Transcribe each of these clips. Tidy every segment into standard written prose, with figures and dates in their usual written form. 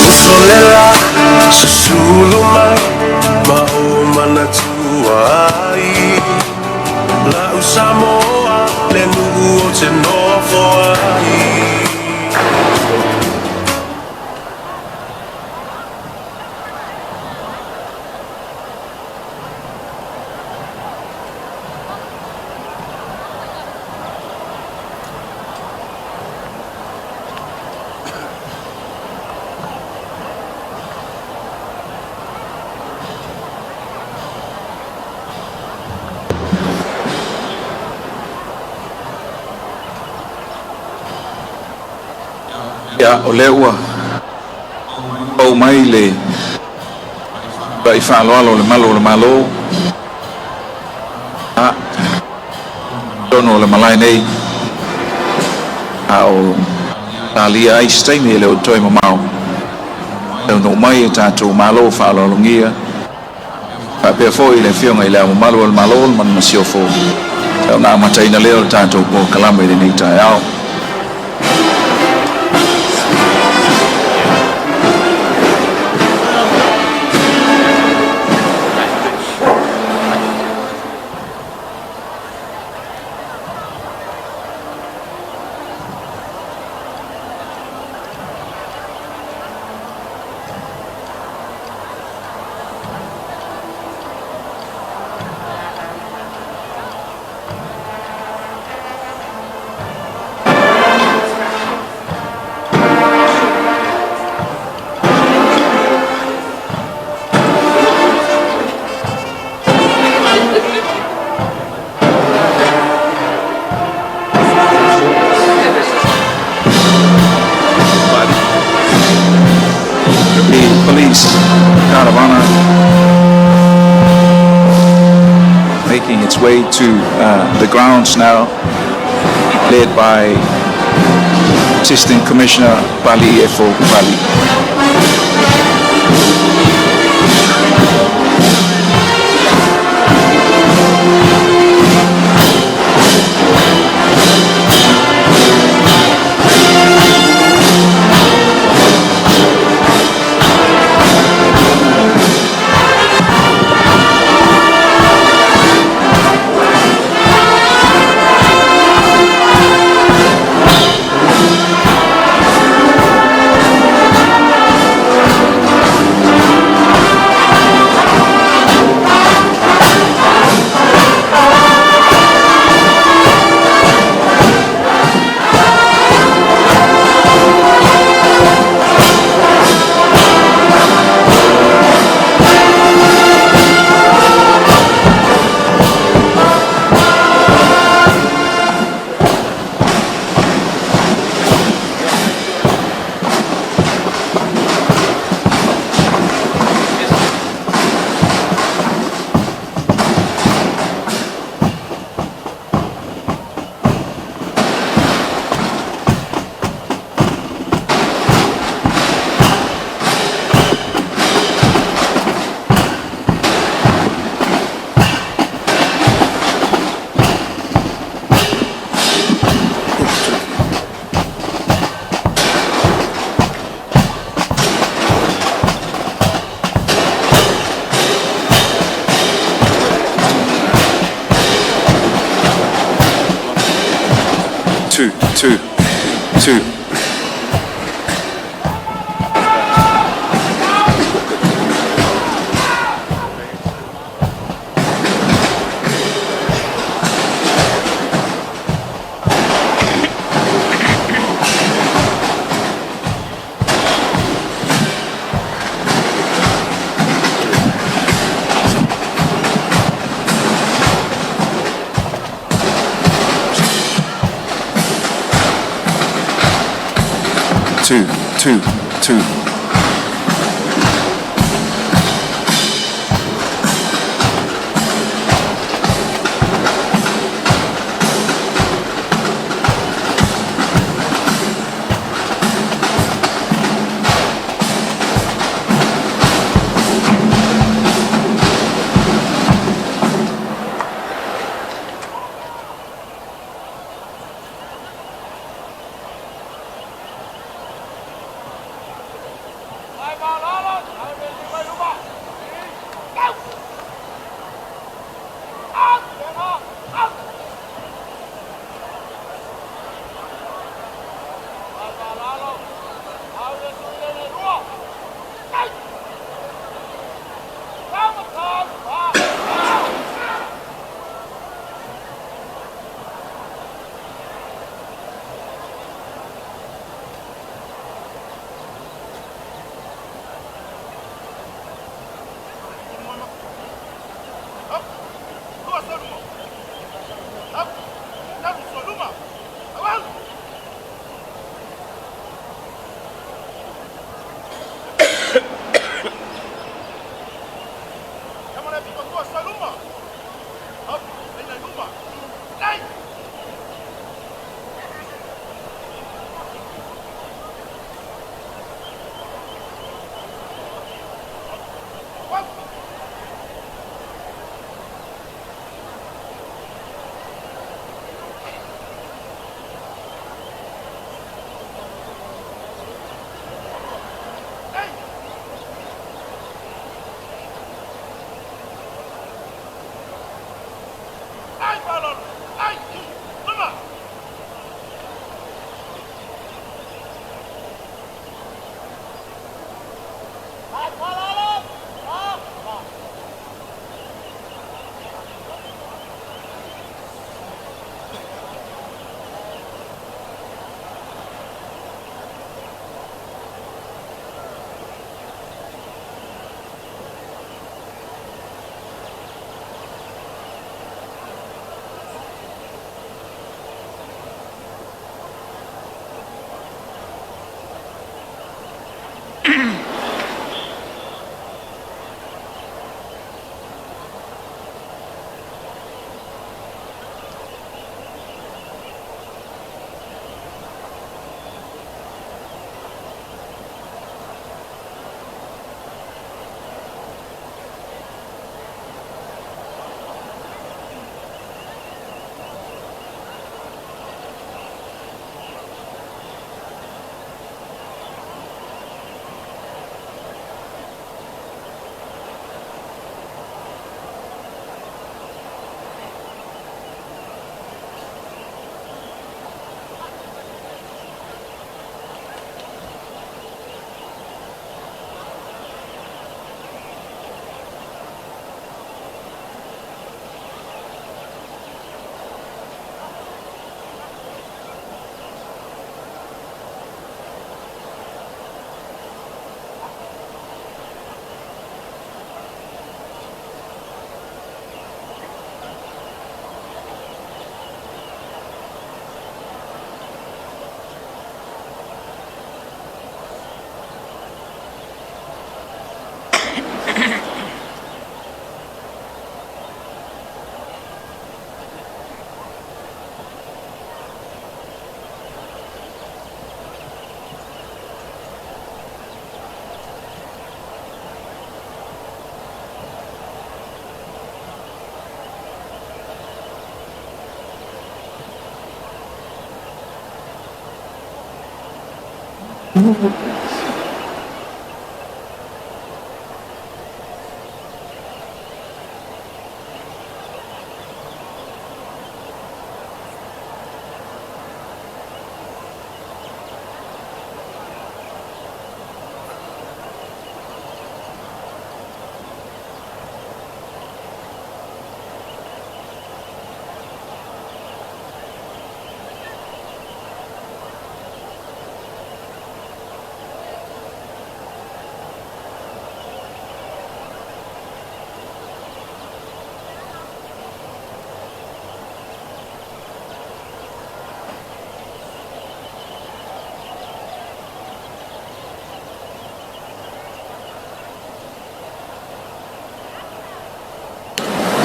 Usolela, susulu mai ma ou manatua ai. La'u Samoa le nuu o te nofo ai. Ia, o lea ua ou mai le vai faaaloalo o le malu o le Malo a totonu o le malae nei, a o talia ai se taimi e le o toe mamao taunuu mai e tatou malo faaaloalogia faapea foi le Afioga i le Ao Mamalu o le Malo ma le Masiofo, ona amataina lea o le tatou polokalame i lenei taeao. The police caravana making its way to the grounds now, led by Assistant Commissioner Pali Efo Pali. 2, 2. 2, 2, 2.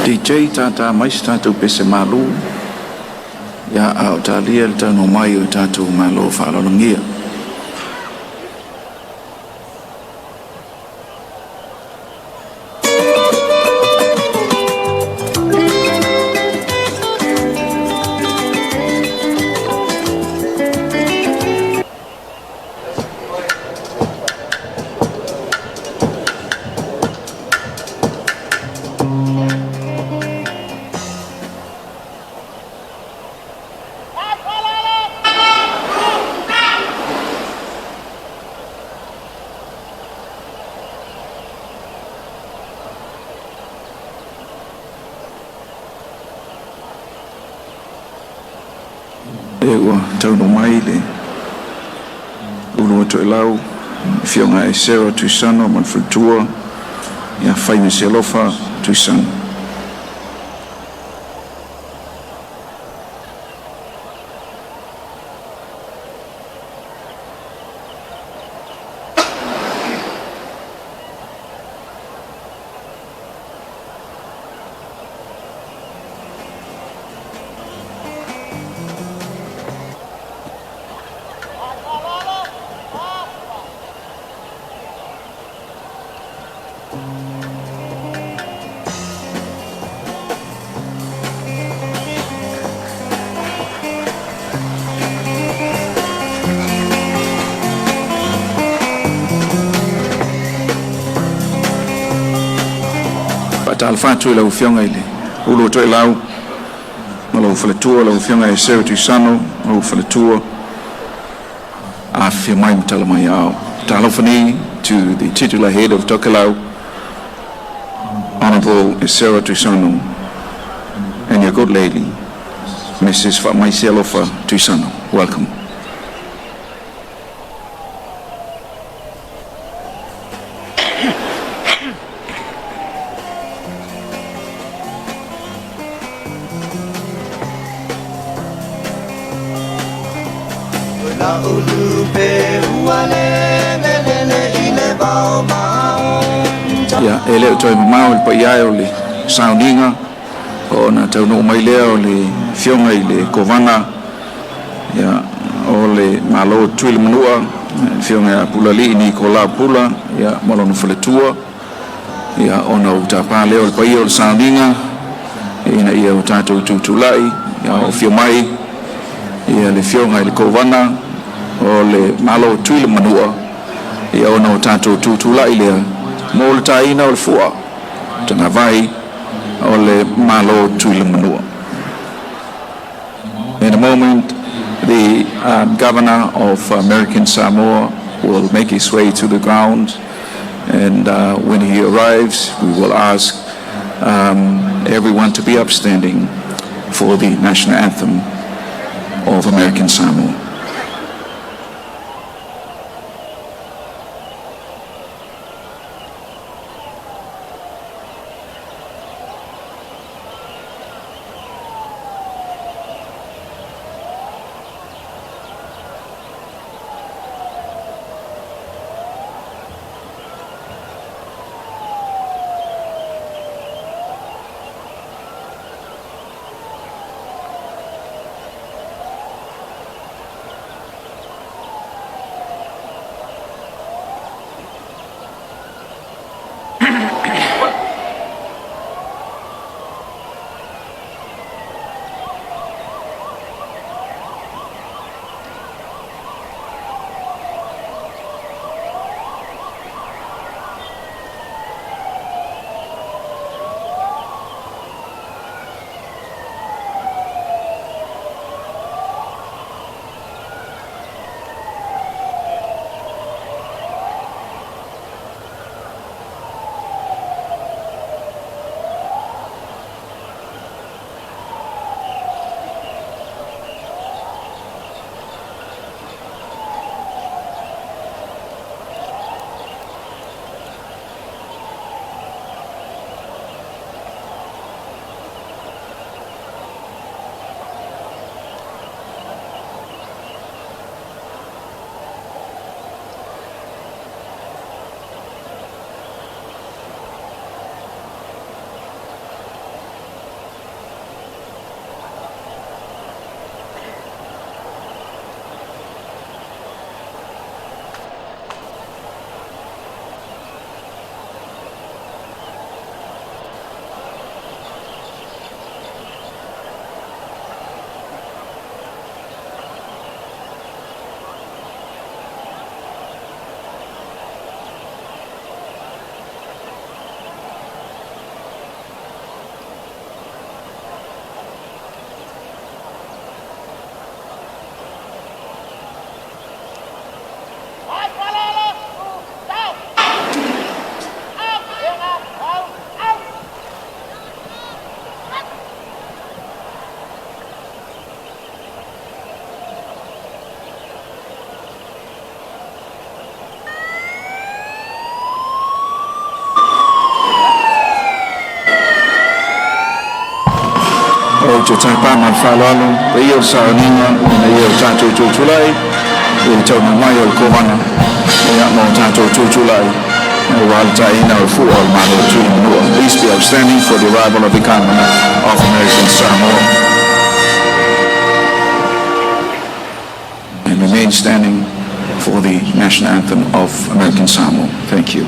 DJ tātā mai se tatou pese malū ia a o talia le taunuu mai o tatou malo faaaloalogia. E ua taunuu mai le Ulu o Toelau, Afioga Esera Tuisano ma le faletua ia Faimasialofa Tuisano. Faatalofa atu i lau Afioga i le Ulu o Toelau ma lou faletua, lau Afioga Esera Tuisano ma lou faletua, afifio mai ma tala mai aao. Talofa nei to the titular head of Tokelau, Honorable Esera Tuisano, and your good lady, Mrs. Faamaisialofa Tuisano. Welcome. La ulu pe ua le le le i le vao mao. Ia, e le o toe mamao le paia e o le sauniga ona taunuu mai lea o le Afioga i le Kovana ia o le Malo Tutuila Manua, le Afioga ia Pulalii Nikolao Pula ia ma lona faletua ia ona ou tapa lea o le paia o le sauniga ina ia o tatou tutulai ia o afio mai ia le Afioga i le Kovana o le Malo Tutuila Manua ia ona o tatou tutulai lea mo le taina o le fua tagavai o le Malo Tutuila Manua. In a moment, the governor of American Samoa will make his way to the ground, and when he arrives, we will ask everyone to be upstanding for the national anthem of American Samoa. Te tāpā ma le faaaloalo paia o le sauniga ina ia o tatou tutulai i le taunuu mai o le Kovana ia ma o tatou tutulai aua le taina o fua o le Malo Tuimanua. Please be upstanding for the arrival of the Governor of American Samoa. And remain standing for the national anthem of American Samoa. Thank you.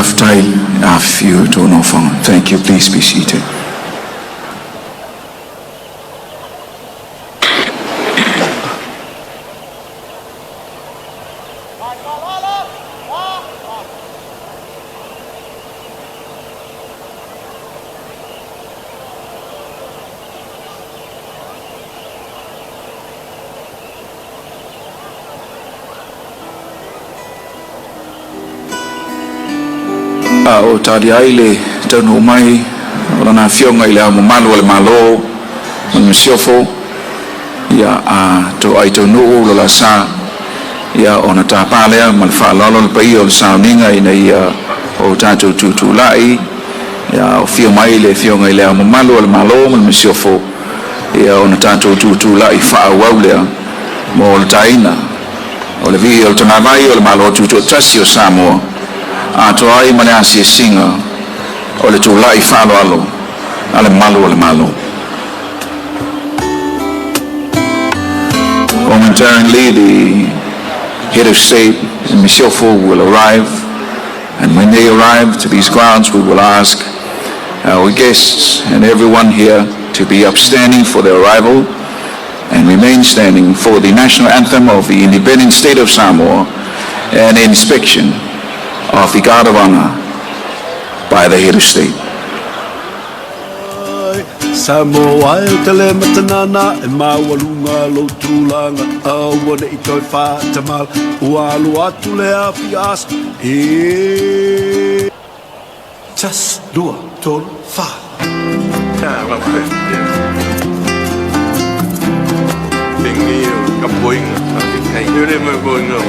Faafetai afifio i tou nofoga. Thank you. Please be seated. A o tali ai le taunuu mai o lana afioga i le Ao Mamalu o le Malo ma le Masiofo ia a toai taunuu lo la sa ia ona tāpā lea ma le faaaloalo le paia o le sauniga ina ia o tatou tutulai ia o fia mai le afioga i le Ao Mamalu o le Malo ma le Masiofo. Ia ona tatou tutulai faaauau lea mo le taina o le vii o le tagavai o le Malo Tutoatasi o Samoa, atoa ai ma le asiasiga o le tulai faaaloalo a le Malu o le Malo. Momentarily, the head of state and Masiofo will arrive, and when they arrive to these grounds, we will ask our guests and everyone here to be upstanding for their arrival and remain standing for the national anthem of the independent state of Samoa and inspection of the Guard of Honor by the head of state. Samoa e o te le matanana e maualuga lou tulaga aua ne'i toe faatamala ua alo atu le afi asa e tasi lua tolu fa. Tengi o kapoinga. Ere me boinga.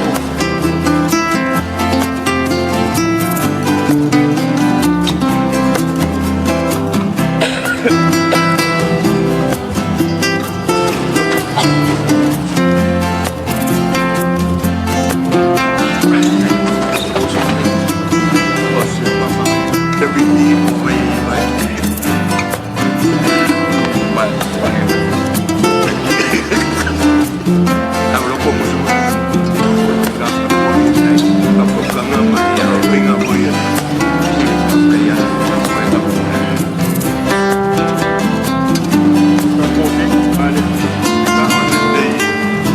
Te vini mai mai. Mai. Tau loko mo se mo. Ka ka ka mai ya pinga mai. Ya mai ta. Ka ko ke ale. Ka o te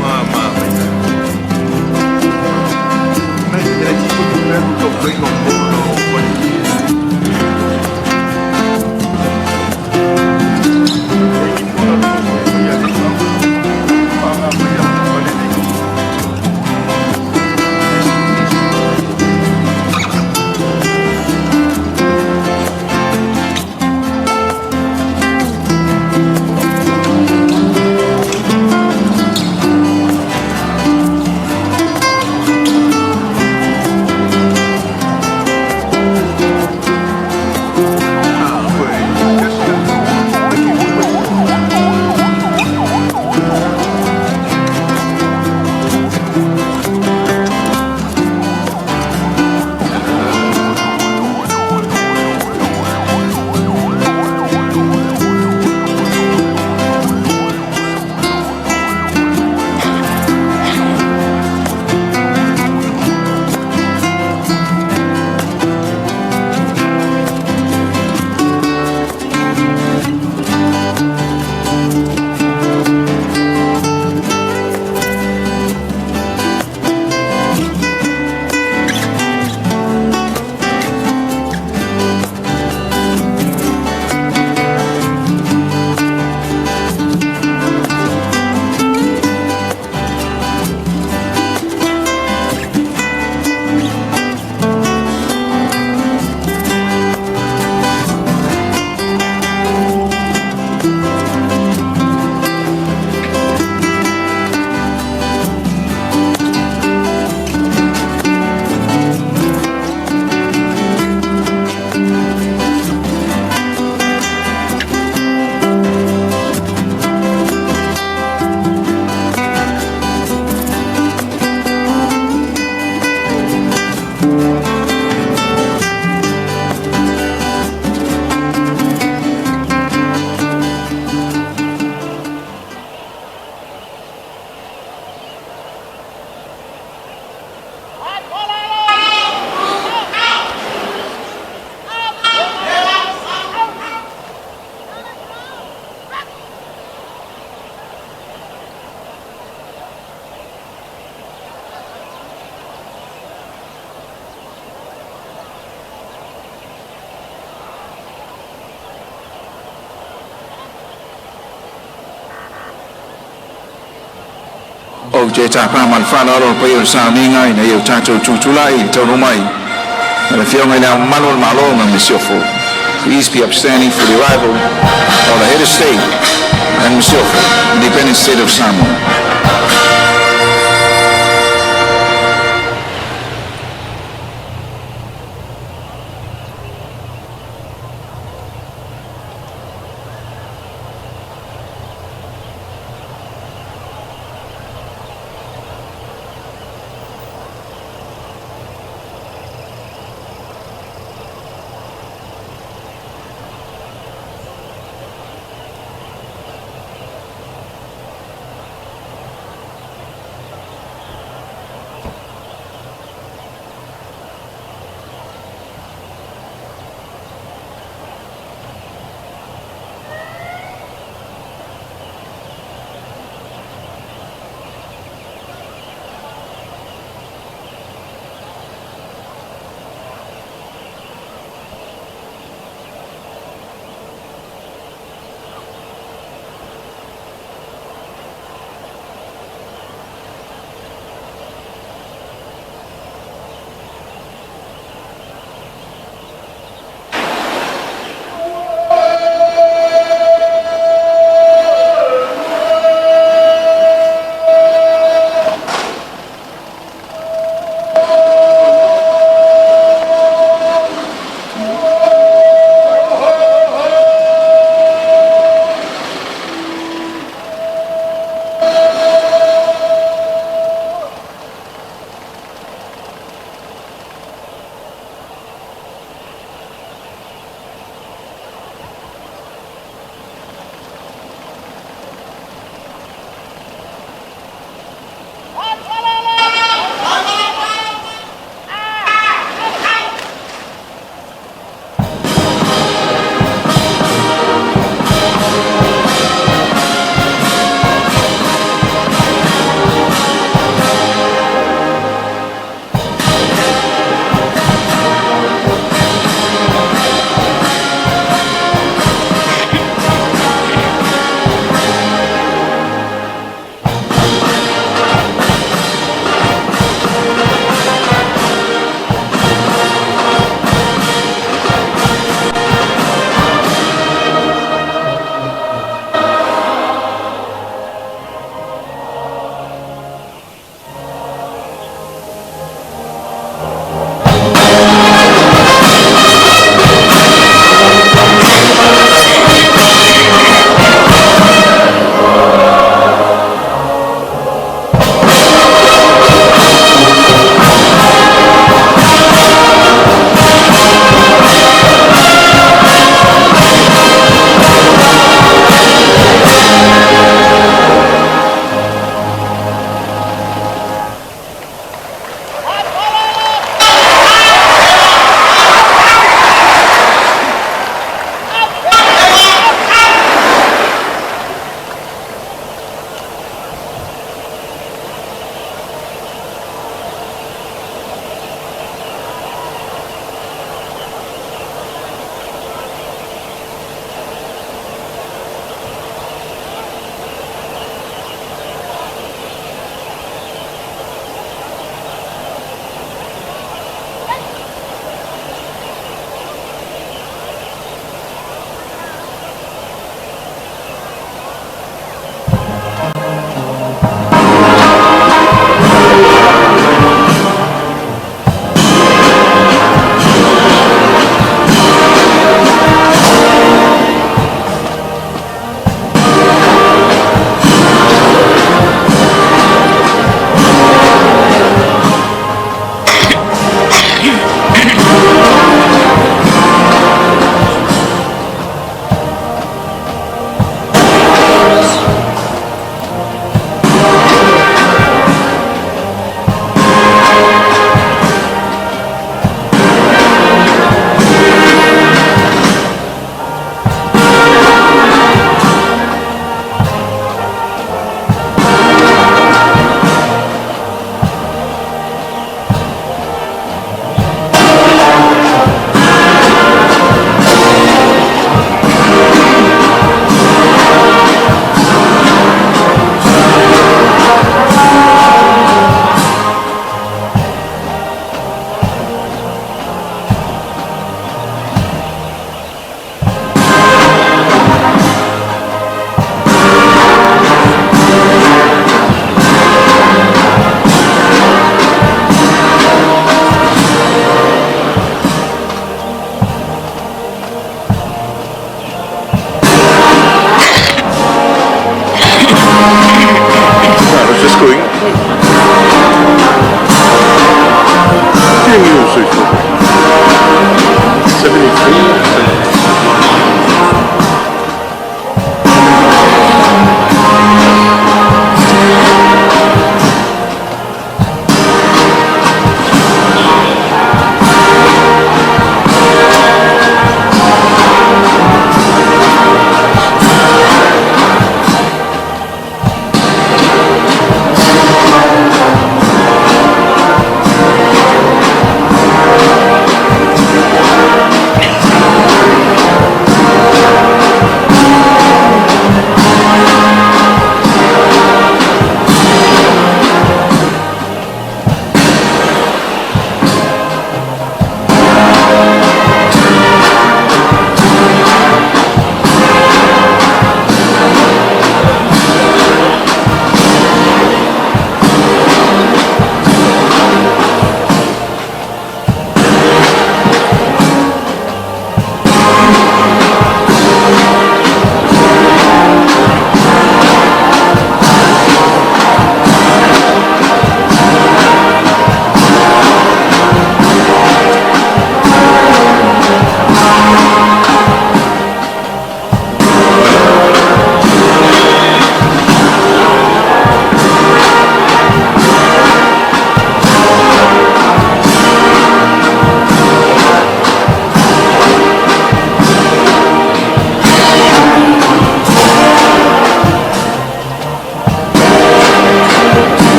ma ma mai. Mai te ti ko te ko ko ko ko no ko. Ou te tapa ma le faaaloalo le paia o le sauniga ina ia o tatou tutulai i le taunuu mai o le Afioga i le Ao Mamalu o le Malo ma le Masiofo. Please be upstanding for the arrival of the head of state and Masiofo, Independent State of Samoa.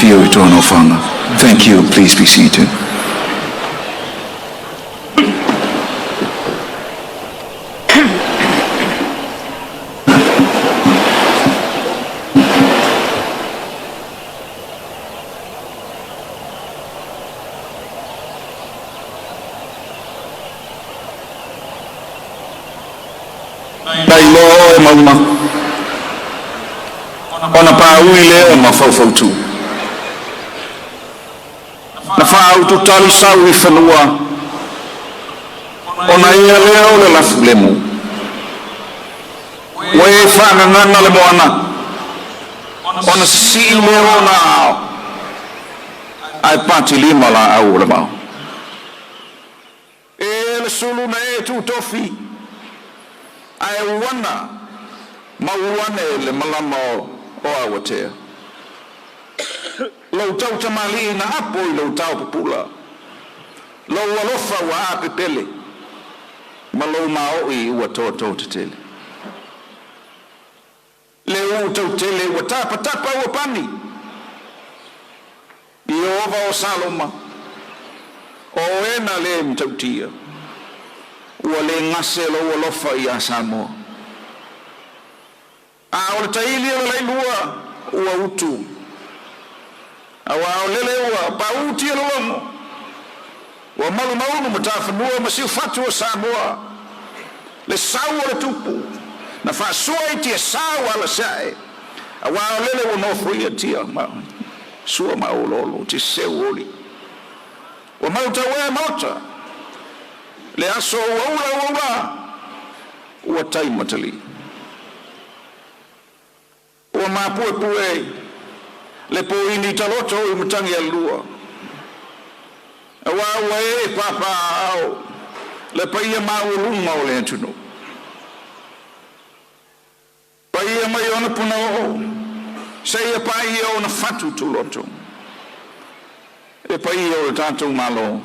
Afio i toa nofoaga. Thank you. Please be seated. Nai loa oe mauga ona paui lea o mafaufautu. Na faaututali sau i fanua ona ia lea o le lafulemu. Ua e faagagaga le moana ona sisii lea o ona aao ae patilima laau o le vao. E le sulu na e tutofi ae uana ma uane le malama o Awatea. Lou tautamalii na apo i lou taopupula, lou alofa ua apepele ma lou maoi ua tototetele. Le uu tautele ua tapatapa ua pani, Ieova o Saloma, o oe na le matautia, ua le gase lou alofa iā Samoa. A o le taili o le lailua ua utu, auā o lele ua pauti e lologo, ua malumaunu matafanua ma siufatu o Samoa, le sau o le tupu, na faasua i tiasa ua alasiae, auā o lele ua nofoia tia ma sua ma oloolo te seu oli. Ua mautauē maota, le aso ua ula ua ula, ua tai matalii. Ua mapuepue le poini taloto i matagi alua. Auā ua ee papaaao le paia maualuga o le atunuu. Paia mai ona punaoo, seia paia ona fatu tuloto. Le paia o le tatou Malo,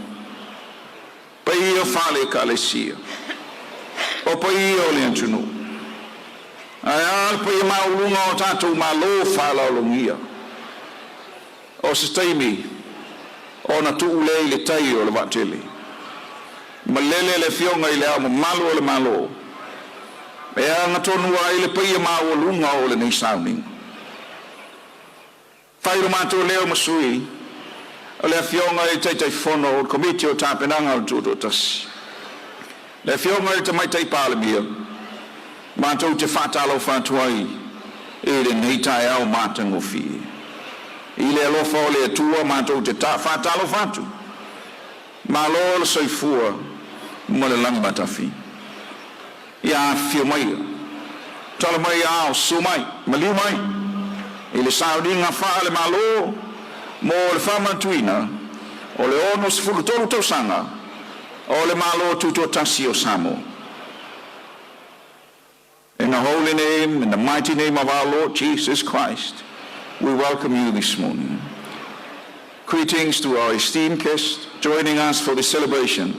paia faale Ekalesia, o paia o le atunuu. Ae a le paia maualuga o tatou Malo faaaloalogia. O se taimi ona tuu lea i le tai o le vaatele. Malele le Afioga i Le Ao Mamalu o le Malo e agatonu ai le paia maualuga o lenei sauniga. Fai lo matou leo ma sui o le Afioga i le Taitaifono o le Komiti o Tapenaga o le Tutoatasi, le Afioga i le Tamaitai Palemia, matou te faatalofa atu ai i lenei taeao matagofie. I le alofa o le Atua matou te faatalofa atu, malo le soifua ma le lagi matafi. Ia afifio maia, tala mai ao, susu mai, maliu mai i le sauniga faale-Malo mo le faamanatuina o le 63 tausaga o le Malo Tutoatasi o Samoa. In the holy name and the mighty name of our Lord Jesus Christ, we welcome you this morning. Greetings to our esteemed guests joining us for the celebration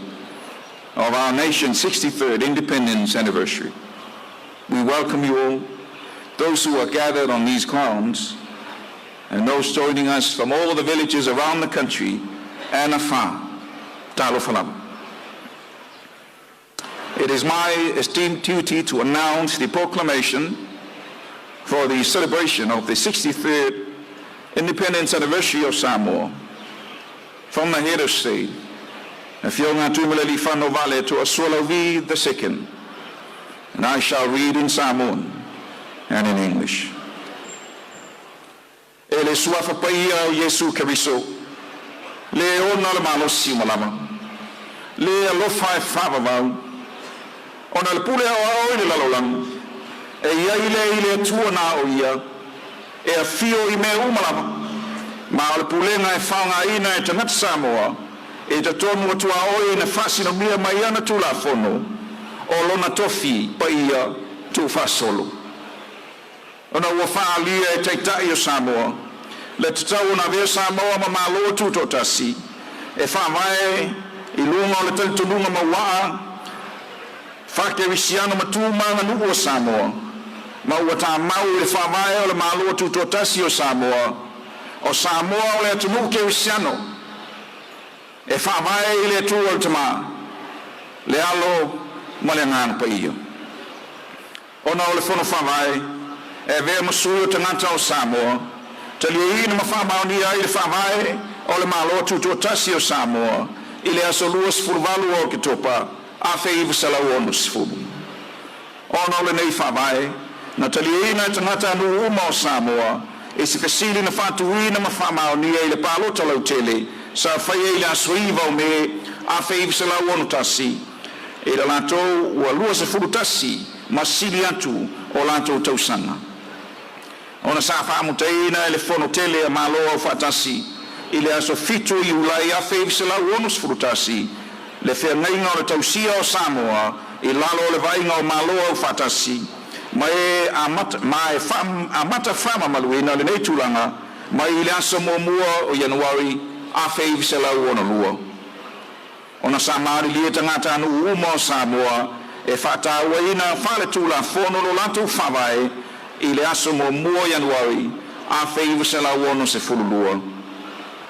of our nation's 63rd independence anniversary. We welcome you all, those who are gathered on these grounds, and those joining us from all the villages around the country and afar. Talofa lava. It is my esteemed duty to announce the proclamation for the celebration of the 63rd independence anniversary of Samoa from the head of state, Afioga Tuimalealiifano Vaaletoa Sualauvi II, and I shall read in Samoan and in English. E le suafa paia o Iesu Keriso, le ona le malosi uma lava, le alofa e faavavau, ona le pule aoao i le lalolagi, e i ai lea i le Atua na o ia, e afio i mea uma lava, ma o le pulega e faaaogaina e tagata Samoa, e totonu o tuaoi na faasinomia mai ana Tulafono, o lona tofi paia tuufaasolo. Ona ua faaalia e Taitai o Samoa le tatau ona avea Samoa ma Malo Tutoatasi e faavae i luga o le talitonuga mauaa faakerisiano ma tu ma aganuu o Samoa, ma ua tamau i le Faavae o le Malo Tutoatasi o Samoa. O Samoa o le atunuu kerisiano e faavae i le Atua le Tamā, le Alo ma le Agaga Paia. Ona o le Fono Faavae e avea ma sui o tagata o Samoa, taliaina ma faamaonia ai le Faavae o le Malo Tutoatasi o Samoa i le aso 28 o Oketopa 1960. Ona o lenei faavae, na taliaina e tagatanuu uma o Samoa i se fesili na faatuina ma faamaonia i le palota lautele sa faia i le aso 9 o Me 1961 i le latou ua 21 ma sili atu o latou tausaga. Ona sa faamutaina e le Fono Tele a Malo Aufaatasi i le aso 7 o Iulai 1961 le feagaiga o le tausia o Samoa i lalo o le vaaiga o Malo Aufaatasi, ma e amata faamamaluina lenei tulaga mai i le aso 1 o Ianuari 1962. Ona sa malilie tagatanuu uma o Samoa e faatauaina faale-tulafono lo latou faavae i le aso 1 o Ianuari 1962,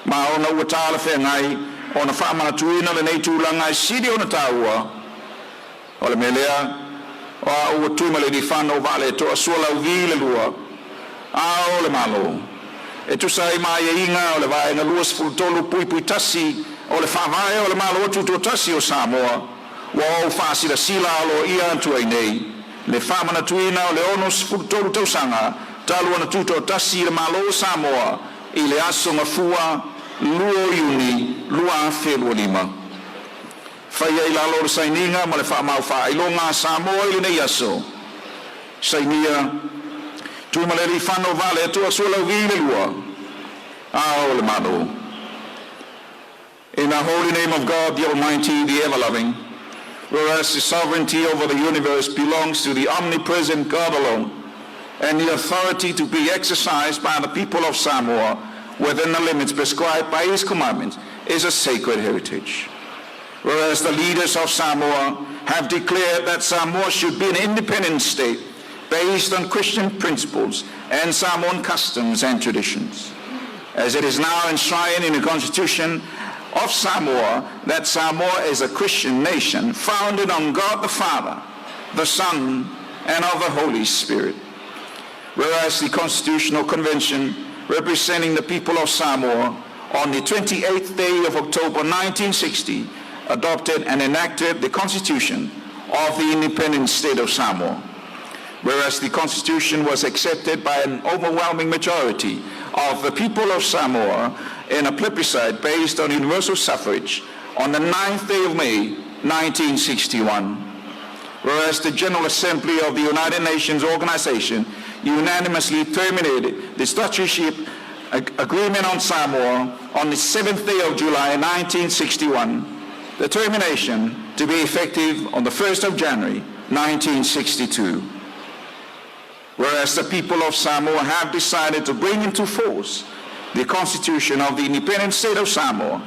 ma ona ua talafeagai ona faamanatuina lenei tulaga e sili ona taua. O le mea lea, o au o Tuimalealiifano Vaaletoa Sualauvi II, Ao o le Malo, e tusa ai ma aiaiga o le Vaega 23(1) o le Faavae o le Malo Tutoatasi o Samoa, ua ou faasilasila aloaia atu ai nei le faamanatuina o le 63 tausaga talu ona tutoatasi le Malo o Samoa i le aso Gafua 2 o Iuni 2025. Faia i lalo o le sainiga ma le faamau faailoga a Samoa i lenei aso. Sainia, Tuimalealiifano Vaaletoa Sualauvi II, Ao o le Malo. In the holy name of God, the Almighty, the Ever-Loving, whereas the sovereignty over the universe belongs to the omnipresent God alone, and the authority to be exercised by the people of Samoa within the limits prescribed by His commandments is a sacred heritage. Whereas the leaders of Samoa have declared that Samoa should be an independent state based on Christian principles and Samoan customs and traditions. As it is now enshrined in the Constitution of Samoa that Samoa is a Christian nation founded on God the Father, the Son, and of the Holy Spirit. Whereas the Constitutional Convention representing the people of Samoa on the 28th day of October 1960 adopted and enacted the Constitution of the Independent State of Samoa. Whereas the Constitution was accepted by an overwhelming majority of the people of Samoa in a plebiscite based on universal suffrage on the 9th day of May 1961. Whereas the General Assembly of the United Nations Organization unanimously terminated the statutory agreement on Samoa on the 7th day of July 1961, the termination to be effective on the 1st of January 1962. Whereas the people of Samoa have decided to bring into force the Constitution of the Independent State of Samoa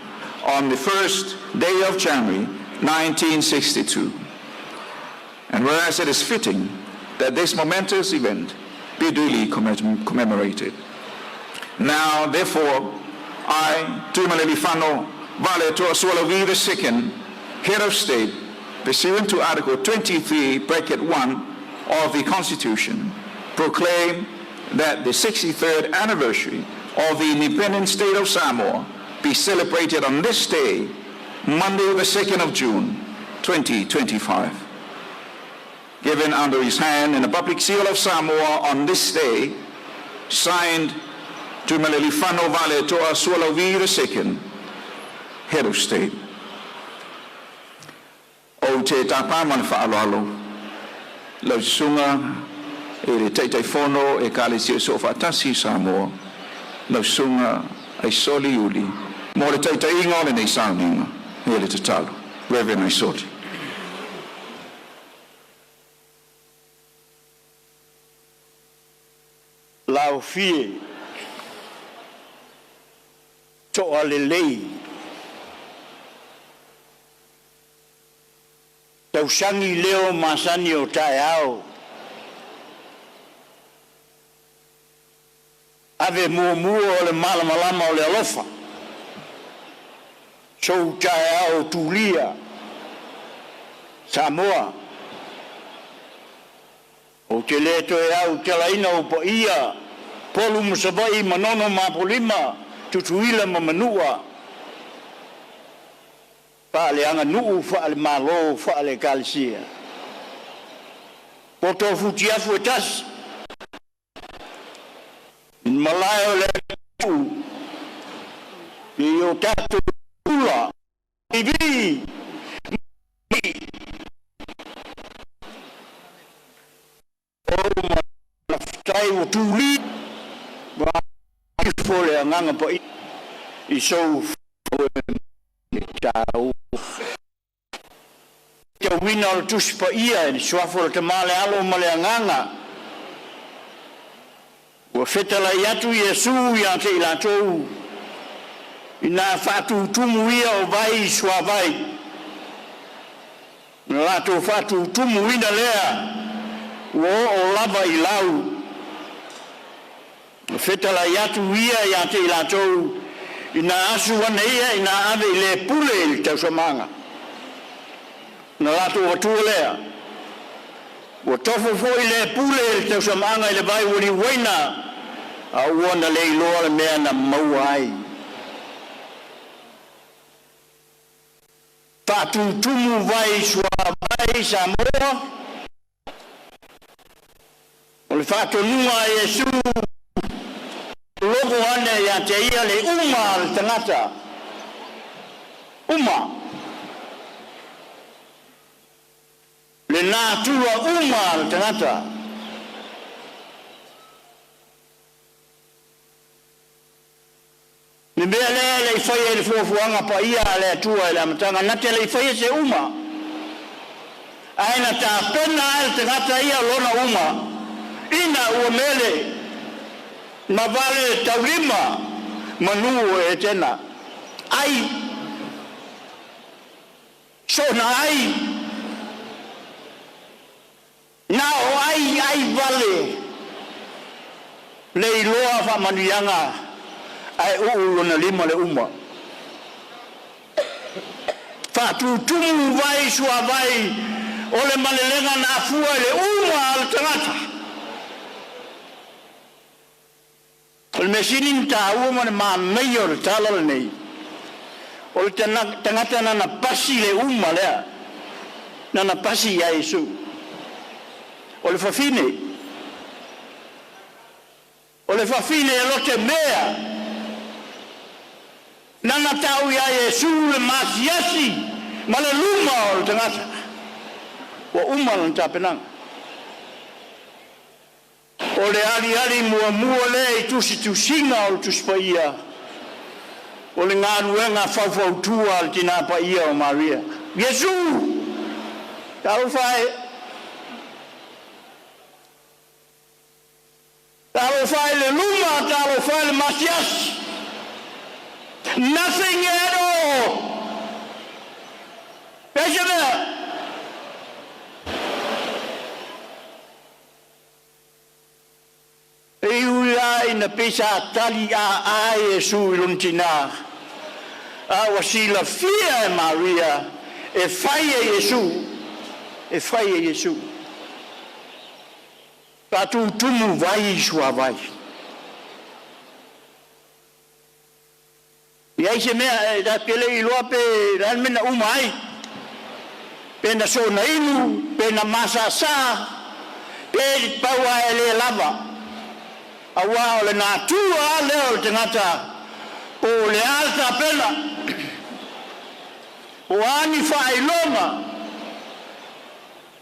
on the first day of January 1962. And whereas it is fitting that this momentous event be duly commemorated. Now, therefore, I, Tuimalealiifano Vaaletoa Sualauvi II, Head of State, pursuant to Article 23, bracket 1 of the Constitution, proclaim that the 63rd anniversary of the independent state of Samoa be celebrated on this day, Monday the 2nd of June, 2025. Given under his hand in the public seal of Samoa on this day, signed Tuimalealiifano Vaaletoa Sualauvi II, Head of State. Ou te tapa ma le faaaloalo lau susuga i le Taitaifono Ekalesia Soofaatasi i Samoa, lau susuga Aisoli Iuli, mo le taitaiga o lenei sauniga. E le tatalo, Reverend Aisoli. Laofie toa lelei tausagi leo masani o taeao. Ave muamua o le malamalama o le alofa, sou taeao tulia, Samoa. Ou te le toe autalaina ou paia, Upolu ma Savaii, Manono ma Apolima, Tutuila ma Manua, faaleaganuu, faalemalo, faale-Ekalesia. Poto o futiafu e tasi, i le malae o le atunuu, seia o tatou ula, ivi, faafetai ua tulia ma ifo le agaga paia i sou taua. Tauina o le Tusi Paia i le suafa o le Tama le Alo ma le Agaga, ua fetalai atu Iesu ia te i latou, ina faatutumu ia o vai i suavai, na latou faatutumuina lea ua oo lava i lau. Na fetalai atu ia ia te i latou, ina asu ane ia ina ave i le pule i le tausamaga. Na latou avatua lea, ua tofo foi le pule i le tausamaaga i le vai ua liuaina, a ua na le iloa le mea na maua ai. Faatutumu vai suavai Samoa, o le faatonuga a Iesu, logo ane ia te ia le uma a le tagata, uma, le natura uma a le tagata. Le mea lea e le i faia i le fuafuaga paia a le Atua i le amataga, na te le i faia se uma, ae na tapena lava e le tagata ia lona uma, ina ua mele ma vale taulima manu o Etena, ai sona ai, na o ai ai vale le iloa faamanuiaga ae uu lona lima le uma. Faatutumu vai suavai o le malelega na afua i le uma a le tagata. O le mea sili ona taua ma le manaia o le tala lenei, o le tagata nana pasi le uma lea, nana pasi ia Iesu. O le fafine, o le fafine e lotemea, nana tau ia Iesu le masiasi ma le luma o le tagata. Ua uma lana tapenaga. O le aliali muamua lea i tusitusiga o le Tusi Paia, o le galuega faufautua a le Tina Paia o Maria. Iesu! Talofa e! Talofa e le luma, talofa e le masiasi. Nothing at all! E se mea? E ui lava ina pei sa tali aa Iesu i lona tinā, a ua silafia e Maria e fai e Iesu, e fai e Iesu. Faatutumu vai i suavai. I ai se mea e tatou te le i iloa pe o le a le mea na uma ai, pe na soona inu, pe na masasaa, pe pau lava e le lava, aua o le natura lava lea o le tagata po o le a le tapena, po o a ni faailoga,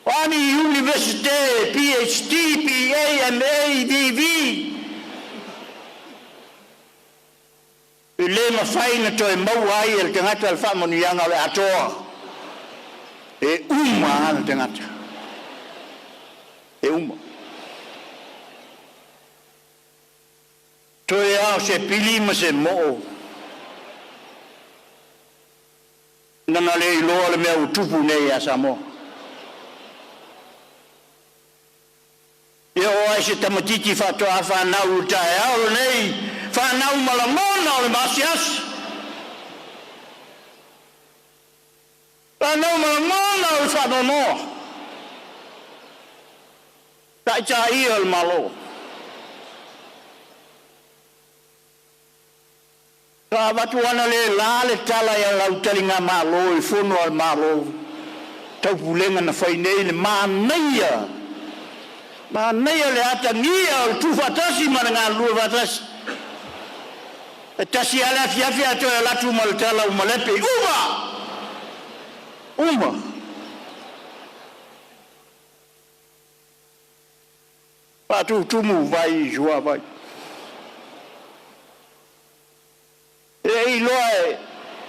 o a ni Iunivesite, PHD, BA, MA, DV, E le mafai na toe maua ai e le tagata le faamanuiaga o le atoa. E uma lava le tagata. E uma. Toe lava o se pili ma se moo. Nana le iloa le mea ua tupu nei ia Samoa. E oo lava i se tamaititi faatoa fanau i le taeao lenei, fanau ma lagona o le maasiasi, fanau ma lagona o le faanoanoa, taitai o le Malo. Sa avatu analeila le tala i lau taligamalo i fono a le Malo Taupulega na fai nei, le manaia, manaia le atagia o le tuufaatasi ma le galulue faatasi. E tasi lava le afiafi ae toe alu atu ma le tala ua malepe, uma, uma. Faatutumu vai i suavai. E le iloa e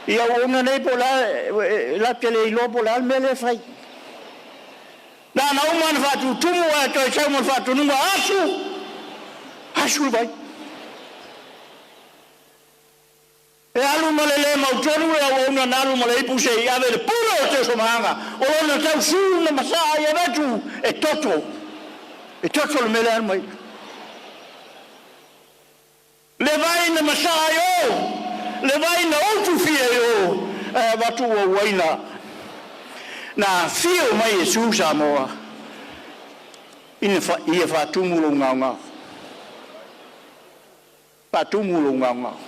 i auauna nei po o le a, latou te le iloa po o le a le mea lea e fai. Na ona uma ona faatutumu ae toe sau ma le faatonuga, asu, asu le vai. E alu ma le le mautonu le auauna na alu ma le ipu se i ave le pule o le siosiomaga o lona tausu na masaa ai avetu e toto, e toto le mea lea alu mai. Le vai na masaa ai o, le vai na utufia i o, ae avatu ua uaina. Na afio mai Iesu Samoa ina ia faatumu lou gaogao. Faatumu lou gaogao.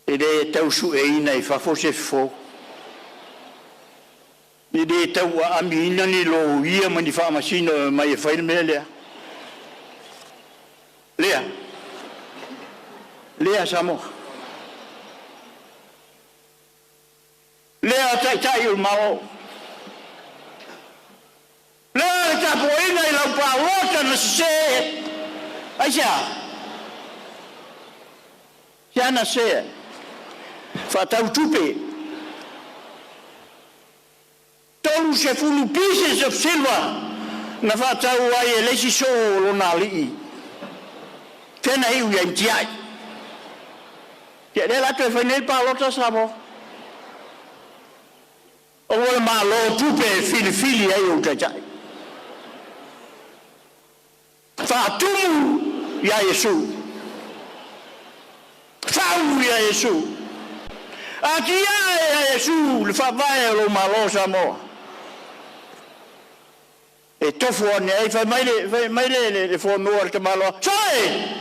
E le tau sueina i fafo se fofo. E le tau aamiina ni loia ma ni faamasino e omai e fai le mea lea. Lea. Lea Samoa. Lea Taitai o le Malo. Lea le tapuaiga i lau palota na sese. Aisea? Se na sese? Faatau tupe. 30 pieces of silver na faatau ai e le isi soo o lona alii. Fea na iu ia tiai. Ia lea la toe fai nei palota Samoa. O ua le malo tupe e filifili ai ou taitai. Faatumu ia Iesu. Fau ia Iesu. Atiae ia Iesu le faavae o lou malo Samoa. E tofu ane ai, fai mai le, fai mai le, le, le fonoa le tamaloa. Soe!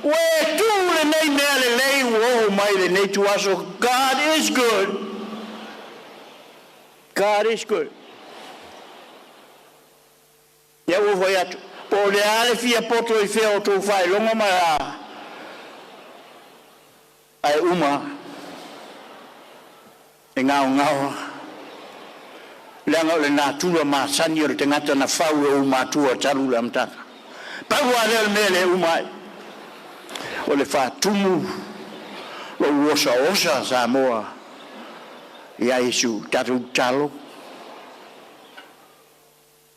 Ua e tu lenei mea lelei ua oo mai lenei tuaso. God is good. God is good. Ia ua fai atu, po o le a le fia poto i fea o tou faailoga ma ae uma e gaogaoa, leaga o le natura masani o le tagata na fau e ou matua talu le amataga. Pau lava lea o le mea e le uma ai, o le faatumu lou osaosa Samoa ia Iesu. Tatou tatalo.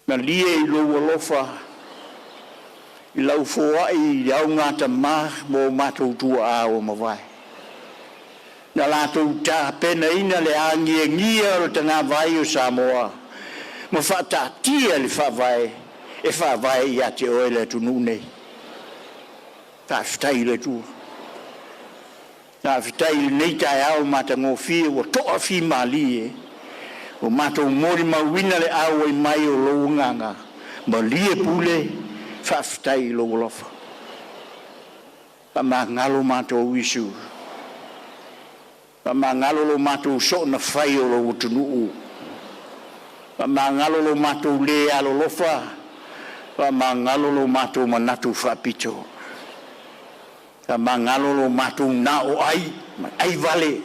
Malie i lou alofa i lau foai i le augatama mo matou tuaa ua mavae. Na latou tapenaina le agiagia o le tagavai o Samoa ma faataatia le faavae e faavae ia te oe le atunuu nei. Faafetai i le Atua. Faafetai i lenei taeao matagofie ua toafimalie ua matou molimauina le auai mai o lou agaga malie pule. Faafetai i lou alofa. Faamagalo matou Iesu. Faamagalo lo matou soona fai o lou atunuu. Faamagalo lo matou le alolofa. Faamagalo lo matou manatu faapito. Faamagalo lo matou na o ai ma ai vale.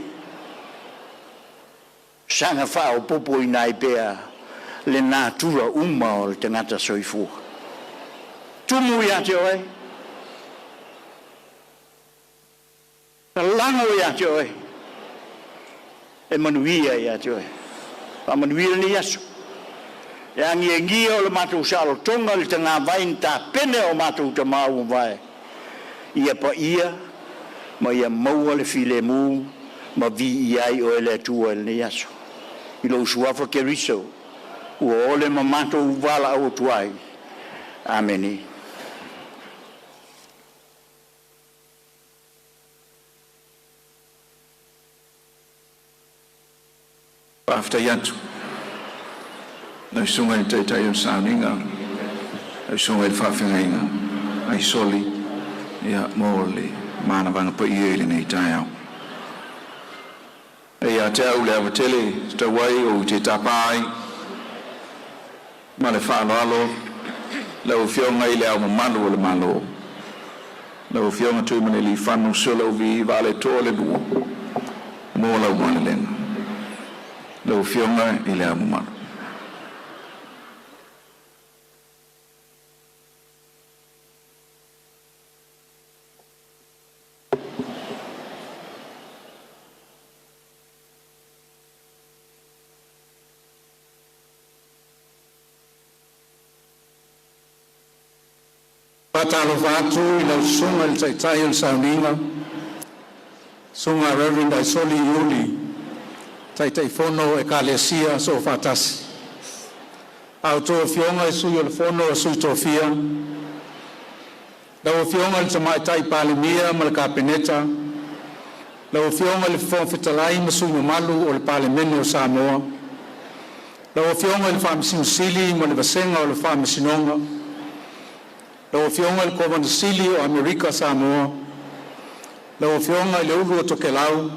Saga faaopoopo ina ai pea le natura uma o le tagata soifua. Tumu ia te oe, lalago ia te oe, e manuia ia te oe. Faamanuia lenei aso. E agiagia o le matou saolotoga le tagavai na tapena e o matou tama ua mavae, ia paia ma ia maua le filemu ma viia ai oe le Atua i lenei aso. I lou suafa Keriso ua ole ma matou valaau atu ai. Amene. Faafetai atu lau Susuga i le Taitai o le Sauniga, lau Susuga i le Faafeagaiga Aisoli, ia mo le manavaga paia i lenei taeao. E ia te au le ava tele e tatau ai ou te tapa ai ma le faaaloalo lau Afioga i le Ao Mamalu o le Malo, lau Afioga Tuimalealiifano Sualauvi Vaaletoa II mo lau malelega. Lau Afioga i le Ao Mamalu. Faatalofa atu i lau Susuga i le Taitai o le Sauniga, Susuga Reverend Aisoli Iuli, Taitaifono o Ekalesia Soofaatasi. A outou Afioga i Sui o le Fono a Sui Tofia, lau Afioga i le Tamaitai Palemia ma le Kapeneta, lau Afioga i le Fofoga Fetalai ma sui usufono mamalu o le Palemene o Samoa, lau Afioga i le Faamasino Sili ma le Vasega o le Faamasinoga, lau Afioga i le Kovana Sili o Amerika Samoa, lau Afioga i le Ulu o Tokelau,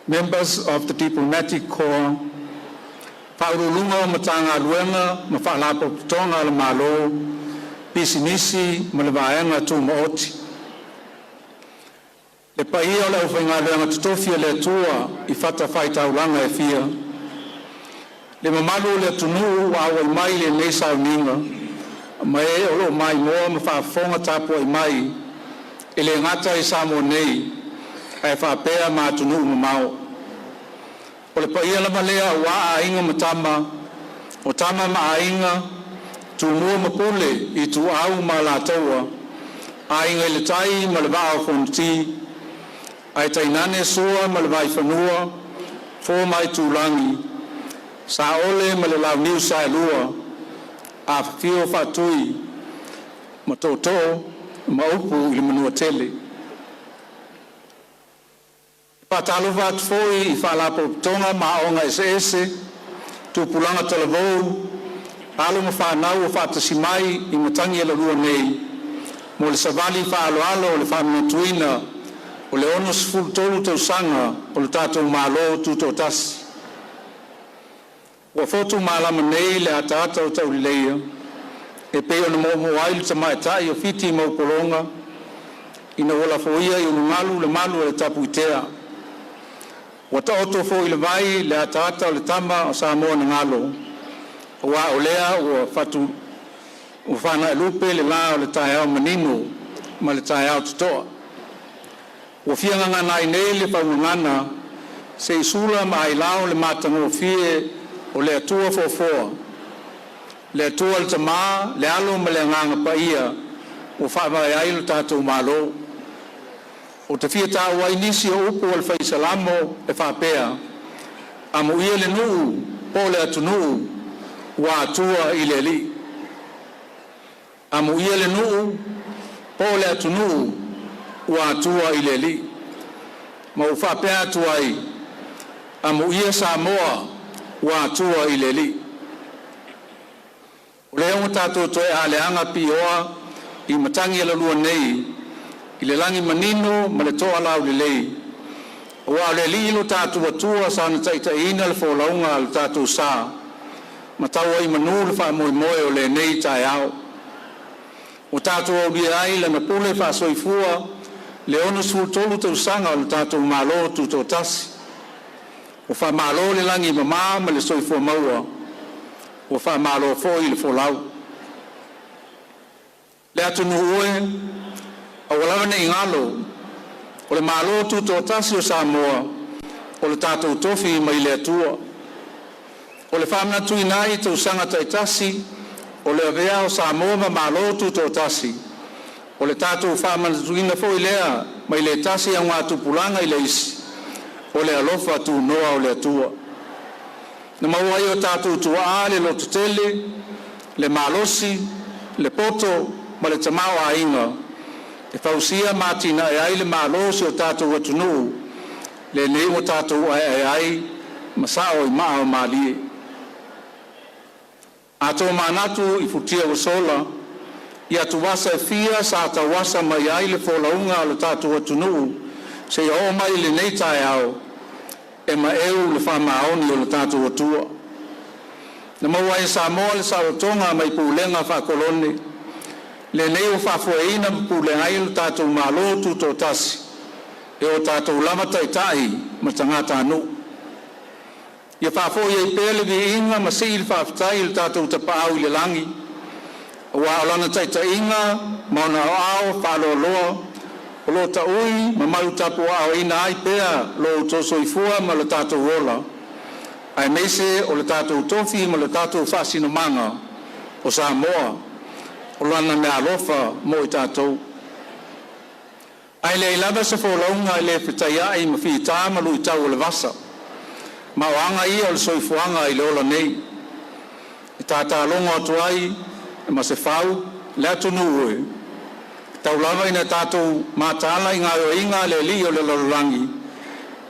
members of the Diplomatic Corps, Ofisa Sili o Pulega o Matagaluega ma Faalapotopotoga a le Malo, Pisinisi ma le Vaega Tumaoti. Le paia o le aufaigaluega totofi a le Atua i fatafaitaulaga e fia, le mamalu o le atunuu ua auai mai i lenei sauniga, ma e o lo o maimoa ma faafofoga tapuai mai e le gata i Samoa nei, ae faapea ma atunuu mamao. O le paia lava lea aua Aiga ma Tama, o Tama ma Aiga, Tumua ma Pule, Ituau ma Alataua, Aiga i le Tai ma le Vaa o Fonoti, ae tainane Sua ma le Vaifanua, Fofo ma Aitulagi, Saole ma le Launiu Saelua, afifio Faatui ma Tootoo ma upu i le Manuatele. E faatalofa atu foi i Faalapotopotoga ma Aoga eseese, tupulaga talavou, alo ma fanau ua faatasi mai i matagi e lua nei mo le savali faaaloalo o le faamanatuina o le 63 tausaga o le tatou Malo Tutoatasi. Ua fotu malama nei le ataata o tauleleia e pei ona moomoo ai le tamaitai o Fiti ma Upologa ina ua lafoia i ulugalu le malu a le Tapuitea. Ua taoto foi i le vai le ataata o le tama o Samoa na galo, aua o lea ua fatu ua fanaelupe le la o le taeao manino ma le taeao totoa. Ua fia gagana ai nei le faugagana se i sula ma ailao le matagofie o le Atua Foafoa, le Atua le Tamā, le Alo ma le Agaga Paia ua faavae ai lo tatou Malo. Ou te fia taua ai nisi o upu a le Fai Salamo e faapea, “Amuia le nuu po o le atunuu ua atua i le Alii. Amuia le nuu po o le atunuu ua atua i le Alii.” Ma ua faapea atu ai, “Amuia Samoa ua atua i le Alii.” O lea ua tatou toe aleaga piioa i matagi e lua nei i le lagi manino ma le toa laulelei, aua o le Alii lo tatou Atua sa na taitaiina le folauga a lo tatou sa ma tau ai i manu le faamoemoe o lenei taeao. Ua tatou aulia ai lana pule faasoifua le 63 tausaga o le tatou Malo Tutoatasi. Ua faamalo le lagi e mama ma le soifua maua, ua faamalo foi le folau. Le atunuu e, aua lava ne i galo, o le Malo Tutoatasi o Samoa, o le tatou tofi mai le Atua. O le faamanatuina ai i tausaga taitasi o le avea o Samoa ma Malo Tutoatasi, o le tatou faamanatuina foi lea mai le tasi augatupulaga i le isi, o le alofa tunoa o le Atua. Na maua ai e o tatou tuaa le lototele, le malosi, le poto ma le tamaoaiga e fausia ma atinae ai le Malo o si o tatou atunuu, lenei ua tatou aeae ai ma sao i maa o malie. A tomanatu i futia ua sola, i atuvasa e fia sa tauasa mai ai le folauga a lo tatou atunuu seia oo mai i lenei taeao, e maeu le faamaoni o lo tatou Atua. Na maua ai e Samoa le saolotoga mai pulega faakolone, lenei ua faafoeina ma pulea ai lo tatou Malo Tutoatasi e o tatou lava taitai ma tagatanuu. Ia faafoi ai pea le viiga ma sii le faafetai i lo tatou Tapaau i le Lagi, aua o Lana taitaiga ma ona aao faaloaloa o lo o taui ma malutapuaaoina ai pea lo outou soifua ma lo tatou ola, aemaise o le tatou tofi ma lo tatou faasinomaga, o Samoa, o Lana meaalofa mo i tatou. Ae leai lava se folauga e le fetaiai ma fita ma luitau o le vasa, ma o aga ia o le soifuaga i le ola nei. E tatalogo atu ai ma Masefau le atunuu e, tau lava ina tatou mataala i gaoioiga a le alii o le lalolagi,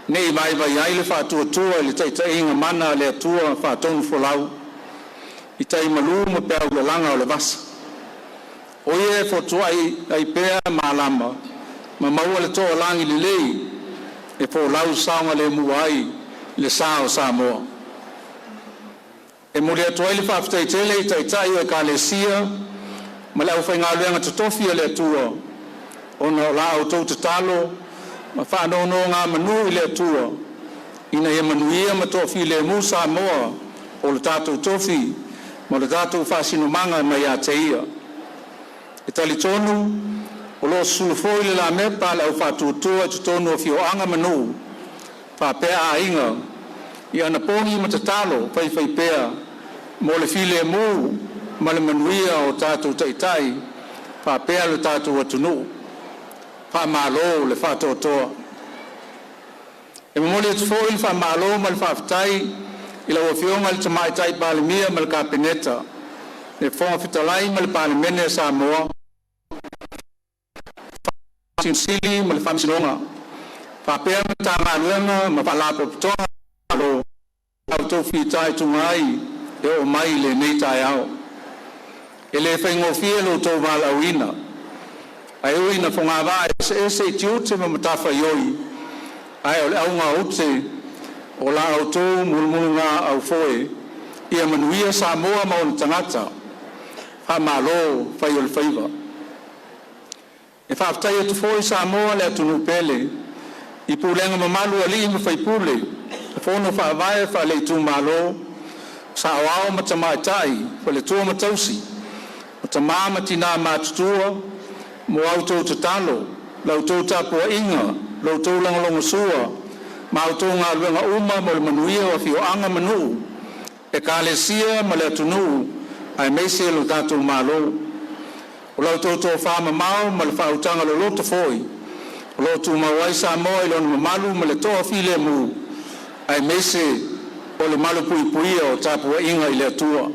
ne i vaivai ai le faatuatua i le taitaiga mana a le Atua faatonufolau i tai malu ma peau lalaga o le vasa. O Ia e fotuai ai pea malama ma maua le toalagi lelei e folau saogalemu ai le sa o Samoa. E momoli atu ai le faafetai tele i Taitai o Ekalesia ma le aufaigaluega totofi a le Atua ona o la outou tatalo ma faanonogamanu i le Atua ina ia manuia ma toafilemu Samoa o lo tatou tofi ma lo tatou faasinomaga mai ia te Ia. E talitonu o lo o susulu foi le lamepa a le au faatuatua i totonu o afioaga ma nuu faapea aiga i anapogi ma tatalo faifaipea mo le filemu ma le manuia o tatou taitai faapea lo tatou atunuu. Faamalo le faatoatoa. E momoli atu foi le faamalo ma le faafetai i lau Afioga i le Tamaitai Palemia ma le Kapeneta, le Fofoga Fetalai ma le Palemene a Samoa, Faamasino Sili ma le Faamasinoga, faapea Matagaluega ma Faalapotopotoga a le Malo sa outou fitaituga ai e oo mai i lenei taeao. E le faigofie lo outou valaauina, ae ui ina fogavaa eseese i tiute ma matafaioi, ae o le auga aute o la outou mulumulugaaufoe, ia manuia Samoa ma ona tagata. Faamalo fai o le faiva. E faafetai atu foi Samoa le atunuu pele i pulega mamalu a alii ma faipule, fono faavae faale-itumalo, saoao ma tamaitai, faletua ma tausi, o tama ma tina matutua, mo a outou tatalo, la outou tapuaiga, lo outou lagolagosua ma a outou galuega uma mo le manuia o afioaga ma nuu, ekalesia ma le atunuu aemaise lo tatou Malo. O la outou tofamamao ma le faautaga loloto foi o lo o tumau ai Samoa i lona mamalu ma le toafilemu, aemaise o le malupuipuia o tapuaiga i le Atua.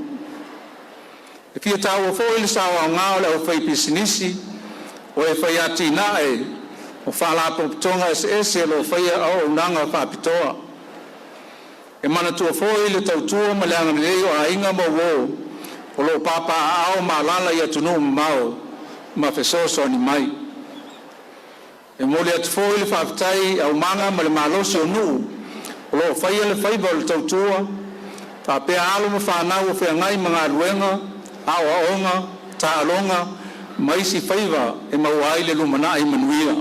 E fia taua foi le sao aoga o le aufaipisinisi, o e faiatinae o faalapotopotoga eseese o lo o faia auaunaga faapitoa. E manatua foi le tautua ma le agalelei o aiga ma uo o lo o papaaao ma alaala i atunuu mamao ma fesoasoani mai. E momoli atu foi le faafetai i aumaga ma le malosi o nuu o lo o faia le faiva o le tautua, faapea alo ma fanau o feagai ma galuega, aoaoga, taaloga ma isi faiva e maua ai le lumanai manuia.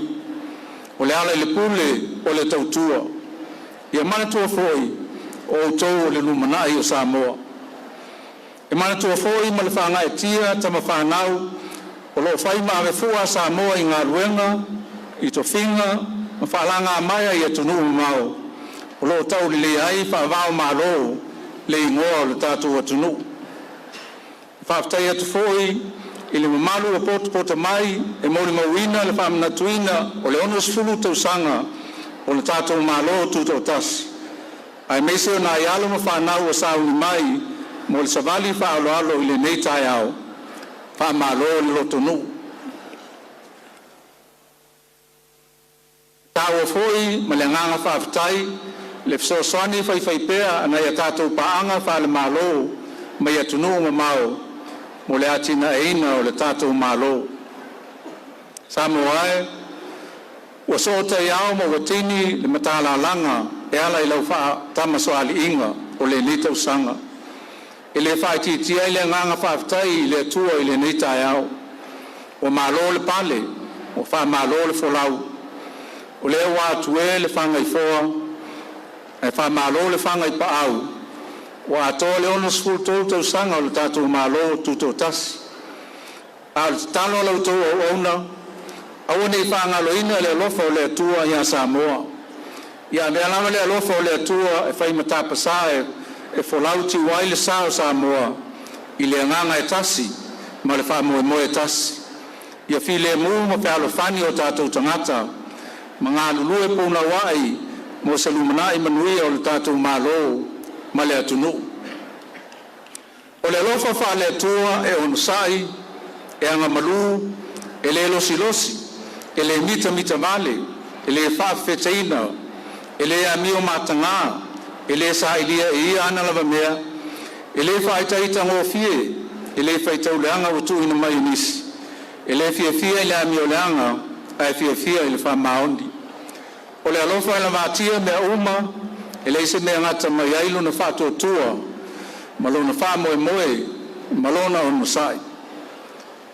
O le ala i le pule o le tautua. Ia manatua foi, o outou o le lumanai o Samoa. E manatua foi ma le faagaeetia tamafanau o lo o fai ma avefua a Samoa i galuega, i tofiga ma faalagamaea i atunuu mamao o lo o taulelea ai faava-o-Malo le igoa o le tatou atunuu. E faafetai atu foi i le mamalu ua potopoto mai e molimauina le faamanatuina o le 60 tausaga o le tatou Malo Tutoatasi. Aemaise o nai alo ma fanau ua sauni mai mo le savali faaaloalo i lenei taeao. Faamalo le lotonuu. E taua foi ma le agaga faafetai le fesoasoani faifaipea a nai a tatou paaga faale-Malo mai atunuu mamao mo le atinaeina o le tatou Malo. Samoa e, ua soo taeao ma ua tini le matalalaga e ala i lau faatamasoaliiga o lenei tausaga. E le faaitiitia ai le agaga faafetai i le Atua i lenei taeao. Ua malo le pale, ua faamalo le folau. O lea ua atue le fagaifoa ae faamalo le faga i paau. Ua atoa le 63 tausaga o le tatou Malo Tutoatasi. A o le tatalo a la outou auauna, aua ne i faagaloina le alofa o le Atua ia Samoa. Ia avea lava le alofa o le Atua e fai ma tapasa e folau tiu ai le sa o Samoa i le agaga e tasi ma le faamoemoe e tasi. Ia filemu ma fealofani o tatou tagata ma galulue punouai mo se lumanai manuia o le tatou Malo ma le atunuu. O le alofa faale-Atua e onosai, e agamalu, e le losilosi, e le mitamitavale, e le faafefeteina, e le amio mataga, e le sailia e ia ana lavamea, e le faaitaitagofie, e le faitau leaga ua tuuina mai e nisi, e le fiafia i le amioleaga, ae fiafia i le faamaoni. O le alofa e lavatia mea uma, e leai se mea e gata mai ai lona faatuatua ma lona faamoemoe ma lona onosai.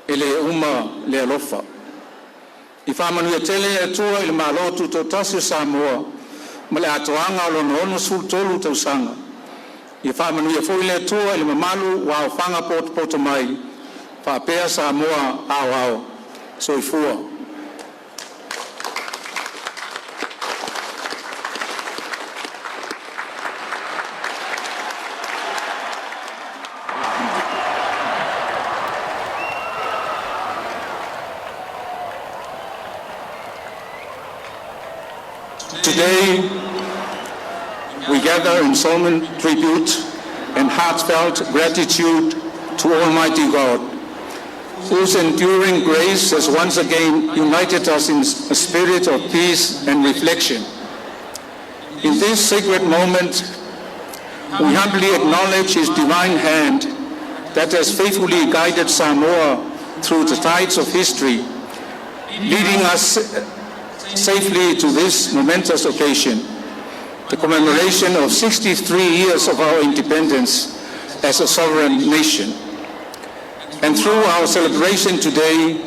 E le uma le alofa. Ia faamanuia tele le Atua i le Malo Tutoatasi o Samoa ma le atoaga o lona 63 tausaga. Ia faamanuia foi le Atua i le mamalu ua aofaga potopoto mai, faapea Samoa aoao. Soifua. Today, we gather in solemn tribute and heartfelt gratitude to Almighty God, whose enduring grace has once again united us in a spirit of peace and reflection. In this sacred moment, we humbly acknowledge His divine hand that has faithfully guided Samoa through the tides of history, leading us safely to this momentous occasion, the commemoration of 63 years of our independence as a sovereign nation. And through our celebration today,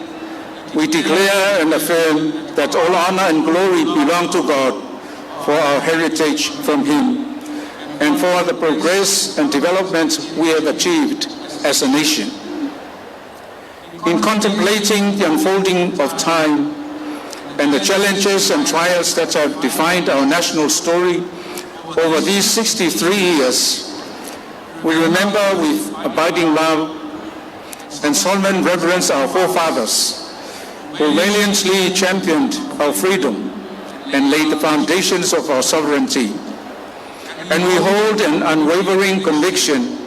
we declare and affirm that all honor and glory belong to God for our heritage from Him and for the progress and development we have achieved as a nation. In contemplating the unfolding of time and the challenges and trials that have defined our national story over these 63 years, we remember with abiding love and solemn reverence our forefathers who valiantly championed our freedom and laid the foundations of our sovereignty. And we hold an unwavering conviction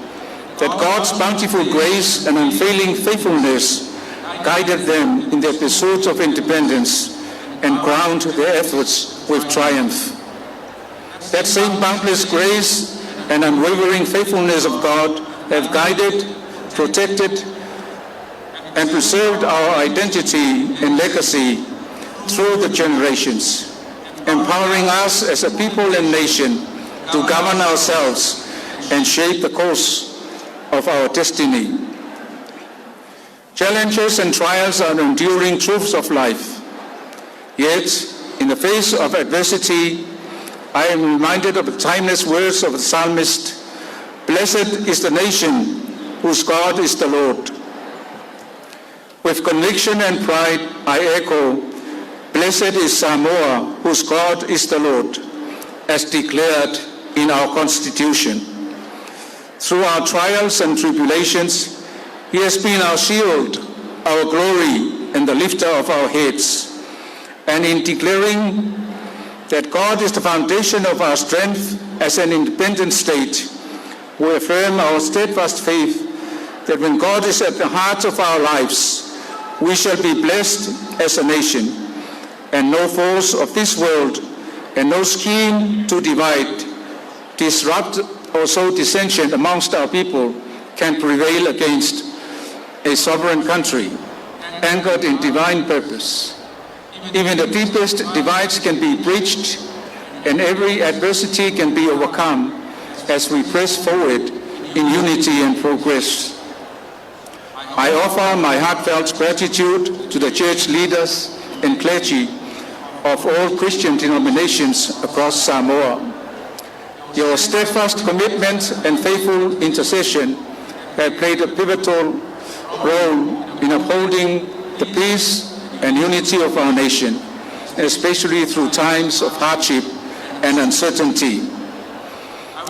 that God's bountiful grace and unfailing faithfulness guided them in their pursuit of independence and crowned their efforts with triumph. That same boundless grace and unwavering faithfulness of God have guided, protected, and preserved our identity and legacy through the generations, empowering us as a people and nation to govern ourselves and shape the course of our destiny. Challenges and trials are enduring truths of life. Yet, in the face of adversity, I am reminded of the timeless words of the psalmist, "Blessed is the nation whose God is the Lord." With conviction and pride, I echo, "Blessed is Samoa, whose God is the Lord," as declared in our Constitution. Through our trials and tribulations, He has been our shield, our glory, and the lifter of our heads. And in declaring that God is the foundation of our strength as an independent state. We affirm our steadfast faith that when God is at the heart of our lives, we shall be blessed as a nation, and no force of this world and no scheme to divide, disrupt, or sow dissension amongst our people can prevail against a sovereign country anchored in divine purpose. Even the deepest divides can be bridged and every adversity can be overcome as we press forward in unity and progress. I offer my heartfelt gratitude to the church leaders and clergy of all Christian denominations across Samoa. Your steadfast commitment and faithful intercession have played a pivotal role in upholding the peace and unity of our nation, especially through times of hardship and uncertainty.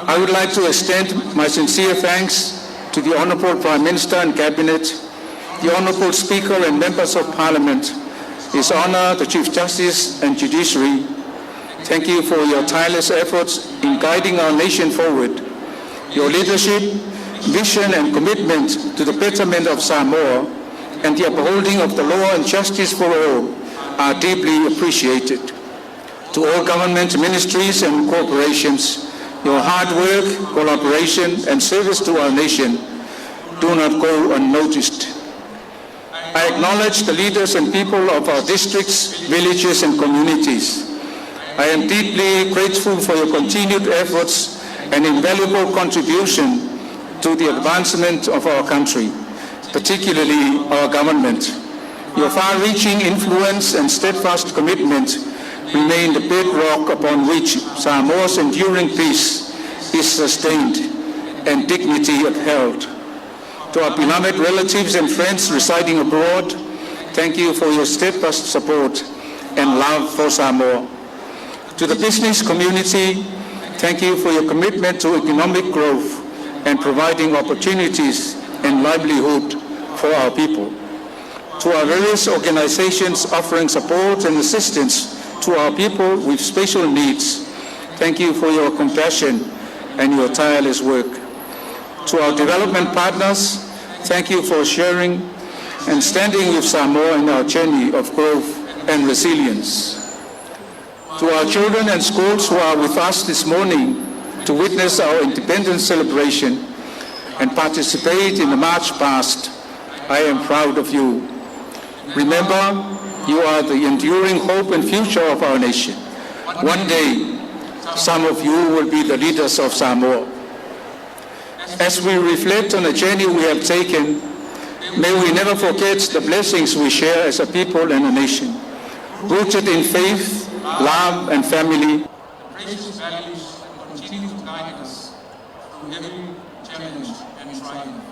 I would like to extend my sincere thanks to the Honorable Prime Minister and Cabinet, the Honorable Speaker and Members of Parliament, His Honor the Chief Justice and Judiciary. Thank you for your tireless efforts in guiding our nation forward. Your leadership, vision and commitment to the betterment of Samoa and the upholding of the law and justice for all are deeply appreciated. To all government ministries and corporations, your hard work, collaboration, and service to our nation do not go unnoticed. I acknowledge the leaders and people of our districts, villages, and communities. I am deeply grateful for your continued efforts and invaluable contribution to the advancement of our country, particularly our government. Your far-reaching influence and steadfast commitment remain the bedrock upon which Samoa's enduring peace is sustained and dignity upheld. To our beloved relatives and friends residing abroad, thank you for your steadfast support and love for Samoa. To the business community, thank you for your commitment to economic growth and providing opportunities and livelihood for our people. To our various organizations offering support and assistance to our people with special needs, thank you for your compassion and your tireless work. To our development partners, thank you for sharing and standing with Samoa in our journey of growth and resilience. To our children and schools who are with us this morning to witness our independence celebration and participate in the March Past, I am proud of you. Remember, you are the enduring hope and future of our nation. One day, some of you will be the leaders of Samoa. As we reflect on the journey we have taken, may we never forget the blessings we share as a people and a nation, rooted in faith, love, and family. Precious values that continue to guide us through every challenge and triumph.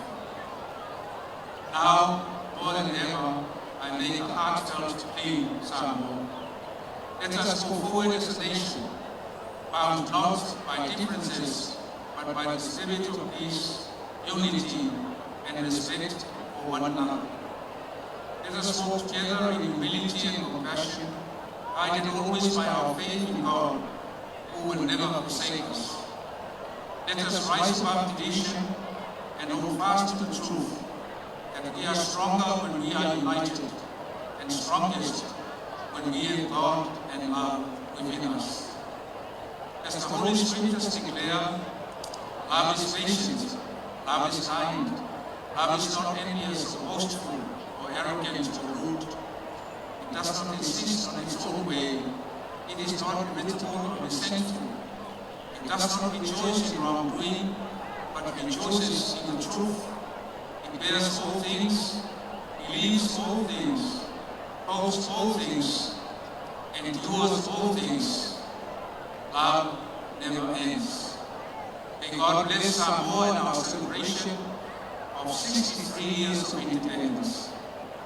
Now, more than ever, I make a heartfelt plea, Samoa. Let us go forward as a nation, bound not by differences, but by the spirit of peace, unity, and respect for one another. Let us walk together in humility and compassion, guided always by our faith in God, who will never forsake us. Let us rise above division and hold fast to the truth that we are stronger when we are united, and strongest when we have God and love within us. As the Holy Scriptures declare, love is patient, love is kind, love is not envious or boastful or arrogant or rude. It does not insist on its own way. It is not irritable or resentful. It does not rejoice in wrongdoing, but rejoices in the truth. It bears all things, believes all things, hopes all things, endures all things. Love never ends. May God bless Samoa and our celebration of 63 years of independence.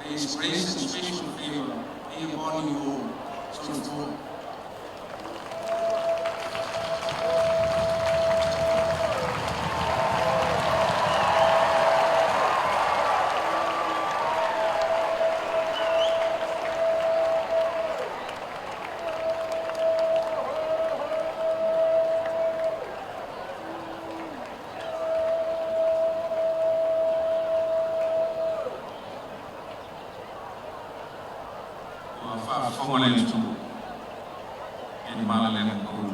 May His grace and special favor be upon you all. Soifua. Faafofoga le atunuu i le malalega kou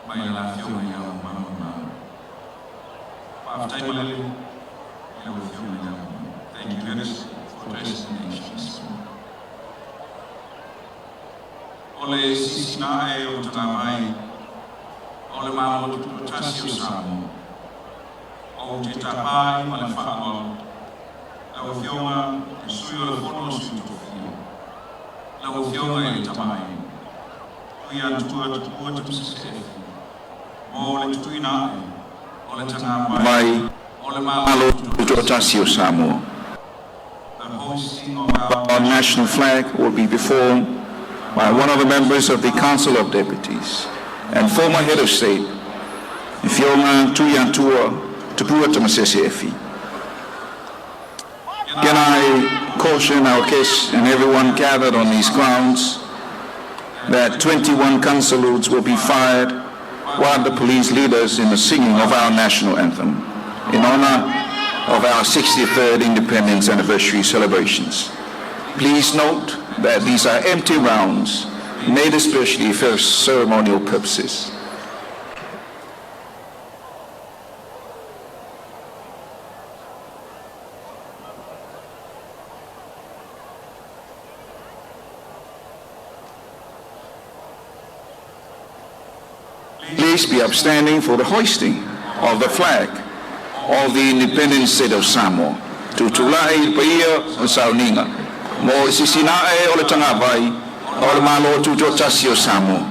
mai a le Afioga i Le Ao Mamalu o le Malo. Faafetai malele i lau Afioga i Le Ao Mamalu. Thank you, Excellency, for addressing the nation this morning. O le sisina ae o le tagavai o le Malo Tutoatasi o Samoa, ou te tapa ai ma le faaaloalo lau Afioga i le Sui o le Fono a Sui Tofia, lau Afioga i le Tama a Aiga, Tuiatua Tupua Tamasese Efi, mo le tuuina ae o le tagavai Vai o le Malo Tutoatasi o Samoa. The hoisting of our Our national flag will be performed by one of the members of the Council of Deputies and former head of state, Afioga Tuiatua Tupua Tamasese Efi. Can I caution our guests and everyone gathered on these grounds that 21 gun salutes will be fired while the police lead us in the singing of our national anthem in honor of our 63rd independence anniversary celebrations. Please note that these are empty rounds made especially for ceremonial purposes. Please be upstanding for the hoisting of the flag of the independent state of Samoa. Tutulai i le paia o sauniga. Mo le sisina ae o le tagavai o le Malo Tutoatasi o Samoa.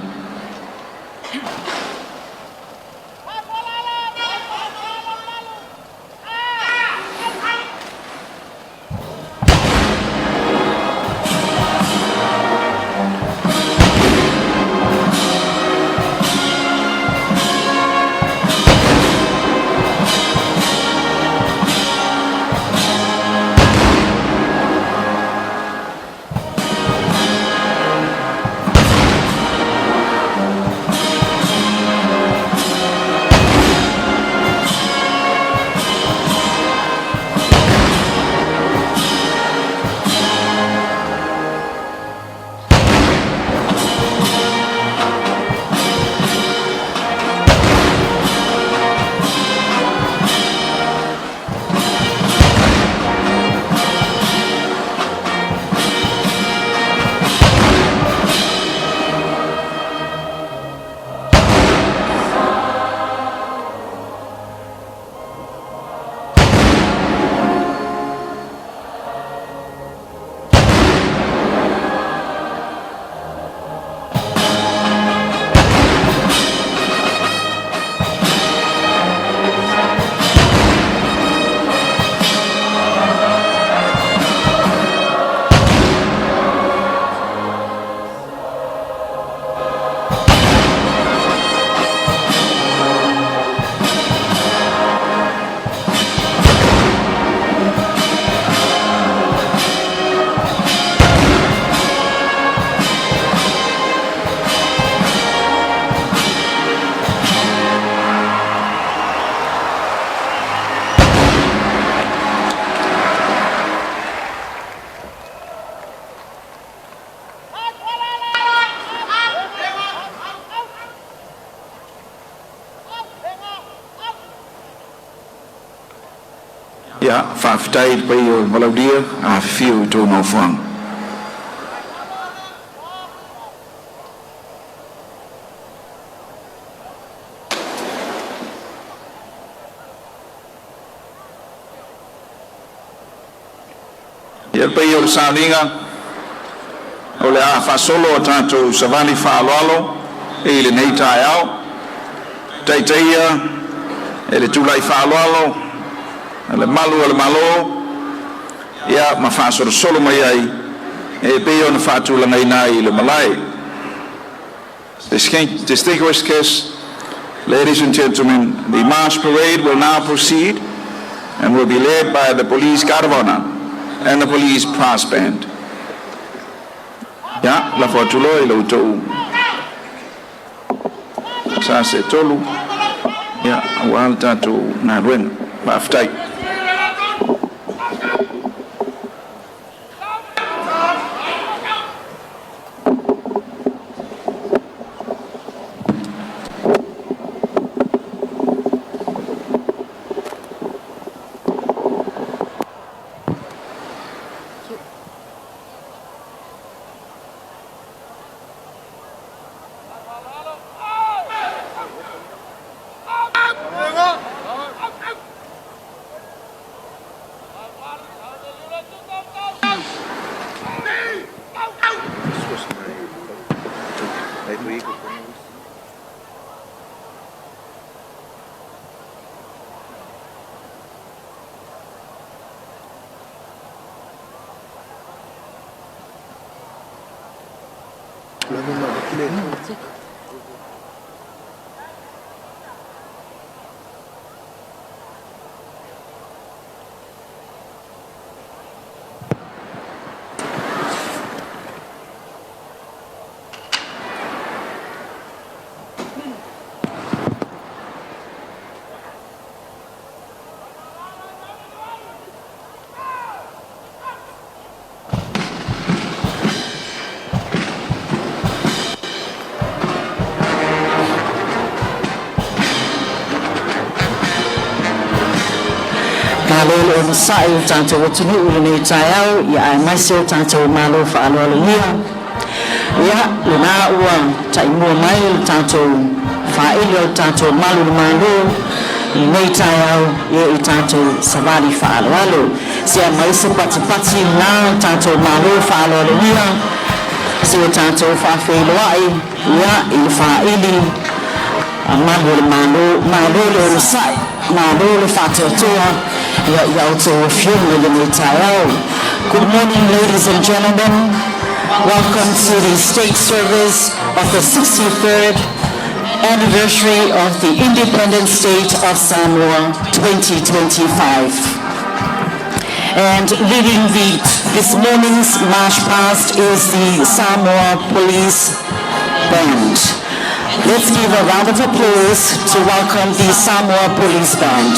Ia, faafetai i le paia o le valaaulia, afifio i outou nofoaga. Ia, le paia o le sauniga, o le a faasolo a tatou savali faaaloalo i lenei taeao, taitaia e le tulai faaaloalo a le Malu o le Malo, ia ma faasolosolo mai ai e pei ona faatulagaina ai i le malae. Distinguished guests, ladies and gentlemen, the mass parade will now proceed and will be led by the Police Guard of Honor and the Police Brass Band. Ia, lafo atu loa i la outou sa se tolu, ia, aua le tatou galuega. Faafetai. Malo le onosai o tatou atunuu i lenei taeao, ia aemaise o tatou malo faaaloalogia. Ia, lena ua taimua mai le tatou faaili o le tatou malu o le Malo i lenei taeao ia i tatou savali faaaloalo. Se aumai se patipati na o tatou malo faaaloalogia se o tatou faafeiloai ia i le faaili a malu o le Malo. Malo le onosai, malo le faatoatoa ia ia outou afioga i lenei taeao. Good morning, ladies and gentlemen. Welcome to the state service of the 63rd anniversary of the Independent State of Samoa 2025. And leading this morning's march past is the Samoa Police Band. Let's give a round of applause to welcome the Samoa Police Band.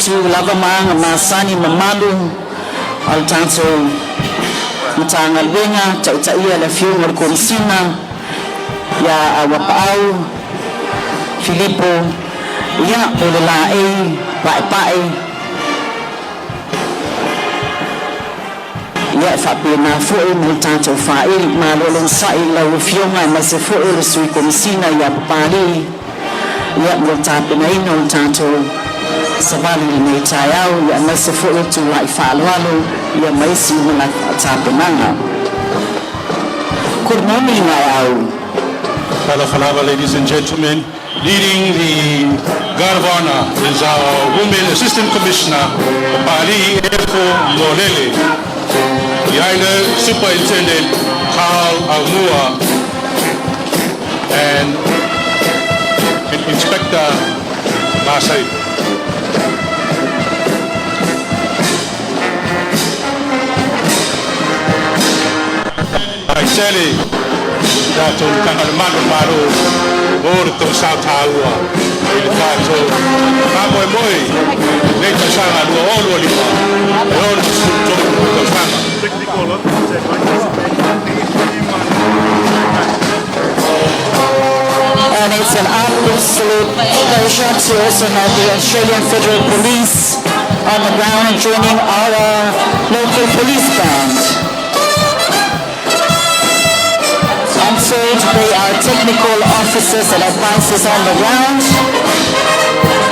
Tu lava maga masani mamalu o le tatou Matagaluega, taitaia le afioga le Komesina ia Auapaau Filipo, ia o le laei paepae ia e faapena foi ma le tatou faaili. Malo le onosai i lau afioga aemaise foi o le Sui Komesina ia Papalii ia mo le tapenaina o le tatou savali i lenei taeao, ia aemaise foi o tulai faaaloalo ia ma isi uma tapenaga. Good morning, Aeau. Talofa, ladies and gentlemen. Leading the Guard of Honor is our Women Assistant Commissioner, Pali Efo Molele. The Island Superintendent, Carl Aumua, and Inspector Masai. Vaitele, tatou Matagaluega Malo mo le tou sao taua i le tatou faamoemoe nei tausaga 2025 e 63 tausaga. And it's an absolute pleasure to also have the Australian Federal Police on the ground joining our local police band. I'm told they are technical officers and advisors on the ground.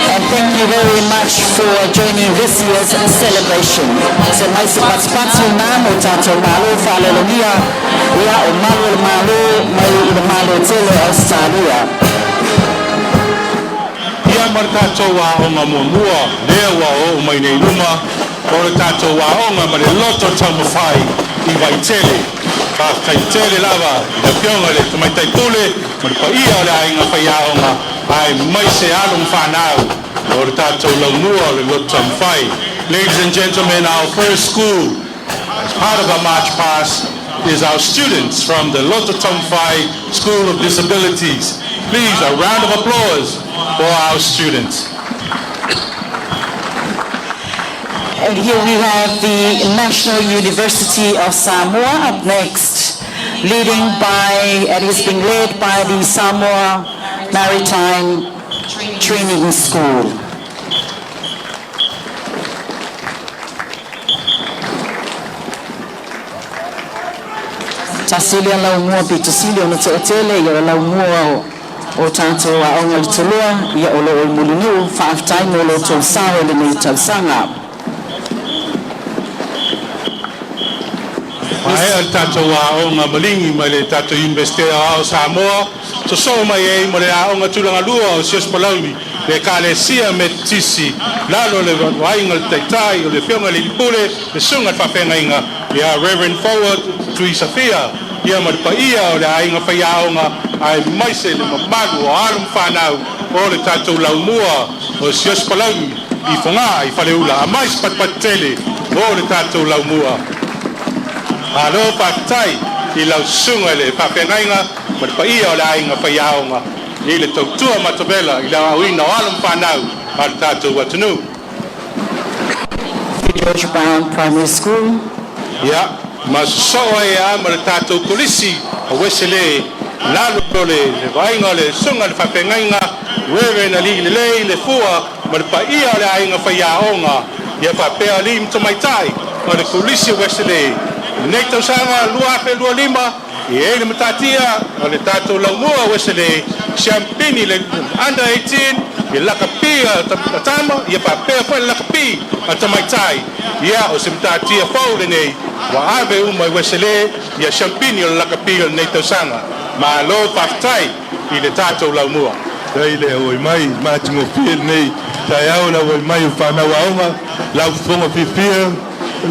And thank you very much for joining this year's celebration. Se mai se patipati na mo tatou malo faaaloalogia ia o malu o le Malo mai i le Malo tele Australia. Ia ma le tatou aoga muamua lea ua oo mai nei luma o le tatou aoga ma le Loto Taumafai i Vaitele. Faafetai tele lava i le afioga i le Tamaitai Pule ma le paia o le aiga faiaoga aemaise alo ma fanau o le tatou laumua o le Loto Taumafai. Ladies and gentlemen, our first school as part of our march past is our students from the Loto Taumafai School of Disabilities. Please, a round of applause for our students. And here we have the National University of Samoa up next, leading by, and is being led by the Samoa Maritime Training School. Tasi lea laumua pito sili ona toatele ia o laumua o tatou aoga le toloa ia o lo o i Mulinuu. Faafetai mo lo tou sao i lenei tausaga. Maea le tatou aoga maligi mai le tatou Iunivesite Aoao Samoa. Sosoo mai ai ma le Aoga Tulagalua o Siosiu Palauli, le Ekalesia Metotisi, lalo le vaaiga le taitai o le afioga i le Pule, le susuga i le faafeagaiga ia Reverend Forward Tui Safia, ia ma le paia o le aiga faiaoga aemaise le mamalu o alo ma fanau o le tatou laumua o Siosiu Palauli i Fogaa i Faleula. Aumai se patupatu tele mo le tatou laumua. Malo faafetai i lau susuga i le faafeagaiga ma le paia o le aiga faiaoga i le tautua matavela i le aoaoina o alo ma fanau a le tatou atunuu. George Brown Primary School. Ia, ma sosoo ai lava ma le tatou Kolisi o Ueselei, lalo o le vaaiga o le susuga i le faafeagaiga Reverend Ali Lelei le Fua ma le paia o le aiga faiaoga, ia faapea alii ma tamaitai o le Kolisi o Ueselei. Lenei tausaga 2025, e i ai le matatia o le tatou laumua o Ueselei, siampini le under 18, i lakapi a tama, ia faapea foi le lakapi a tamaitai. Ia o se matatia fou lenei, ua ave uma i Ueselei, ia siampini o le lakapi o lenei tausaga. Malo faafetai i le tatou laumua. Faafetai le auai mai matagofie lenei taeao, le auai mai o fanau aoga lau fofoga fiafia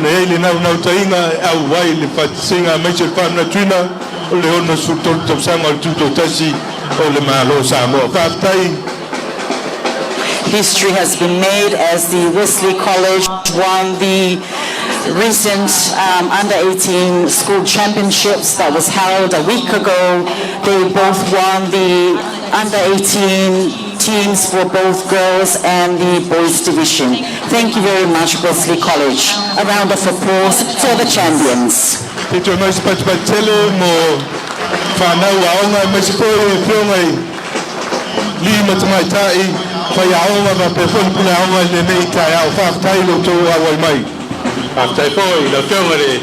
na i ai le naunautaiga e auai le faatasiga aemaise le faamanatuina o le 63 tausaga o le tutoatasi o le Malo o Samoa. Faafetai. History has been made as the Wesley College won the recent under 18 school championships that was held a week ago. They both won the under 18 teams for both girls and the boys division. Thank you very much, Wesley College. A round of applause for the champions. Te toe mai se patupatu tele mo fanau aoga aemaise foi e afioga i alii ma tamaitai faiaoga faapea foi le pule aoga i lenei taeao. Faafetai lo outou auai mai. Faafetai foi i le afioga i le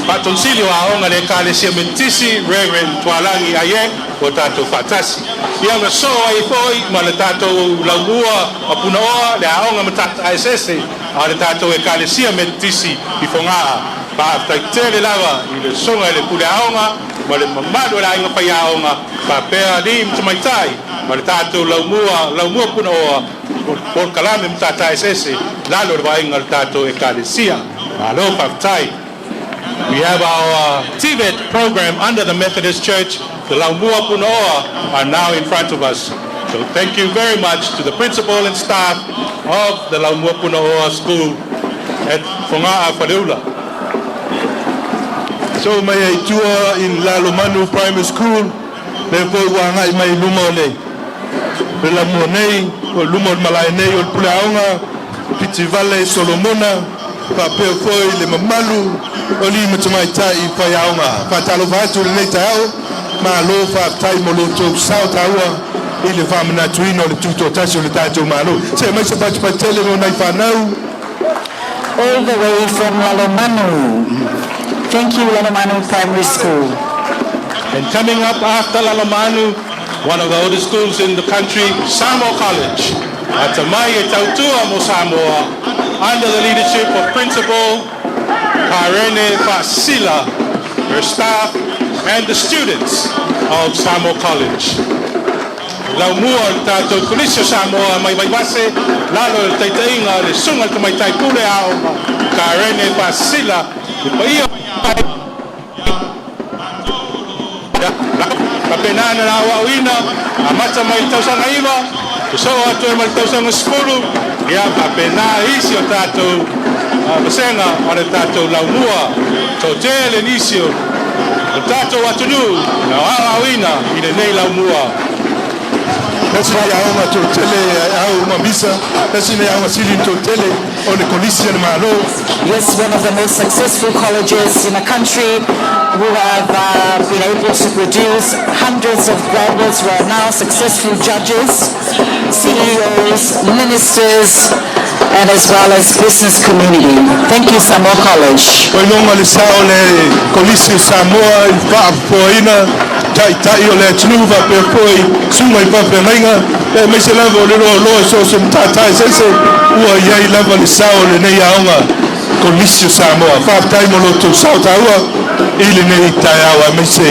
Faatonusili o Aoga le Ekalesia Metotisi, Reverend Tualagi Aie, ua tatou faatasi. Ia ma sosoo ai foi ma le tatou laumua o Punaoa, le Aoga Matata Eseese a le tatou Ekalesia Metotisi i Fogaa. Faafetai tele lava i le susuga i le pule aoga ma le mamalu o le aiga faiaoga faapea alii ma tamaitai ma le tatou laumua Punaoa polokalame Matata Eseese lalo o le vaaiga o le tatou Ekalesia. Malo faafetai. We have our TVET program under the Methodist Church. The Laumua Punaoa are now in front of us. So thank you very much to the principal and staff of the Laumua Punaoa School at Fogaa Faleula. So mai ai tua in Lalomanu Primary School, le foi ua agai mai i luma o le laumua nei, o luma o le malae nei o le pule aoga, Pitivale Solomona, faapea foi le mamalu o alii ma tamaitai faiaoga. Faatalofa atu lenei taeao, malo faafetai mo lo outou sao taua i le faamanatuina o le tutoatasi o le tatou Malo. Se mai se patupatu tele mo nai fanau. All the way from Lalomanu. Thank you, Lalomanu Primary School. And coming up after Lalomanu, one of the oldest schools in the country, Samoa College. Atamai e tautua mo Samoa, under the leadership of Principal Karene Fasila, her staff, and the students of Samoa College. Laumua o le tatou Kolisi o Samoa mai Vaivase, lalo o le taitaiga le susuga i le tamaitai pule aoga, Karene Fasila, le paia faapena na aoaoina amata mai le tausaga 9, sosoo atu ai ma le tausaga 10, ia faapena isi o tatou vasega o le tatou laumua. Toatele nisi o le tatou atunuu na aoaoina i lenei laumua. Tasi nei aoga toatele au mamisa, tasi nei aoga sili toatele o le Kolisi a le Malo. Yes, one of the most successful colleges in the country who have been able to produce hundreds of graduates who are now successful judges, CEOs, ministers, and as well as business community. Thank you, Samoa College. O iloga le sao le Kolisi o Samoa i faafofoaina taitai o le atunuu faapea foi susuga i faafeagaiga aemaise lava o le loaloa so o se matata eseese ua i ai lava le sao o lenei aoga Kolisi o Samoa. Faafetai mo lo outou sao taua. i lenei taeao aemaise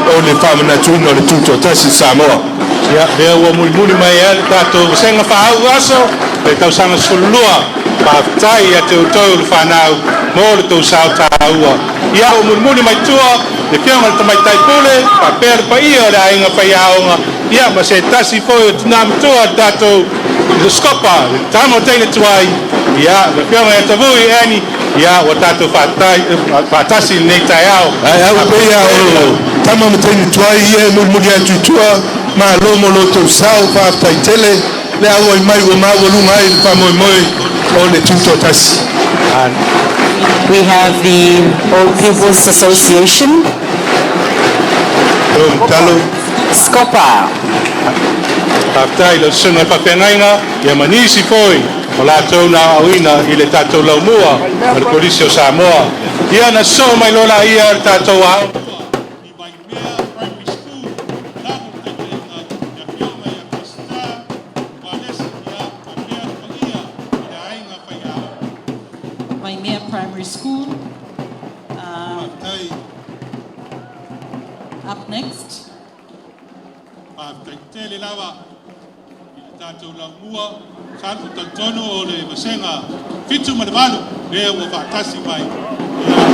o le faamanatuina o le Tutoatasi Samoa. Ia, lea ua mulimuli mai ai le tatou vasega faaauaso le tausaga 12. Faafetai ia te outou le fanau mo le tou sao taua. Ia, ua mulimuli mai tua le afioga i le Tamaitai Pule faapea le paia o le aiga faiaoga, ia ma se tasi foi o tina matua le tatou Skopa, le tama o teine tuai, ia, le afioga ia Tavui Ani, ia, ua tatou faatasi i lenei taeao. Ae au peia o tama ma teine tuai ia e mulimuli atu i tua, malo mo lo tou sao, faafetai tele le auai mai ua maualuga ai le faamoemoe o le Tutoatasi. We have the Old People's Association, Talo. Scopa. Faafetai lau susuga i faafeagaiga ia ma nisi foi o latou na aoaoina i le tatou laumua ma le Kolisi o Samoa. Ia na sosoo mai loa laia le tatou aoga. Waimea Primary School. Up next, Faafetai tele lava i le tatou laumua sa talitonu o le vasega 7 ma le 8 lea ua faatasi mai.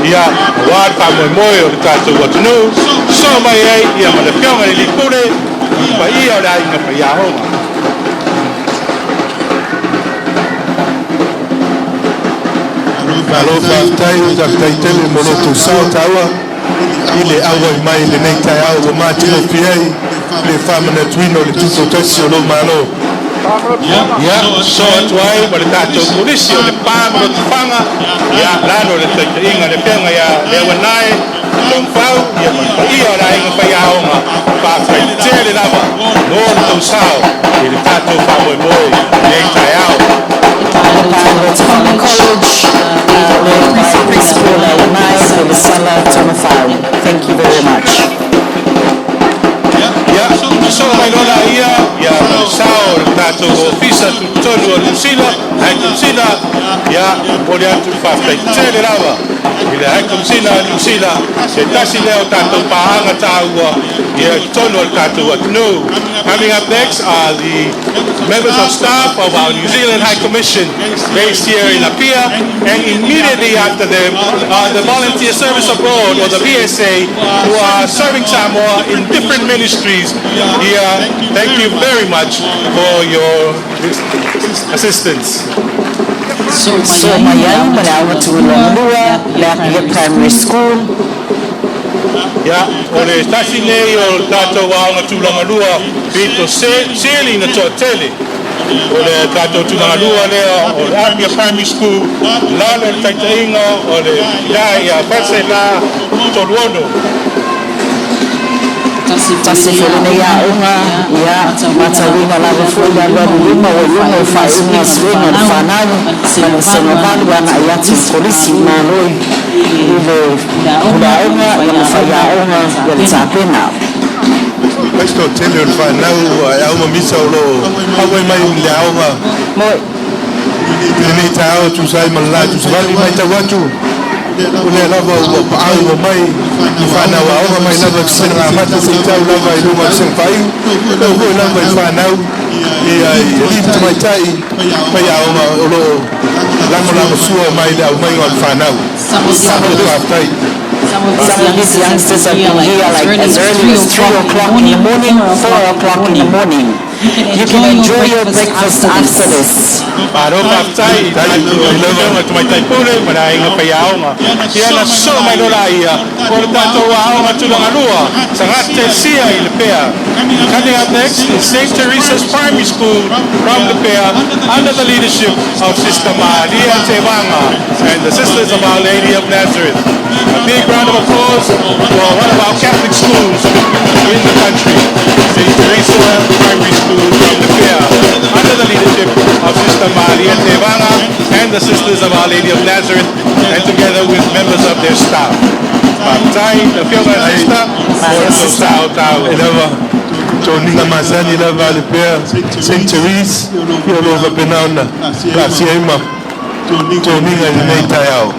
Ia, aua le faamoemoe o le tatou atunuu, sosoo mai ai ia ma le afioga i le Pule, paia o le aiga faiaoga. Malo faafetai, faafetai tele mo lo tou sao taua i le auai mai lenei taeao ua matagofie ai le faamanatuina o le Tutoatasi o lou Malo. Ia, sosoo atu ai ma le tatou Kolisi o Lepa ma Lotofaga, ia, lalo le taitaiga le afioga ia Leauanae Lomfau, ia ma le paia o le aiga faiaoga. Faafetai tele lava mo le tou sao i le tatou faamoemoe lenei taeao. Lepa College, led by Principal Leauanae Pelisala Tomafau. Thank you very much. Ia, sosoo mai loa laia, ia, ma le sao o le tatou ofisa tutotonu o Niu Sila, High Komisina. Ia, momoli atu le faafetai tele lava i le High Komisina a Niu Sila, se tasi lea o tatou paaga taua ia i totonu o le tatou atunuu. Coming up next are the members of staff of our New Zealand High Commission based here in Apia, and immediately after them are the Volunteer Service Abroad, or the VSA, who are serving Samoa in different ministries here. Thank you very much for your assistance. Sosoo mai ai ma le Aoga Tulagalua, le Apia Primary School. Ia, o le tasi nei o le tatou aoga tulagalua pito sili na toatele. O le tatou tulagalua lea o le Apia Primary School, lalo le taitaiga o le tina ia Falesela Toluono. Tasi foi lenei aoga, ia, matauina lava foi le alualu luma o luga o faaiuga suega o le fanau ma le vasega 8 agai atu i le kolisi. Malo i le pule aoga ia ma faiaoga ia le tapena. Pasto tele o le fanau e au mamisa o lo auai mai i le aoga Moi. I lenei taeao tusa ai ma le la tusavali mai tau atu o lea lava ua paau ua mai i fanau aoga mai lava i amata seia tau lava i luga o le segafaaiu o foi lava i fanau ia i alii ma tamaitai faiaoga o loo lagolagosua mai le aumaiga o le fanau. Faafetai. Some of these youngsters have been here like as early as 3 o'clock in the morning, 4 o'clock in the morning. You can enjoy your breakfast after this. Malo faafetai i le tamaitai pule ma le aiga faiaoga. Ia na sosoo mai loa laia o le tatou aoga tulagalua Sagate Sia i Lepea. Coming up next is St. Teresa's Primary School from Lepea, under the leadership of Sister Maria Tevanga and the Sisters of Our Lady of Nazareth. A big round of applause for one of our Catholic schools in the country, St. Teresa Primary School from Lepea, under the leadership of Sister Maria Tevanga and the Sisters of Our Lady of Nazareth, and together with members of their staff. Faafetai, le afioga i le Sister, mo le tou sao taua. E lava toniga masani lava le pea St. Therese ia o loo faapena ona laasia ai ma toniga i lenei taeao.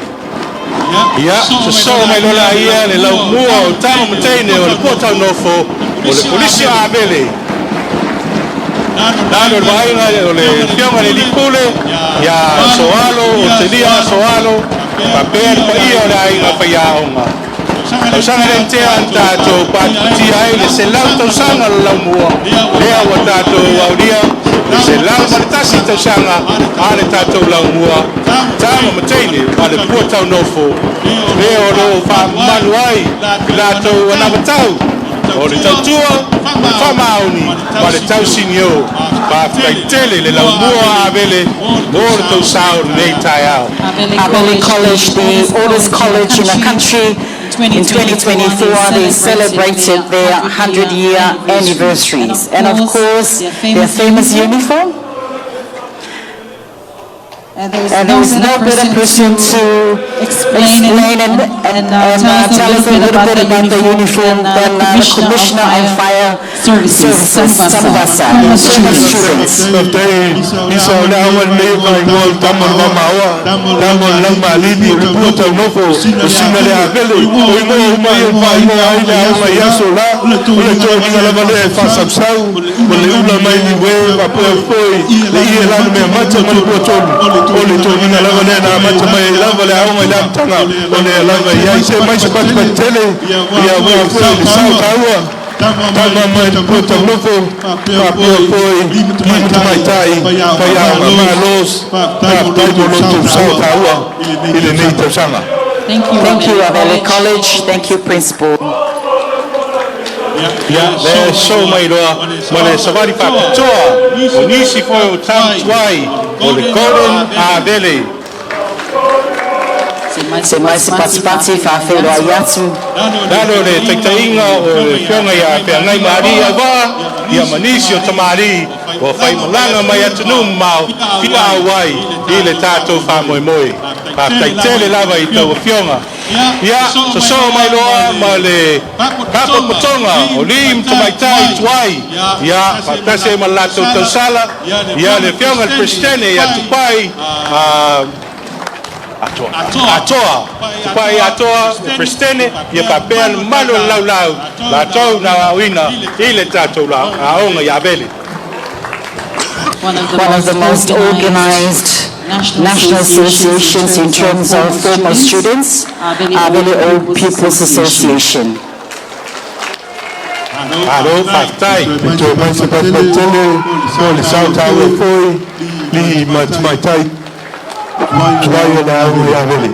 Ia, sosoo mai loa lea le laumua o tama ma teine o le Puataunofo o le Kolisi o Avele. Lalo le vaaiga o le afioga i le alii pule ia Soalo o Telia Soalo faapea le paia o le aiga faiaoga. Tausaga le tea na tatou patipatia ai le 100 tausaga o le laumua, lea ua tatou aulia le 101 tausaga a le tatou laumua tama ma teine ma le Puataunofo, lea o loo faamamalu ai i latou anavatau o le tautua, le faamaoni ma le tausinio. Faafetai tele le laumua Avele mo le tou sao lenei taeao. Avele College, the oldest college in the country. In 2024, they celebrated their 100-year anniversaries. And of course, their famous uniform. And there is no better person to explain and tell us a little bit about the uniform than the Commissioner of Fire Services, Tanuvasa, former students. Faafetai isa o le aoga lenei faaigoa o Tama o le Vamaoa, Tama o le Laumalini, o le Puataunofo, o Sina le Avele, o igoa uma ia e faaigoa ai le aoga i aso la, o le toniga lava lea e faasausau, ma le ula mai niue, faapea foi le ie lana mea mata ma le puatolu, o le toniga lava lea na amata mai ai lava le aoga i le amataga, o lea lava i ai. Se mai se patipati tele, ia ua foi le sao taua, tama mai le Puataunofo, faapea foi alii ma tamaitai faiaoga. Malo, faafetai mo lo outou sao taua i lenei tausaga. Thank you, Thank you, Avele College. Thank you, Principal. Ia, le soo mai loa ma le savali faapitoa o nisi foi o tama tuai o le Golden Avele. Se mai se patipati faafeiloai atu. Lalo le taitaiga o le afioga ia Feagai Malie Auvaa, ia ma nisi o tamalii ua faimalaga mai atunuu mamao fia auai i le tatou faamoemoe. Faafetai tele lava i tou afioga. Ia, sosoo mai loa ma le faaputaputoga o alii ma tamaitai tuai, ia faatasi ai ma le latou tausala, ia le afioga le Peresetene ia Tupai Atoa, Atoa, Tupai Atoa, le Peresetene, ia faapea le mamalu o le laulau latou na aoina i le tatou aoga i Avele. One of the One of the most organized national associations in terms of former students, Avele Old Pupils Association. Malo, faafetai. Toe mai se patipati tele mo le sao taua foi alii ma tamaitai tuai o le aoga i Avele.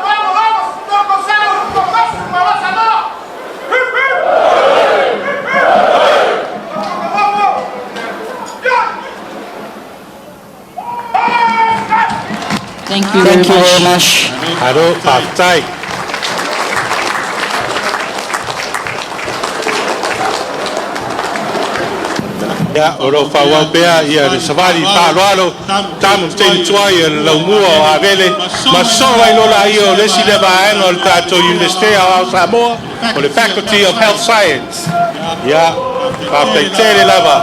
¡Vamos, vamos! ¡Vamos, vamos, vamos! ¡Hip, hip! ¡Hip, hip! ¡Vamos! ¡Ya! Thank you very Thank you very much. Much. Malo, faafetai. Ia, o lo faaauau pea ia le savali faaaloalo tama ma teine tuai o le laumua o Avele ma sosoo ai loa laia o le isi lea vaega o le tatou Iunivesite Aoao Samoa o le Faculty of Health Science. Ia, faafetai tele lava.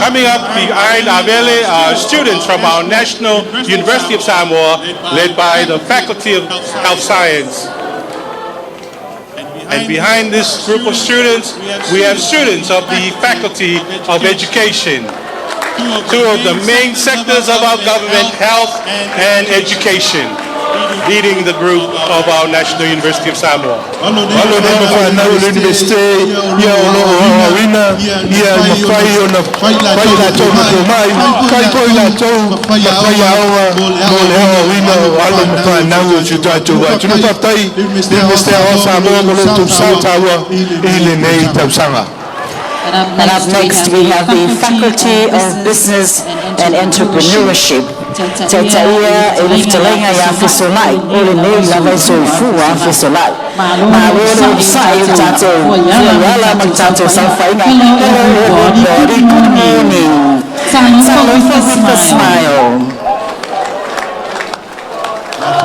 Coming up behind Avele are students from our National University of Samoa, led by the Faculty of Health Science. And behind this group of students, we have students of the Faculty of Education, two of the main sectors of our government, health and education, leading the group of our National University of Samoa. Alo nei ma fanau o le Universite ia o loo aoaoina ia mafai ona fai latou ma fomai, fai foi latou ma faiaoga mo le aoaoina o alo ma fanau o si o tatou atunuu. Faafetai le Universite Aoao Samoa mo lo outou sao taua i lenei tausaga. And up next, we have the Faculty of Business and Entrepreneurship. Taitaia e le fetalaiga ia Fesolai, o lenei lava e soifua Fesolai. Malo le onosai i le tatou fuaiala ma le tatou saofaiga. Hello everybody, good morning. Talofa with a smile.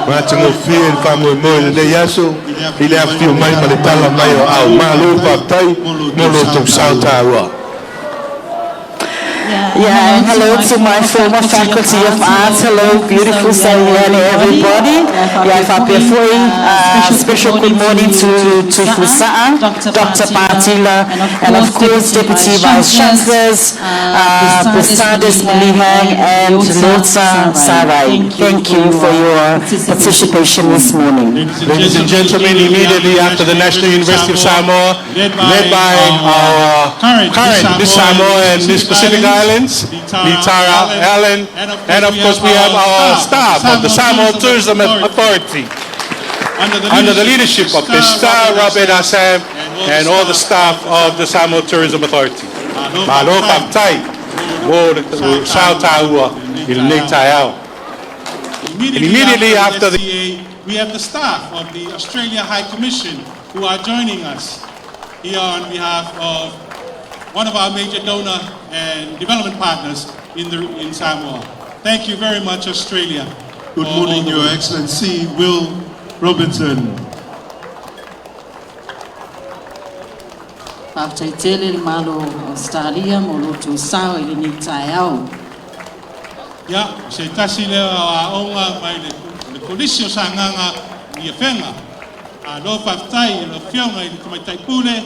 Matagofie le faamoemoe lenei aso i le afifio mai ma le tala mai o ao. Malo, faafetai mo lo outou sao taua. Yeah, and hello to my former Faculty of Arts. Hello, beautiful Sariani, everybody. Yeah, faapea foi, special good morning to Fusa'a, Dr. Partila, and of course Deputy Vice Chancellors, Besadis Malihang and Lotsa Sarai. Thank you for your participation this morning. Ladies and gentlemen, immediately after the National University of Samoa, led by our current Miss Samoa and Miss Pacific Islands, Litara Allen, and of course we have our staff of the Samoa Tourism Authority, under the leadership of Mr. Robert Assam and all the staff of the Samoa Tourism Authority. Malo faafetai mo le sao taua i lenei taeao. And immediately after the SCA, we have the staff of the Australia High Commission who are joining us here on behalf of one of our major donor and development partners in Samoa. Thank you very much, Australia. Good for morning, all the Your work. Excellency Will Robinson. Faafetai tele le malo Australia mo lo outou sao i lenei taeao. Ia, se tasi lea o aoga mai le Kolisi o Sagaga i Afega. Malo faafetai i le afioga i le Tamaitai Pule,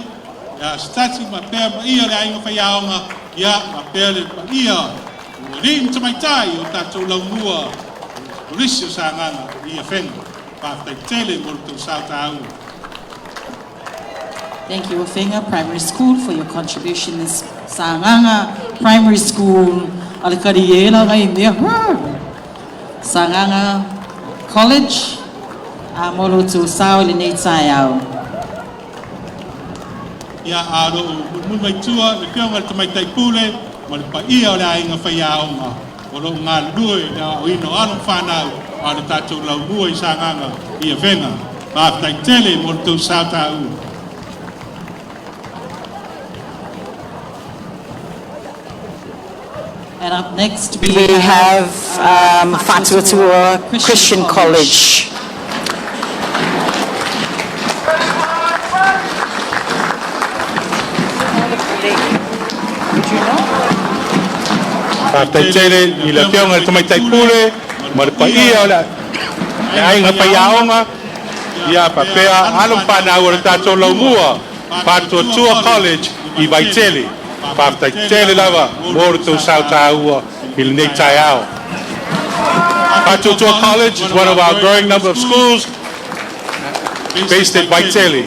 ia Sitati ma pea ma ia le aiga faiaoga, ia ma pea le paia o alii ma tamaitai o tatou laumua Kolisi o Sagaga i Afega. Faafetai tele mo le tou sao taua. Thank you, Afega Primary School, for your contribution this Sagaga Primary School. Alakariela ngai mea. Sagaga College. A mo lo outou sao i lenei taeao. Ia, a o loo mulimuli mai tua le afioga i le Tamaitai Pule ma le paia o le aiga faiaoga o loo galulue i le aoaoina o alo ma fanau a le tatou laumua i Sagaga i Afega. Faafetai tele mo le tou sao taua. And up next we, We have Fatuatua Christian College. Faafetai tele i le afioga i le Tamaitai Pule ma le paia o le aiga faiaoga, ia faapea alo ma fanau o le tatou laumua Faatuatua College i Vaitele. Faafetai tele lava mo le tou sao taua i lenei taeao. Faatuatua College is one of our growing number of schools based at Vaitele.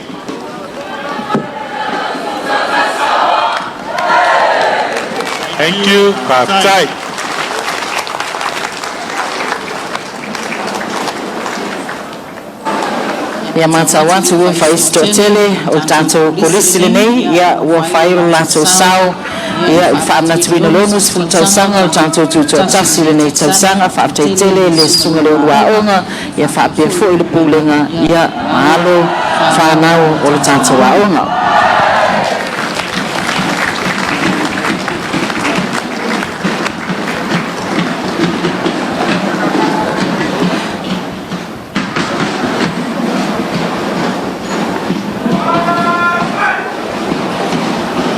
Thank you. Faafetai. Ia matau atu ua faaiso toatele o tatou kolisi lenei, ia ua fai lo latou sao ia i faamanatuina le 60 tausaga o tatou tutoatasi lenei tausaga. Faafetai tele le susuga le uluaoga, ia faapea foi le pulega, ia ma alo fanau o le tatou aoga.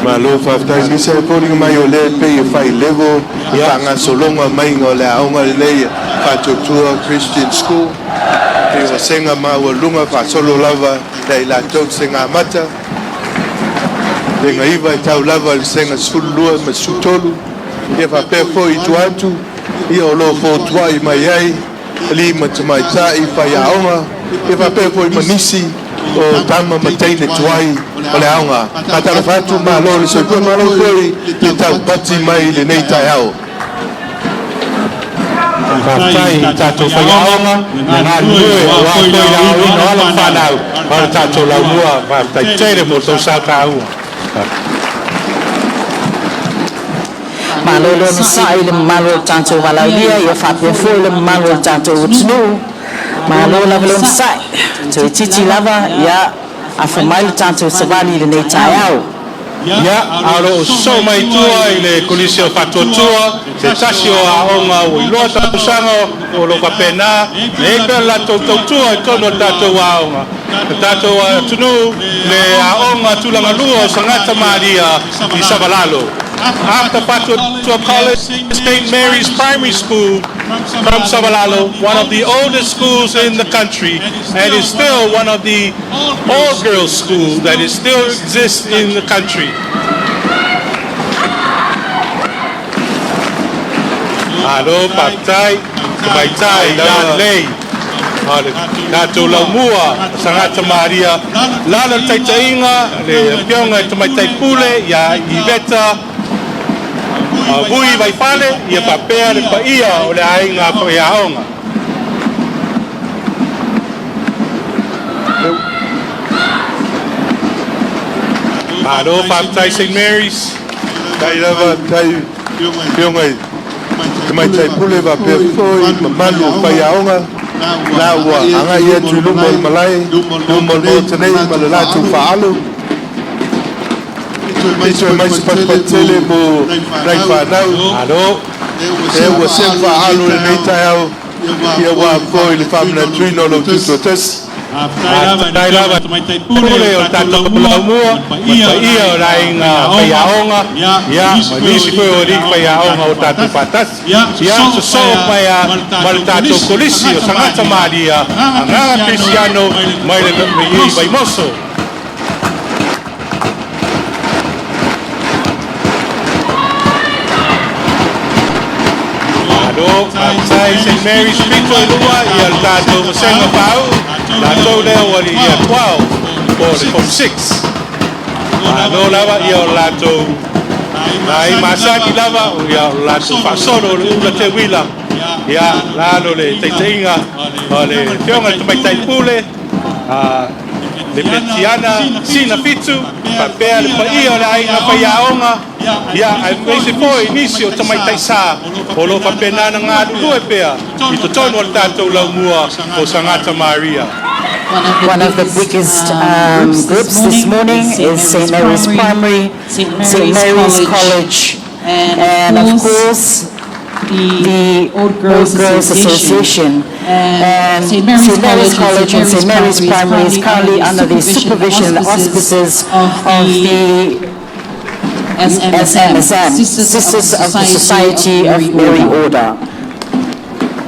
Malo faafetai nisi e foliga mai o lea pei e failevo i faagasologa maiga o le aoga lelei Faatuatua Christian School pe ua sega maualuga faasolo lava le ai latou segamata lega 9 e tau lava le sega 12 ma 13, ia faapea foi i tua atu ia o loo fotuai mai ai alii ma tamaitai faiaoga, ia faapea foi ma nisi o tama ma teine tuai o le aoga. Faatalofa atu, malo le soifua, malo foi le taupati mai lenei taeao. Faafetai i tatou faiaoga le galulue aua foi le aoaoina o alo ma fanau o le tatou laumua. Faafetai tele mo tou sao taua. Malo le onosai i le mamalu o le tatou valaaulia, ia faapea foi le mamalu o le tatou atunuu. Malo lava le onosai. Toeitiiti lava, ia afa mai le tatou savali i lenei taeao. Ia, a o loo sosoo mai tua i le Kolisi o Faatuatua, se tasi o aoga ua iloa tausaga o lo faapena, le ai pea le latou tautua i totonu o le tatou aoga, le tatou atunuu, le aoga tulagalua o Sagata Maria i Savalalo. After Fatuatua College, St. Mary's Primary School from Savalalo, one of the oldest schools in the country, and is still one of the all-girls schools that is still exists in the country. Malo faafetai, tamaitai lalelei o le tatou laumua o Sagata Maria, lalo le taitaiga le afioga i Tamaitai Pule ia Iveta Vui Vaifale, ia faapea le paia o le aiga faiaoga. Malo faafetai St. Mary's. Tai lava tai afioga i Tamaitai Pule faapea foi mamalu o faiaoga la ua agai atu i luma o le malae, luma o le maota nei ma le latou faalo. E toe mai se fatefate mo nai fanau. Malo. E ua seu faalo lenei taeao ia ua foi le faamanatuina o lou tutoatasi. Faafetai lava Pule o tatou laumua ma paia o le aiga faiaoga, ia ma nisi foi o alii faiaoga o tatou faatasi. Ia sosoo paea ma le tatou Kolisi o Sagata Maria Agaga Kerisiano mai le i Vaimoso. Malo, faafetai St. Mary's pito i lua ia le tatou vasega faauu, latou lea ua le Year 12 po o le Form 6. Malo lava ia o latou nai masani lava ia o latou faasolo o le ula teuila ia lalo le taitaiga o le afioga i le Tamaitai Pule le Petiana Sina Fitu faapea le paia o le aiga faiaoga ia aemaise foi nisi o tamaitai sa o lo o faapena na galulue pea i totonu o le tatou laumua o Sagata Maria. One of the biggest groups this morning is St. Mary's Primary, St. Mary's College, and of course, the Old Girls Association. And St. Mary's College and St. Mary's Primary is currently under the supervision and auspices of the SMSM, Sisters of the Society of Mary Order.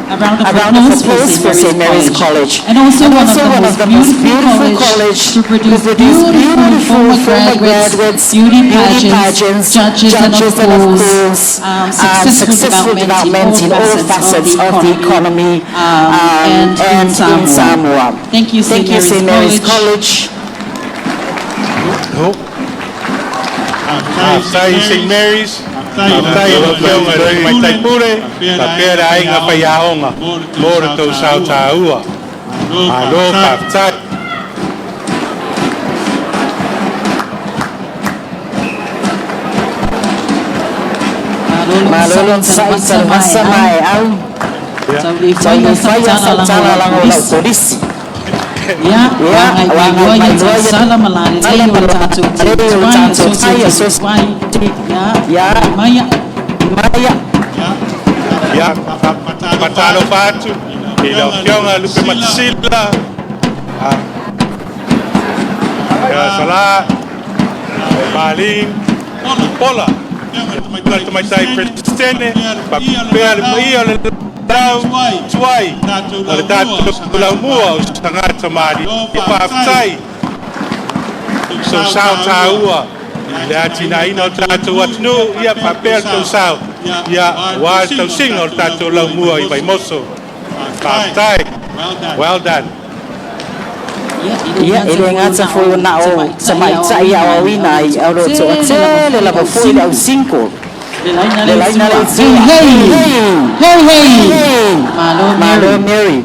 A round of A round of applause applause for St. Mary's College. And also one of the most beautiful college to to produce produce beautiful beautiful former former graduates, graduates, beauty beauty pageants, pageants, judges, judges, and and of of course, course, successful successful development development in all facets of the economy and and in in Samoa. Samoa. Thank you, St. Thank you, St. Mary's Mary's College. College. Faafetai St. Mary's, faafetai i lau afioga i le Tamaitai Pule, faapea le aiga faiaoga mo le tou sao taua. Malo faafetai. Malo le onosai talavasa ma e au. Taulī faia sautaga lago lau kolisi. Ia, Ia, ua ua agai agai mai mai loa loa ia tausala ma lalelei o le tatou Lelei o le Thai tatou Thai Associated Associated. Ia, Ia, maia. Maia. Ia, faatalofa atu i lau afioga Lupe Matasila, ia Sala, Malin, Pola, le Tamaitai Peresetene, faapea le paia o le lau tuai o le tatou laumua o Sagata Maria. Faafetai sou sao taua i le atinaeina o tatou atunuu, ia faapea le tou sao ia ua le tausiga o le tatou laumua i Vaimoso. Faafetai. Well done. Ia, e le gata foi o na o tamaitai aoaoina ai, ao lo toatele lava foi le au single. Le laina Le le laina le sua. sua. Hey, Hey! hey, hey. Hey! Malo Malo Mary. Mary.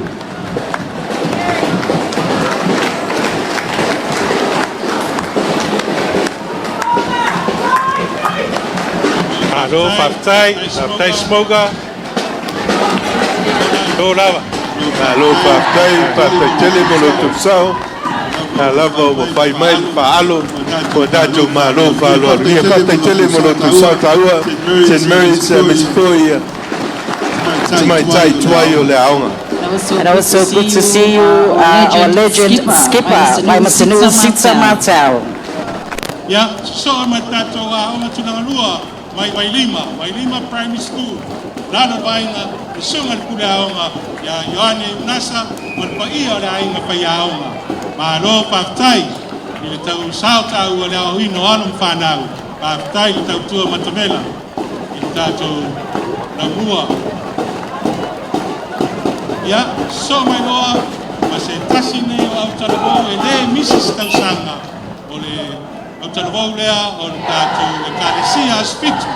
Malo, faafetai, faafetai Smoga. To lava. Malo faafetai, faafetai tele mo lo outou sao. Na lava ua fai mai le faalo o tatou malo faaaloalogia. Faafetai tele mo lo outou sao taua, St. Mary's aemaise foi ia tamaitai tuai o le aoga. And also good to see you, our legend skipper, by Masanu Sita Matau. Ia, sosoo ma tatou aoga tulagalua. mai Vailima, Vailima Primary School, lalo le vaaiga le susuga i le pule aoga ia Ioane Unasa ma le paia o le aiga faiaoga. Malo faafetai i le tau sao taua i le aoaoina o alo ma fanau. Faafetai le tautua matamela i le tatou laumua. Ia, sosoo mai loa ma se tasi nei o autalavou e le misi se tausaga, o le autalavou lea o le tatou Ekalesia Aso Fitu.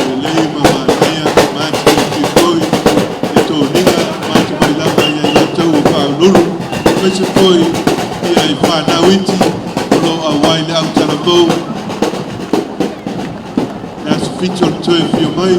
Lelei ma manaia ma atinae foi le toniga ma atamai lava ia i latou o faauluulu aemaise foi ia i fanau iti o lo o auai le autalavou le aso 7 o le toe afio mai.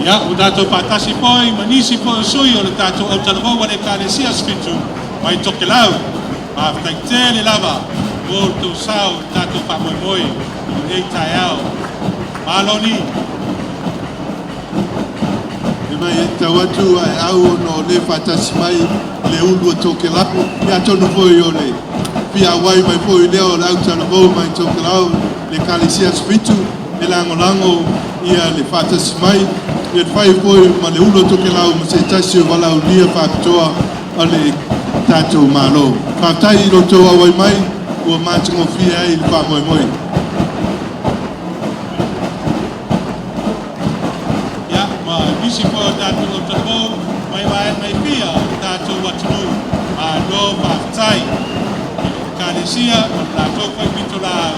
Ia, ua tatou faatasi foi ma nisi foi o sui o le tatou autalavou a le Ekalesia Aso Fitu mai Tokelau. Faafetai tele lava mo le tou sao i le tatou faamoemoe i lenei taeao. Maloni. E mai e tau atu ae au ona o le faatasi mai le ulu o Tokelau, ia atonu foi o le fia auai mai foi lea o le autalavou mai Tokelau le Ekalesia Aso Fitu e lagolago ia le faatasi mai ia le fai foi ma le ulu o Tokelau ma se tasi o valaaulia faapitoa a le tatou Malo. Faafetai i lo outou auai mai ua matagofie ai le faamoemoe. Ia, ma nisi foi o tatou autalavou mai vaega e fia o le tatou atunuu. Malo faafetai i le Ekalesia ma le latou foi pitolaau,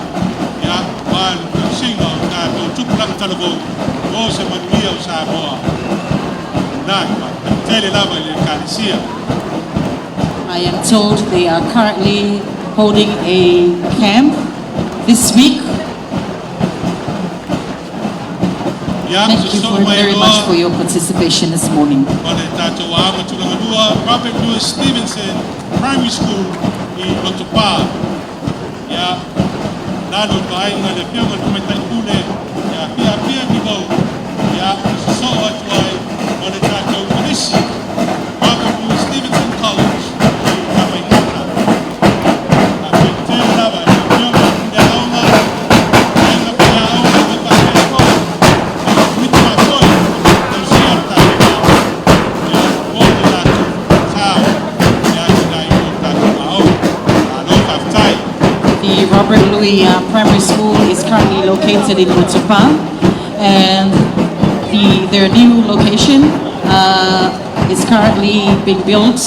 ia, aua le tausiga o tatou tupulaga talavou mo se manuia o Samoa. Na, faafetai tele lava i le Ekalesia. I am told they are currently holding a camp this week. Ia, Thank you sosoo for mai very much loa for your participation this morning. ma le tatou aoga tulagalua Robert Louis Stevenson Primary School i Lotopa. Ia, lalo i le vaaiga le afioga i le Tamaitai Pule ia Pia Pia Nivou, ia, sosoo atu ai ma le tatou Kolisi Robert Louis Stevenson College i Tafaigata. Faafetai tele lava i le afioga i le Pule Aoga, aiga faiaoga ma faapea foi ma le Komiti Faafoe tausia le tatou aoga, ia, mo le latou sao i le atinaeina o le tatou aoga. Malo faafetai. The Robert Louis Primary School is currently located in Lotopa, and their new location is currently being built.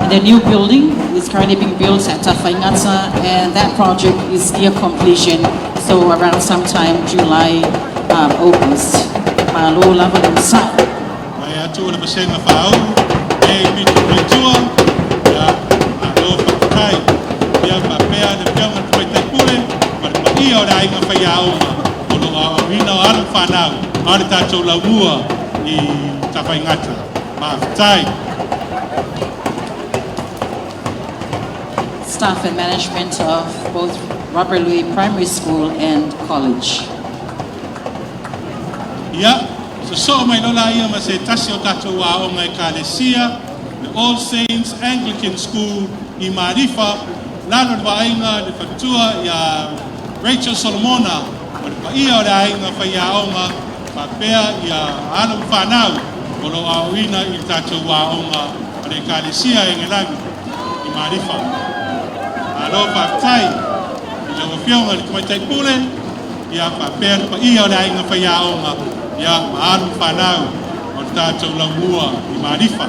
Their new building is currently being built at Tafaigata, and that project is near completion, so around sometime July, August. Malo lava le onosai. Mai atu o le vasega faaulu e pito mai tua, ia, malo faafetai. Ia faapea le afioga i le Tamaitai Pule ma le paia o le aiga faiaoga o lo o aoaoina o alo ma fanau a le tatou laumua i Tafaigata. Faafetai. Staff and management of both Robert Louis Primary School and College. Ia, sosoo mai loa laia ma se tasi o tatou aoga Ekalesia, le All Saints Anglican School i Malifa, lalo le vaaiga le faletua ia Rachel Solomona ma le paia o le aiga faiaoga faapea ia alo ma fanau o lo o aoaoina i le tatou aoga a le Ekalesia Engelani i Malifa. Malo faafetai i lau Afioga i le Tamaitai Pule, ia faapea le paia o le aiga faiaoga, ia ma alo ma fanau o le tatou laumua i Malifa.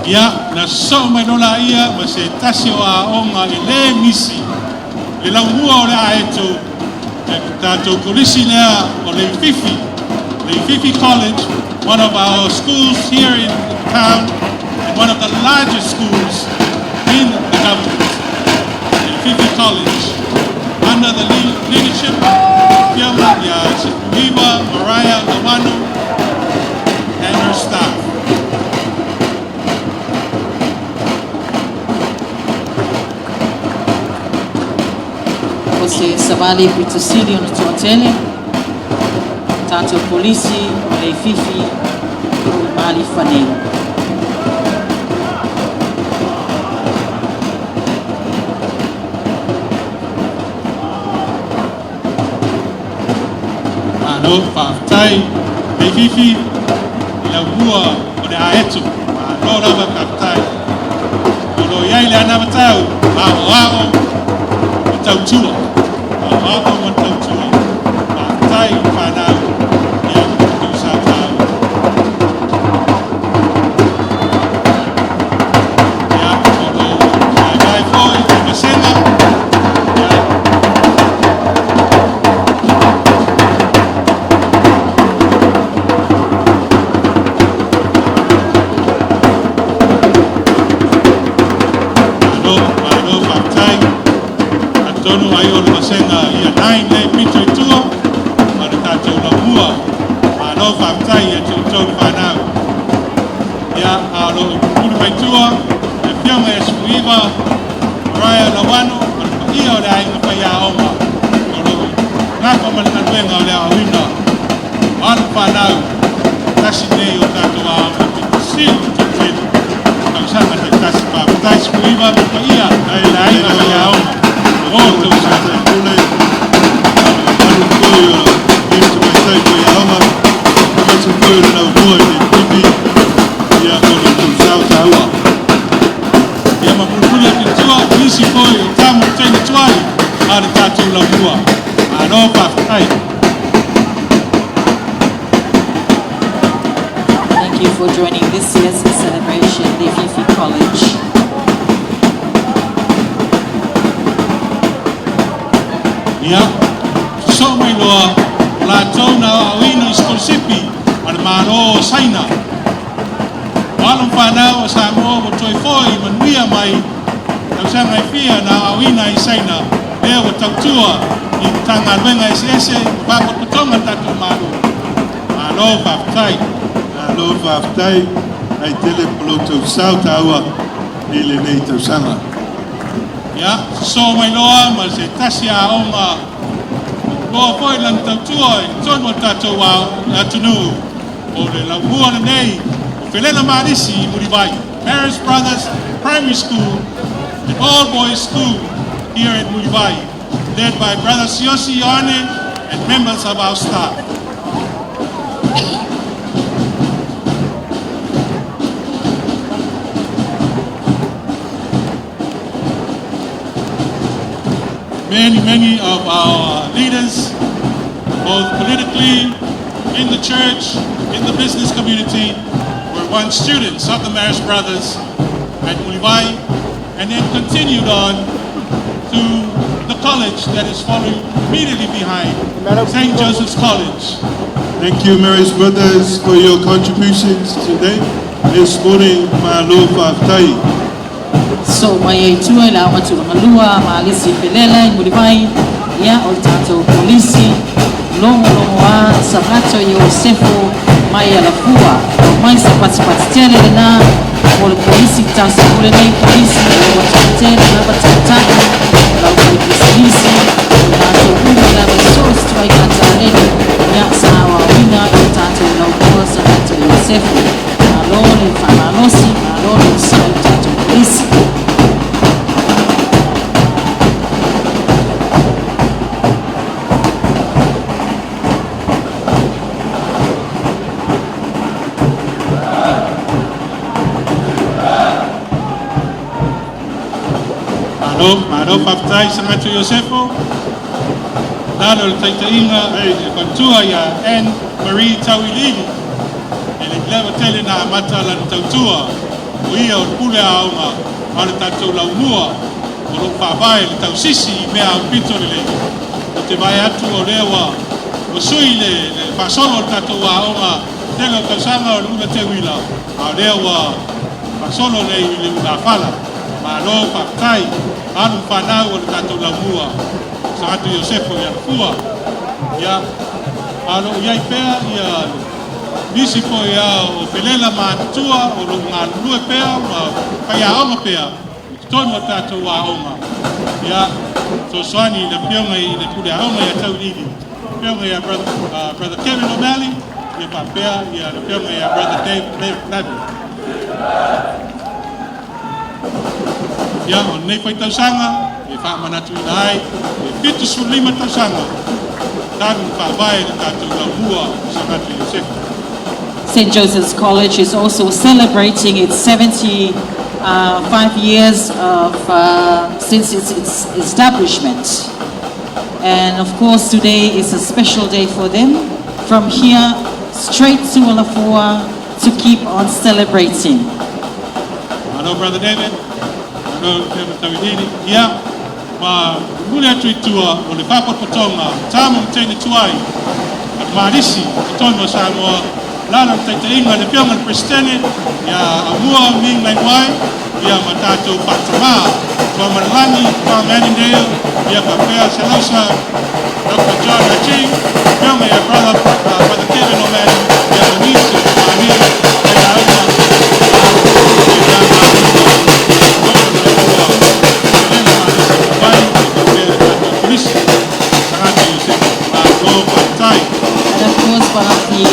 Ia, na sosoo mai loa laia ma se tasi o aoga e le misi le laumua o le aeto, le tatou kolisi lea o Leififi, Leififi College, one of our schools here in town and one of the largest schools in the government. Leififi College, under the leadership of Afioga ia Suiva Mariah Lawanu and her staff. O se savali pito sili ona toatele, tātou polisi o Leififi o mali fanei. Malo, faafetai, Leififi, i laumua o le aeto. Malo lava faafetai. O lo i ai le anavatau, aoao, o tautua. Aoao ma tautua. Faafetai, whanau, ia tou sa tau. Ia, o lo vaevae foi, i vasega. Ia, malo, malo, faafetai. Atonu ai o le vasega ia nine le pito i tua, ma le tatou laumua. Malo faafetai ia te outou le whanau. Ia, a o lo o pupulu mai tua, le afioga ia Suiva, Mariah Lawanu, ma le paia o le aiga faiaoga. O lo o gafa ma le galuega o le aoaoina. O alo fanau, tasi nei o tatou aoga pito sili tele. Tausaga taitasi faafetai Suiva ma le paia le aiga faiaoga. O outou sa. Pule, alu foi o le tamaitai faiaoga, aemaise foi o le laumua i Leififi, ia mo le tou sao taua. Ia ma pulupulu atu i tua, nisi foi o tama o teine tuai a le tatou laumua. Malo faafetai. Thank you for joining this year's celebration, Leififi College. Ia, sosoo mai loa, o latou na aoaoina i sikolasipi a le Malo o Saina. O alo ma fanau o Samoa ua toe foi manuia mai tausaga e fia na aoaoina i Saina, lea ua tautua i Matagaluega eseese ma faaputaputoga le tatou Malo. Malo faafetai. Malo faafetai, ai tele po lo tou sao taua i lenei tausaga. Ia, sosoo mai loa ma se tasi aoga loa foi lana tautua i totonu o le tatou atunuu o le laumua lenei o Felela Malisi i Mulivai, Marist Brothers Primary School and All Boys School here at Mulivai, led by Brother Siosi Ioane and members of our staff. Many, many of our leaders, both politically, in the church, in the business community, were once students of the Marist Brothers at Mulivai, and then continued on to the college that is following immediately behind, St. Joseph's College. Thank you, Marist Brothers, for your contributions today. This morning, malo faafetai. So mai ai tua i le aoga tulagalua Malisi Felela i Mulivai, ia o le tatou polisi logologo a Sagato Iosefo mai Alafua. Mai se patipati tele lena mo le polisi tasi o lenei polisi ua toatele lava taitai lau faipisinisi o latou uma lava so o se tuaiga taleni ia sa aoaoina i le tatou laumua Sagato Iosefo. Malo le faamalosi, malo le onosai le tatou polisi. Malo, malo faafetai Sagato Iosefo. Lalo le taitaiga e faletua ia Anne Marie Tauilili. E le leva tele na amata lana tautua. O ia o le pule aoga a le tatou laumua o loo faavae le tausisi i mea aupito lelei. O te vae atu o lea ua sui le faasolo o le tatou aoga tele o tausaga o le ula teuila, a o lea ua faasolo nei i le ulafala. Malo faafetai alu ma fanau o le tatou laumua Sagato Iosefo i Alafua. Ia, A o lo o i ai pea ia nisi foi a o felela matutua o lo o galulue pea ma faiaoga pea i totonu o tatou aoga. Ia, fesoasoani i le afioga i le pule aoga ia Tauiliili, afioga ia Brother Kevin O'Malley, ia faapea ia le afioga ia Brother Dave Levy. Ia, o lenei foi tausaga e faamanatuina ai e 75 tausaga talu faavae le tatou laumua o Sagato Iosefa. St. Joseph's College is also celebrating its 75 years of, since its establishment. And of course, today is a special day for them. From here, straight to Alafua to keep on celebrating. Malo, Brother David. Malo, Kevin Tauiliili. Ia, ma muli atu i tua o le faapotopotoga Tama ma Teine Tuai a le Malisi i totonu o Samoa, lalo le taitaiga le afioga le Peresetene ia Aumua Ming Leng Wai, ia ma tatou faatamā Tuamalelagi Tom Annandale, ia faapea Selosa Dr. John Aching, afioga ia Brother Kevin O'Malley, ia ma nisi o tamālii e lauga i And of course, one of the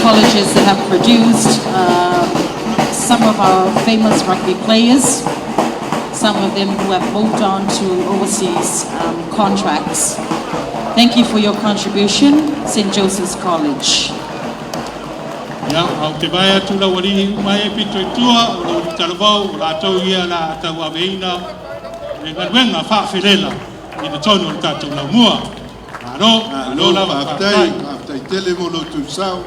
colleges that have produced some of our famous rugby players, some of them who have moved on to overseas contracts. Thank you for your contribution, St. Joseph's College. Ia, au te vai atu la wali mai e pito i tua, o lo talavau, o latou ia la tau aveina, le galuega faafelela i le tonu o le tatou laumua. Malo, malo lava, faafetai, faafetai tele mo lo outou sao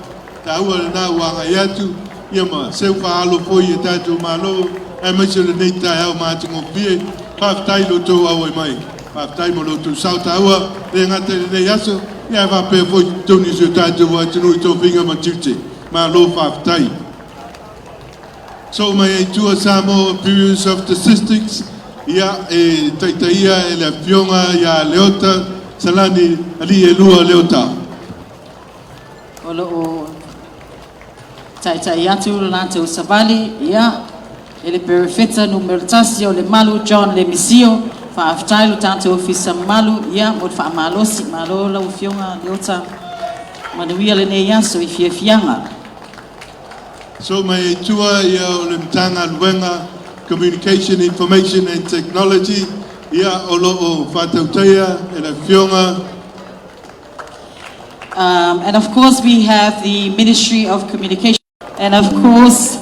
taua lena ua agai atu ia ma seu faalo foi e tatou malo aemaise o lenei taeao matagofie. Faafetai lo outou auai mai, faafetai mo lo outou sao taua le gata i lenei aso ia ae faapea foi totonu i si o tatou atunuu i tofiga ma tiute. Malo faafetai. So mai ai tua Samoa Bureau of Statistics, ia e taitaia e le afioga ia Leota Salani Ali e lua Leota. O lo o taitai atu le latou savali, ia, e le Perefeta numera 1 o Lemalu John Lemisio. Faafetai lo tatou ofisa mamalu, ia, mo le faamalosi. Malo lau afioga Leota. Manuia lenei aso i fiafiaga. So mai ai tua ia o le Matagaluega Communication, Information and Technology, ia o lo o faatautaia e le afioga And of course, we have the Ministry of Communication. And of course,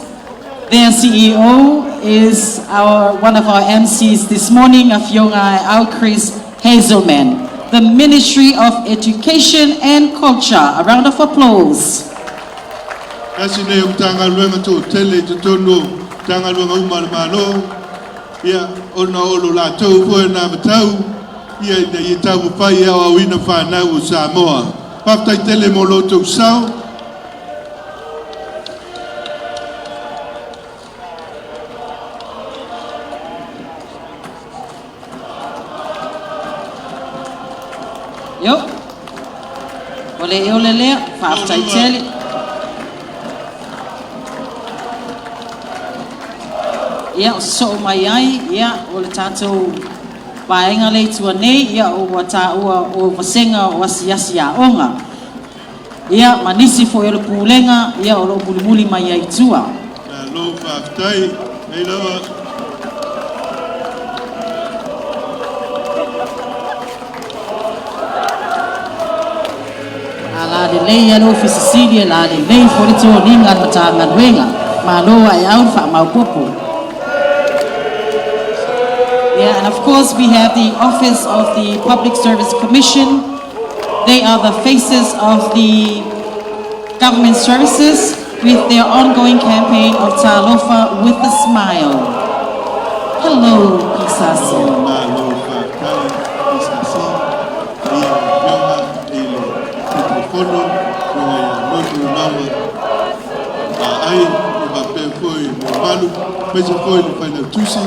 their CEO is one of our MCs this morning, Afioga Au Chris Hazelman. The Ministry of Education and Culture. A round of applause. Tasi nei o Matagaluega toatele i totonu o Matagaluega uma a le Malo, ia ona o lo latou foi na matau ia ina ia taumafai e aoaoina fanau o Samoa. Faafetai tele mo lo outou sao. Yo. O le eo le lea, faafetai tele. Ia, o soo mai ai, ia, o le tatou vaega le itua nei, ia, o ua tāua o vasenga o asiasi aoga. Ia, ma nisi foi o le pulega, ia, o lo mulimuli mai ai tua. Malo faafetai. Nei lava. A la lelei a le ofisa sili e la lelei fo le toniga le Matagaluega. Malo ai au le faamaupopo. Yeah, and of course we have the Office of the Public Service Commission. They are the faces of the government services with their ongoing campaign of Talofa with a smile. Hello, PSRC. Malo faafetai PSRC ia afioga i le Taitaifono afioga ia Lotu Maua ai e faapea foi mamalu aemaise foi le failautusi.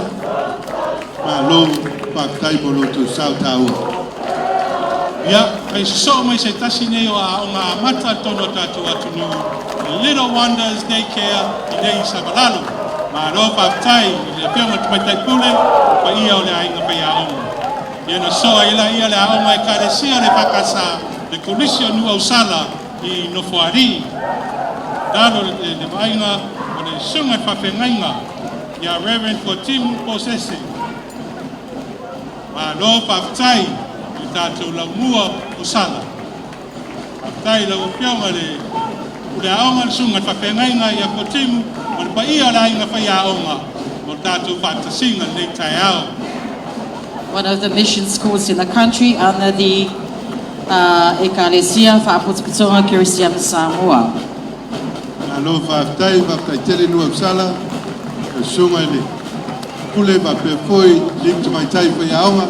Malo faafetai mo lo outou sao taua. Ia, ai sosoo mai se tasi nei o aoga amata i totonu o tatou atunuu, Little Wonders Daycare i nei i Savalalo. Malo faafetai i le afioga i le Tamaitai Pule, paia o le aiga faiaoga. Ia na soa ai laia le aoga Ekalesia le EFKS, le Kolisi o Nuuausala i Nofoalii. Lalo le vaaiga o le susuga i le faafeagaiga ia Reverend Fuatimu Posese. Malo faafetai i le tatou laumua o Sala. Faafetai i lau Afioga i le Pule Aoga, le susuga i le faafeagaiga ia Fuatimu, ma le paia o le aiga faiaoga mo le tatou faatasiga i lenei taeao. One of the mission schools in the country under the Ekalesia Faapotopotoga Kerisiano Samoa. Malo faafetai, faafetai tele Nuuausala, le susuga i le Pule faapea foi alii ma tamaitai faiaoga,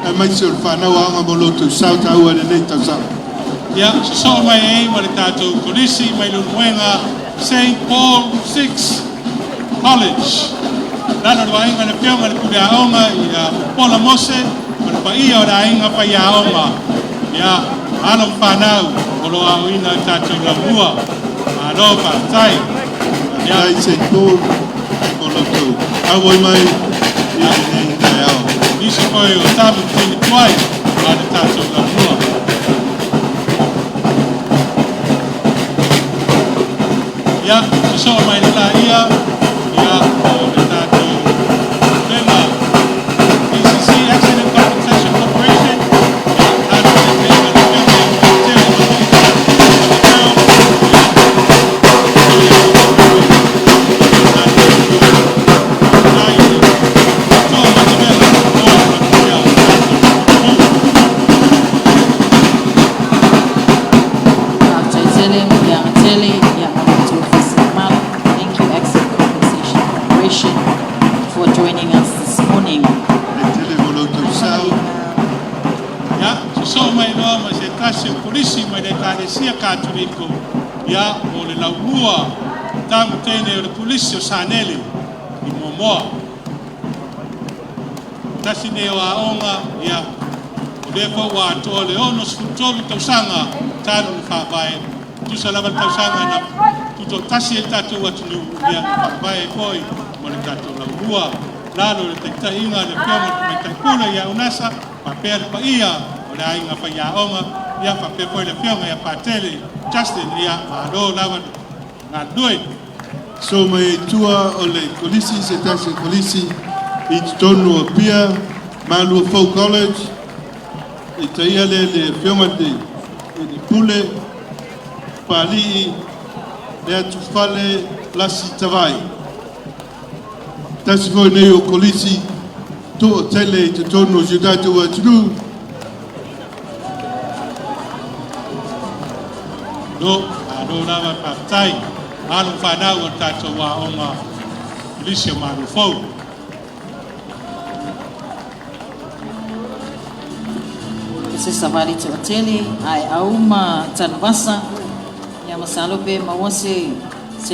aemaise o le fanau aoga mo lo outou sao taua i lenei tausaga. Ia, sosoo mai ai ma le tatou kolisi mai Leulumoega, St. Paul VI College. Lalo le vaaiga le afioga i le Pule Aoga ia Pola Mose ma le paia o le aiga faiaoga. Ia, alo ma fanau o lo o aoina i tatou laumua. Malo faafetai. Ia, faafetai St. Paul mo lo outou auai mai i lenei taeao. Nisi foi o tamu tini tuai ma le tatou laumua. Ia, sosoo mai le laia, ia, o le tatou pulega ACC, Accident Compensation Corporation. Ia, lalo le teiga le afioga ia Tele Mateo. Ia, Faafetai tele, ia tele, ia ma ofisa mamalu. Thank you, Accident Compensation Corporation, for joining us this morning. Tele mo lo outou sao. Ia, sosoo mai loa ma se tasi o polisi mai le Ekalesia Katoliko, ia, o le laumua tamu teine o le polisi o Sanele i Moamoa. Tasi nei o aoga, ia, o lea foi ua atoa le 63 tausaga talu na faavae, tusa lava le tausaga na tutoatasi ai le tatou atunuu, ia, na faavae ai foi ma le tatou laumua. Lalo le taitaiga le afioga i le Tamaitai Pule ia Unasa, faapea le paia o le aiga faiaoga, ia faapea foi le afioga ia Patele Justin, ia malo lava galulue. So mai ai tua o le kolisi, se tasi o kolisi i totonu o Apia, Maluafou College, i taia le le afioga i le Pule, Pali'i, le Atufale Lasi Tavai. Tasi foi nei o kolisi to'atele i totonu o si o tatou atunuu. Lo, malo lava faafetai. Alo ma fanau o le tatou aoga Kolisi o Maluafou. Se savali toatele ae auma tanuvasa ia masalo pe maua se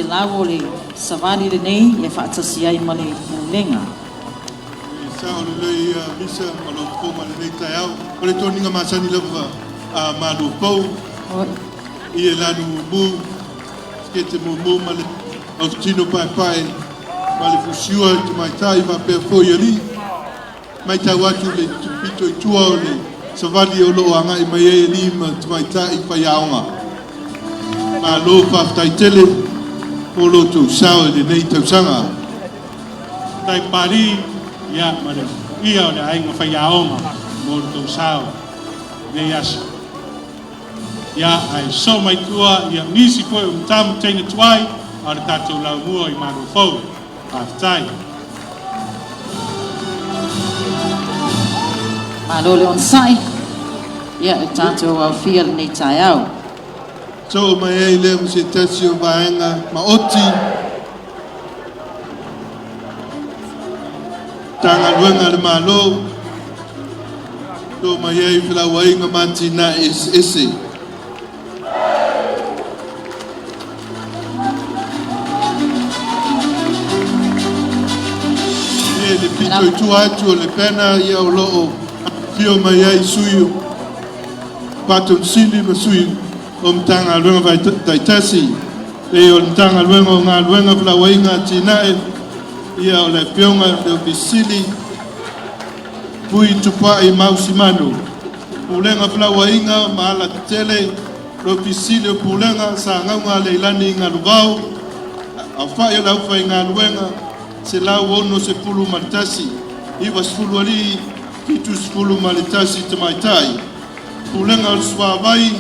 lau o le savali lenei e faatasi ai ma le pulega. Sa o lelei ia misa ma lou fofoga lenei taeao. O le toniga masani lava a Maluafou i e lanu mumu, sikete mumu ma le aufitino paepae ma le fusiua i tamaitai faapea foi alii. Matau atu le pito i tua o le savali o loo agai mai ai alii ma tamaitai faiaoga. Malo faafetai tele mo lo outou sao i lenei tausaga. Tai pali, ia, ma le ia o le aiga faiaoga mo le tou sao nei aso. Ia, ae so mai tua, ia, nisi foi o matamu teine tuai a le tatou laumua i Maluafou. Faafetai. Malo le onosai, ia le tatou aofia lenei taeao. So mai ai lea ma se tasi o vaega maoti Matagaluega a le Malo, to mai ai felauaiga ma atinae eseese. Ia le pito i tua atu o le pena ia o loo afio mai ai sui Faatonu Sili ma Sui o Matagaluega taitasi, e o le Matagaluega o Galuega, Felauaiga Atinae, ia o le Afioga i le Ofisa Sili Fui Tupai Mau Simanu, Pulega o Felauaiga ma Alatetele, le Ofisa Sili o Pulega Sagauga Leilani Galuvao, aofai o le aufaigaluega 161, 90 alii, 71 tamaitai. Pulega o le Suavai,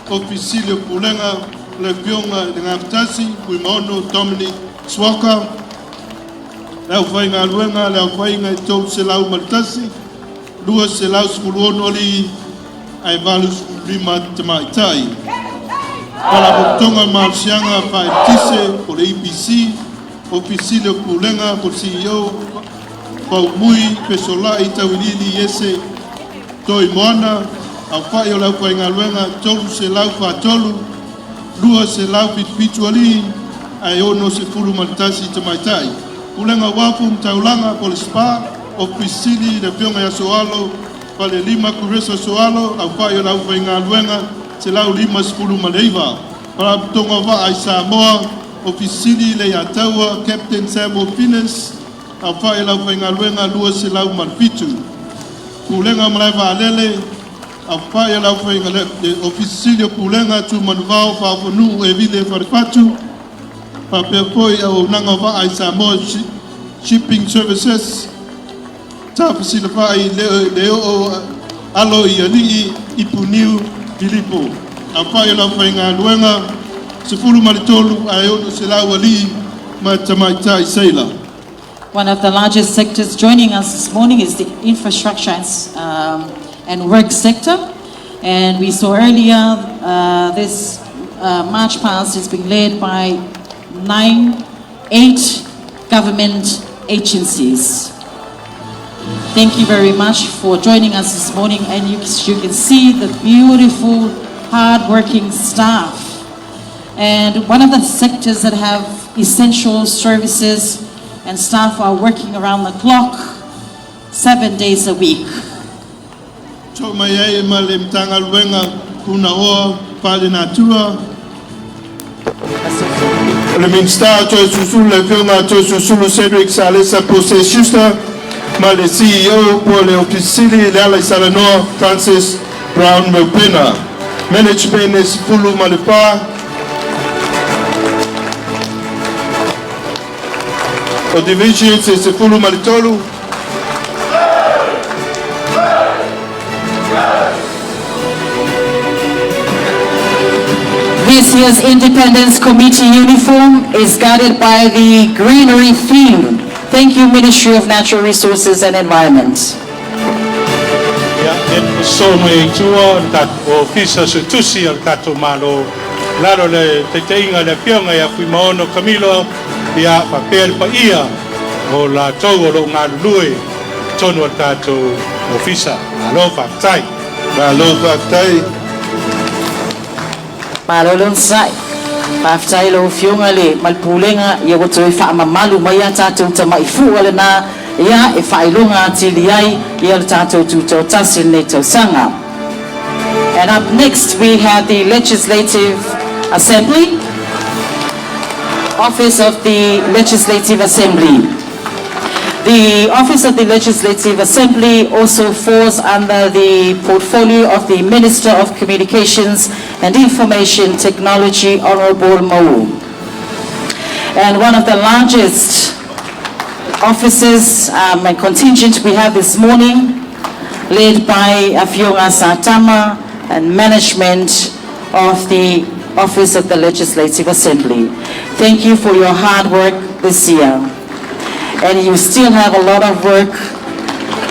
Ofisa Sili o Pulega le Afioga i le Gafatasi Fuimaono Dominic Suaka, le aufaigaluega le aofaiga e 301, 216 alii ae 85 tamaitai. Faalapotopotoga o Malosiaga Faaeletise po o le EPC, Ofisa Sili o Pulega po o le CEO Faumui Fesolai Tauiliili Iese Toimoana, aofai o le aufaigaluega 343, 277 alii ae 61 tamaitai. Pulega o Uafu ma Taulaga po o le SPA, Ofisa Sili le Afioga ia Sooalo Falelima Kuresa Sooalo, aofai o le aufaigaluega 159. Faalapotopotoga o Vaa i Samoa, Ofisa Sili Leiataua Captain Samuel Fines, aofai o le aufaigaluega 207. Pulega o Malae Vaalele, aofai o le Ofisa Sili o Pulega Tumanuvao Faafanuu Evile Falefatu, faapea foi auaunaga o Vaa i Samoa Shipping Services, Tafesilafai Leo Aloialii Ipuniu Filipo, aofai o le aufaigaluega 13 ae 600 alii ma tamaitai seila. One of the largest sectors joining us this morning is the infrastructure and work sector. And we saw earlier this march past is being led by nine, eight government agencies. Thank you very much for joining us this morning. And you can see the beautiful, hard-working staff. And one of the sectors that have essential services and staff are working around the clock, 7 days a week. To mai ai ma le Matagaluega Punaoa Faalenatura, o le Minisita Toeolesulusulu le Afioga Toeolesulusulu Cedric Salesa Pose Schuster ma le CEO po o le Ofisa Sili Lealaisalanoa Francis Brown Maupena. Management e 14. O divisions e 13. This year's Independence Committee uniform is guided by the greenery theme. Thank you, Ministry of Natural Resources and Environment. Ia, e so mai i tua o le tatou Ofisa Suetusi a le tatou Malo, lalo le taitaiga le Afioga ia Fuimaono Kamilo, ia faapea le paia o latou o loo galulue tonu o le tatou ofisa. Malo faafetai. Malo faafetai. Malo le onosai. Faafetai lau Afioga le ma le Pulega ia ua toe faamamalu mai a tatou tamaifua lena ia e faailoga atili ai ia le tatou tutoatasi lenei tausaga. And up next we have the Legislative Assembly, Office of the Legislative Assembly. The Office of the Legislative Assembly also falls under the portfolio of the Minister of Communications and Information Technology, Honorable Mawu. And one of the largest offices and contingent we have this morning, led by Afioga Satama and management of the Office of the Legislative Assembly. Thank you for your hard work this year. And you still have a lot of work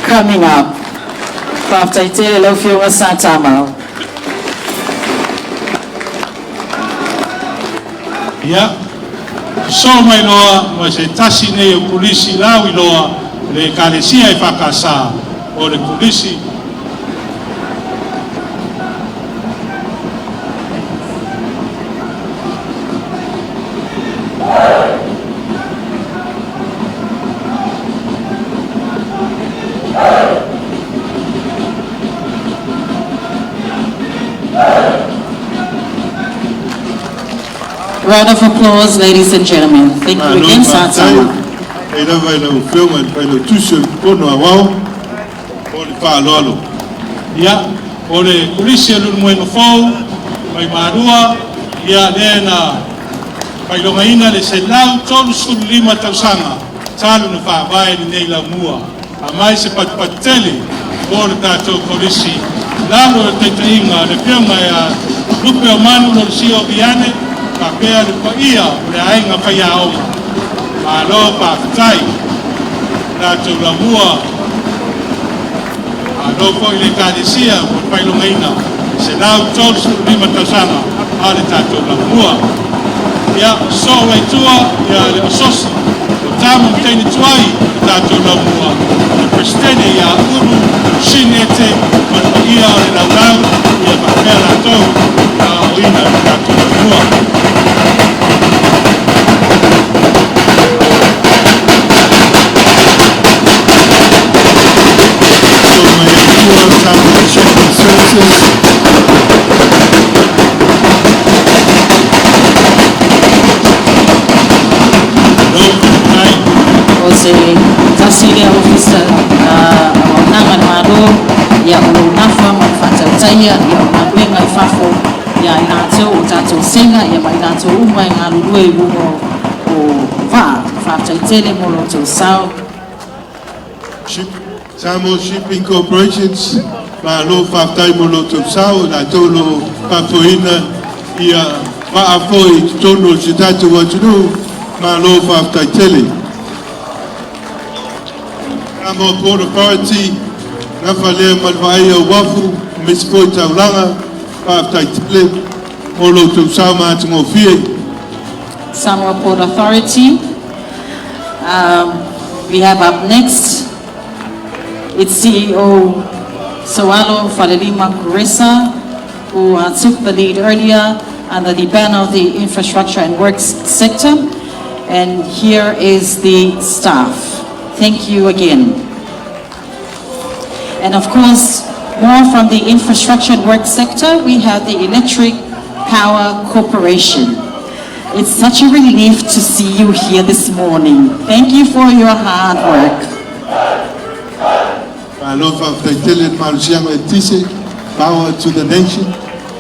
coming up. Faafetai tele lau Afioga Satama. Ia, so mai loa ma se tasi nei o pulisi lau iloa le Ekalesia EFKS o le pulisi. Round of applause, ladies and gentlemen. Thank you Malo again, faafetai Satama. e lava i lau Afioga i le Failautusi o le Fono Aoao mo le faaaloalo. Ia, o le Kolisi o Leulumoega Fou mai Malua, ia lea na faailogaina le 135 tausaga talu na faavae lenei laumua. Aumai se patupatu tele mo le tatou Kolisi lalo o le taitaiga a le Afioga ia Lupeomanu Lolesio Viane faapea le paia o le aiga faiaoga. Malo faafetai tatou laumua. Malo foi le Ekalesia mo le faailogaina 135 tausaga a le tatou laumua. Ia, sosoo mai tua ia le asosi o tama ma teine tuai o le tatou laumua, le Peresetene ia Ulu Sinete ma le paia o le laulau ia faapea latou na aoaoina le tatou laumua. So mai ai tua Samoa Shipping Services. O se tasi lea ofisa auaunaga a le Malo ia o lo o nafa ma le faatautaia ia o galuega i fafo ia i latou o tatou sega ia ma i latou uma e galulue i luga o vaa. Faafetai tele mo lo outou sao. Samoa Shipping Corporations, malo faafetai mo lo outou sao, i latou o lo o faafoeina ia vaa foi i totonu o si o tatou atunuu, malo faafetai tele. Samoa Port Authority, nafa lea ma le vaaia o uafu, aemaise foi taulaga, faafetai tele mo lo outou sao matagofie. Samoa Port Authority. We have up next its CEO, Soalo Falelima Kuresa, who took the lead earlier under the banner of the Infrastructure and Works sector. And here is the staff. Thank you again. And of course, more from the Infrastructure and Works sector, we have the Electric Power Corporation. It's such a relief to see you here this morning. Thank you for your hard work. Malo faafetai tele le malosiaga eletise, power to the nation.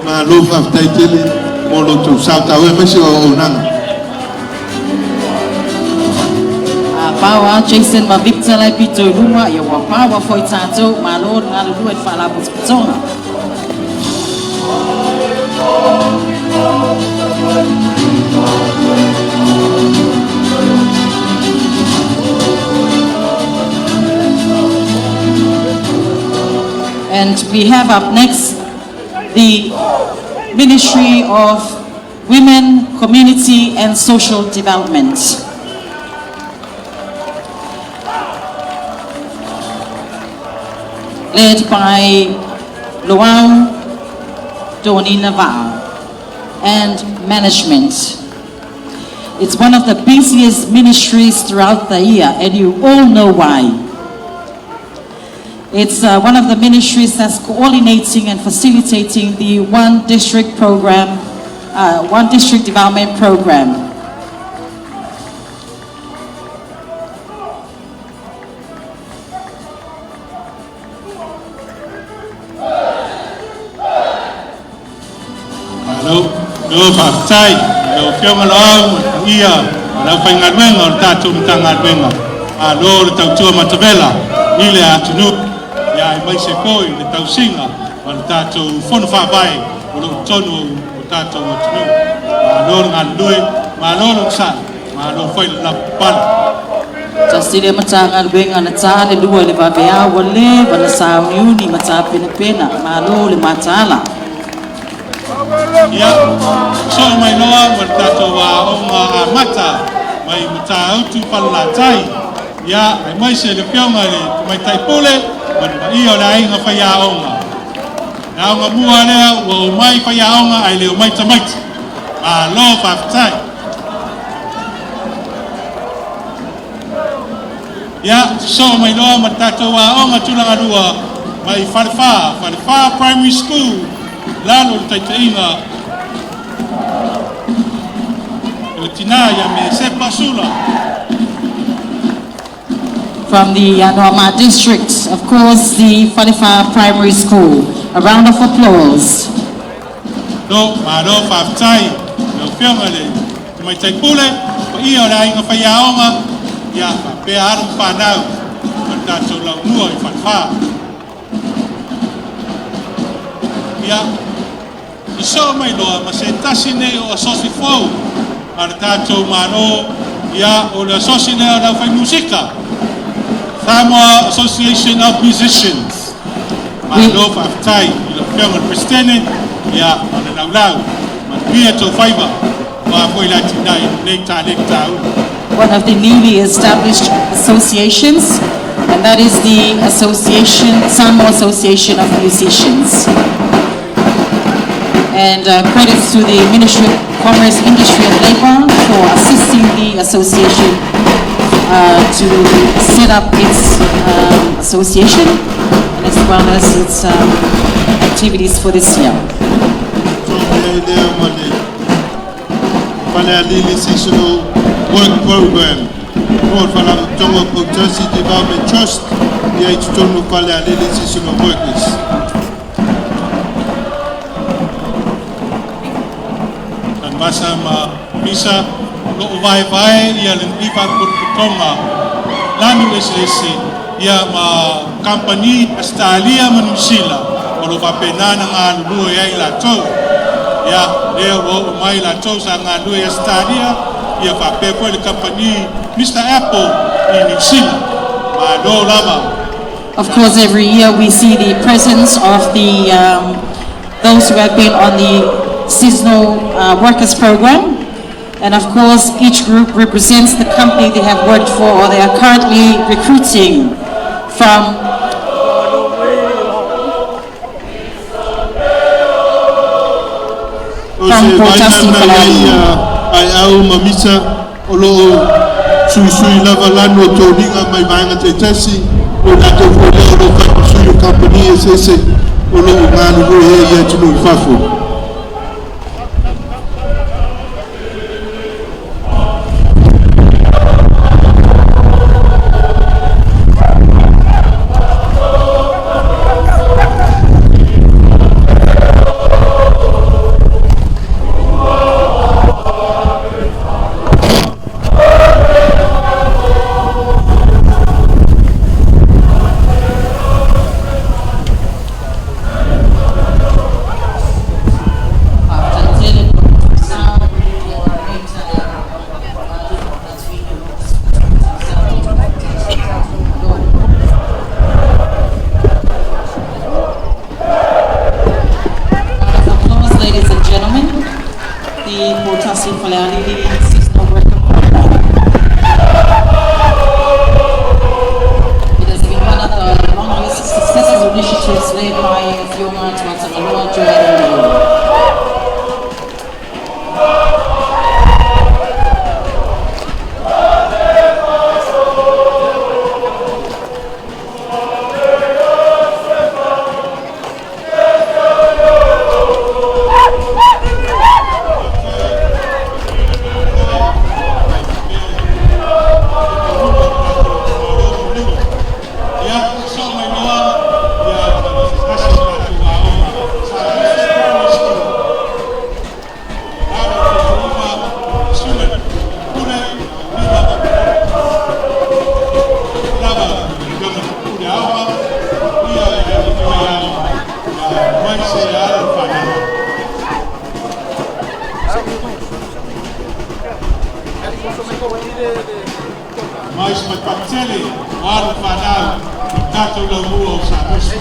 Malo faafetai tele mo lo outou sao taua aemaise o auaunaga. Paoa Jason ma Victor lai pito i luma ia ua paoa foi tatou malo le galulue i le faalapotopotoga. And we have up next the Ministry of Women, Community and Social Development, led by Luau Donina Vao and management. It's one of the busiest ministries throughout the year, and you all know why. It's one of the ministries that's coordinating and facilitating the One District Program, One District Development Program. Malo, malo faafetai lau Afioga Loau ma le paia o le aufaigaluega o le tatou Matagaluega. Malo le tautua matavela i le atunuu ia aemaise foi le tausiga o le tatou Fono Faavae o lo o totonu o tatou atunuu. Malo le galulue, malo le onosai, malo foi le lavapapale. Tasi le Matagaluega na ta le lua i le vaveao ua leva na sauniuni ma tapenapena. Malo le mataala. Ia, sosoo mai loa ma le tatou aoga amata mai Matautu Falelatai. Ia, aemaise le Afioga i le Tamaitai Pule ma le paia o le aiga faiaoga. Le aoga mua lea ua omai faiaoga ae le omai tamaiti. Malo faafetai. Ia, sosoo mai loa ma le tatou aoga tulagalua mai Falefa, Falefa Primary School, lalo o le taitaiga Le tina ia Mesepa Sula. From the Anoamaa district, of course, the Falefa Primary School. A round of applause. Lo malo faafetai lau Afioga le Tamaitai Pule, paia o le aiga faiaoga, ia faapea alo ma fanau o le tatou laumua i Falefa. Ia, sosoo mai loa ma se tasi nei o asosi fou a le tatou Malo, ia o le asosi lea o le aufaimusika, Samoa Association of Musicians. Malo faafetai i lau Afioga i le Peresetene, ia ma le laulau, manuia tou faiva, aua foi le atinae i lenei taleni taua. One of the newly established associations, and that is the Association, Samoa Association of Musicians. And credits to the Ministry of Commerce, Industry and Labor for assisting the association to set up its association and as well as its activities for this year. Ai lea ma le Falealili Seasonal Work Program mo le Faalapotopotoga o Poutasi Development Trust ia i totonu o Falealili Seasonal Workers. Tanuvasa ma Misa, o loo vaevae ia lenei faalapotopotoga lanu eseese ia ma kamupani Ausetalia ma Niusila o lo faapena na galulue ai latou. Ia lea ua oo mai latou sa galulue i Ausetalia ia faapea foi le kamupani Mr Apple i Niusila. Malo lava. Of course, every year we see the presence of the those who have been on the seasonal workers program. And of course, each group represents the company they have worked for or they are currently recruiting O from se Poutasi vainana Falealili. ia ai au ma misa o loo suisui lava lanu o toniga mai vaega taitasi o latou foi lea o loo faimasui o kamupani eseese o loo galulue ai i atunuu i fafo. Round of applause, ladies and gentlemen. The Poutasi Falealili Seasonal Worker Program. It has been one of the longest successful initiatives led by Afioga Tuatagaloa Joanne Leo. Ia sosoo mai loa ia se tasi o tatou aoga sa Primary School. Alo uma Sule Pule Lima lava le Pule aoga ia le faiaoga ia mai se alo fanau. Mais ma patele o alo fanau i tatou laumua o Samosi.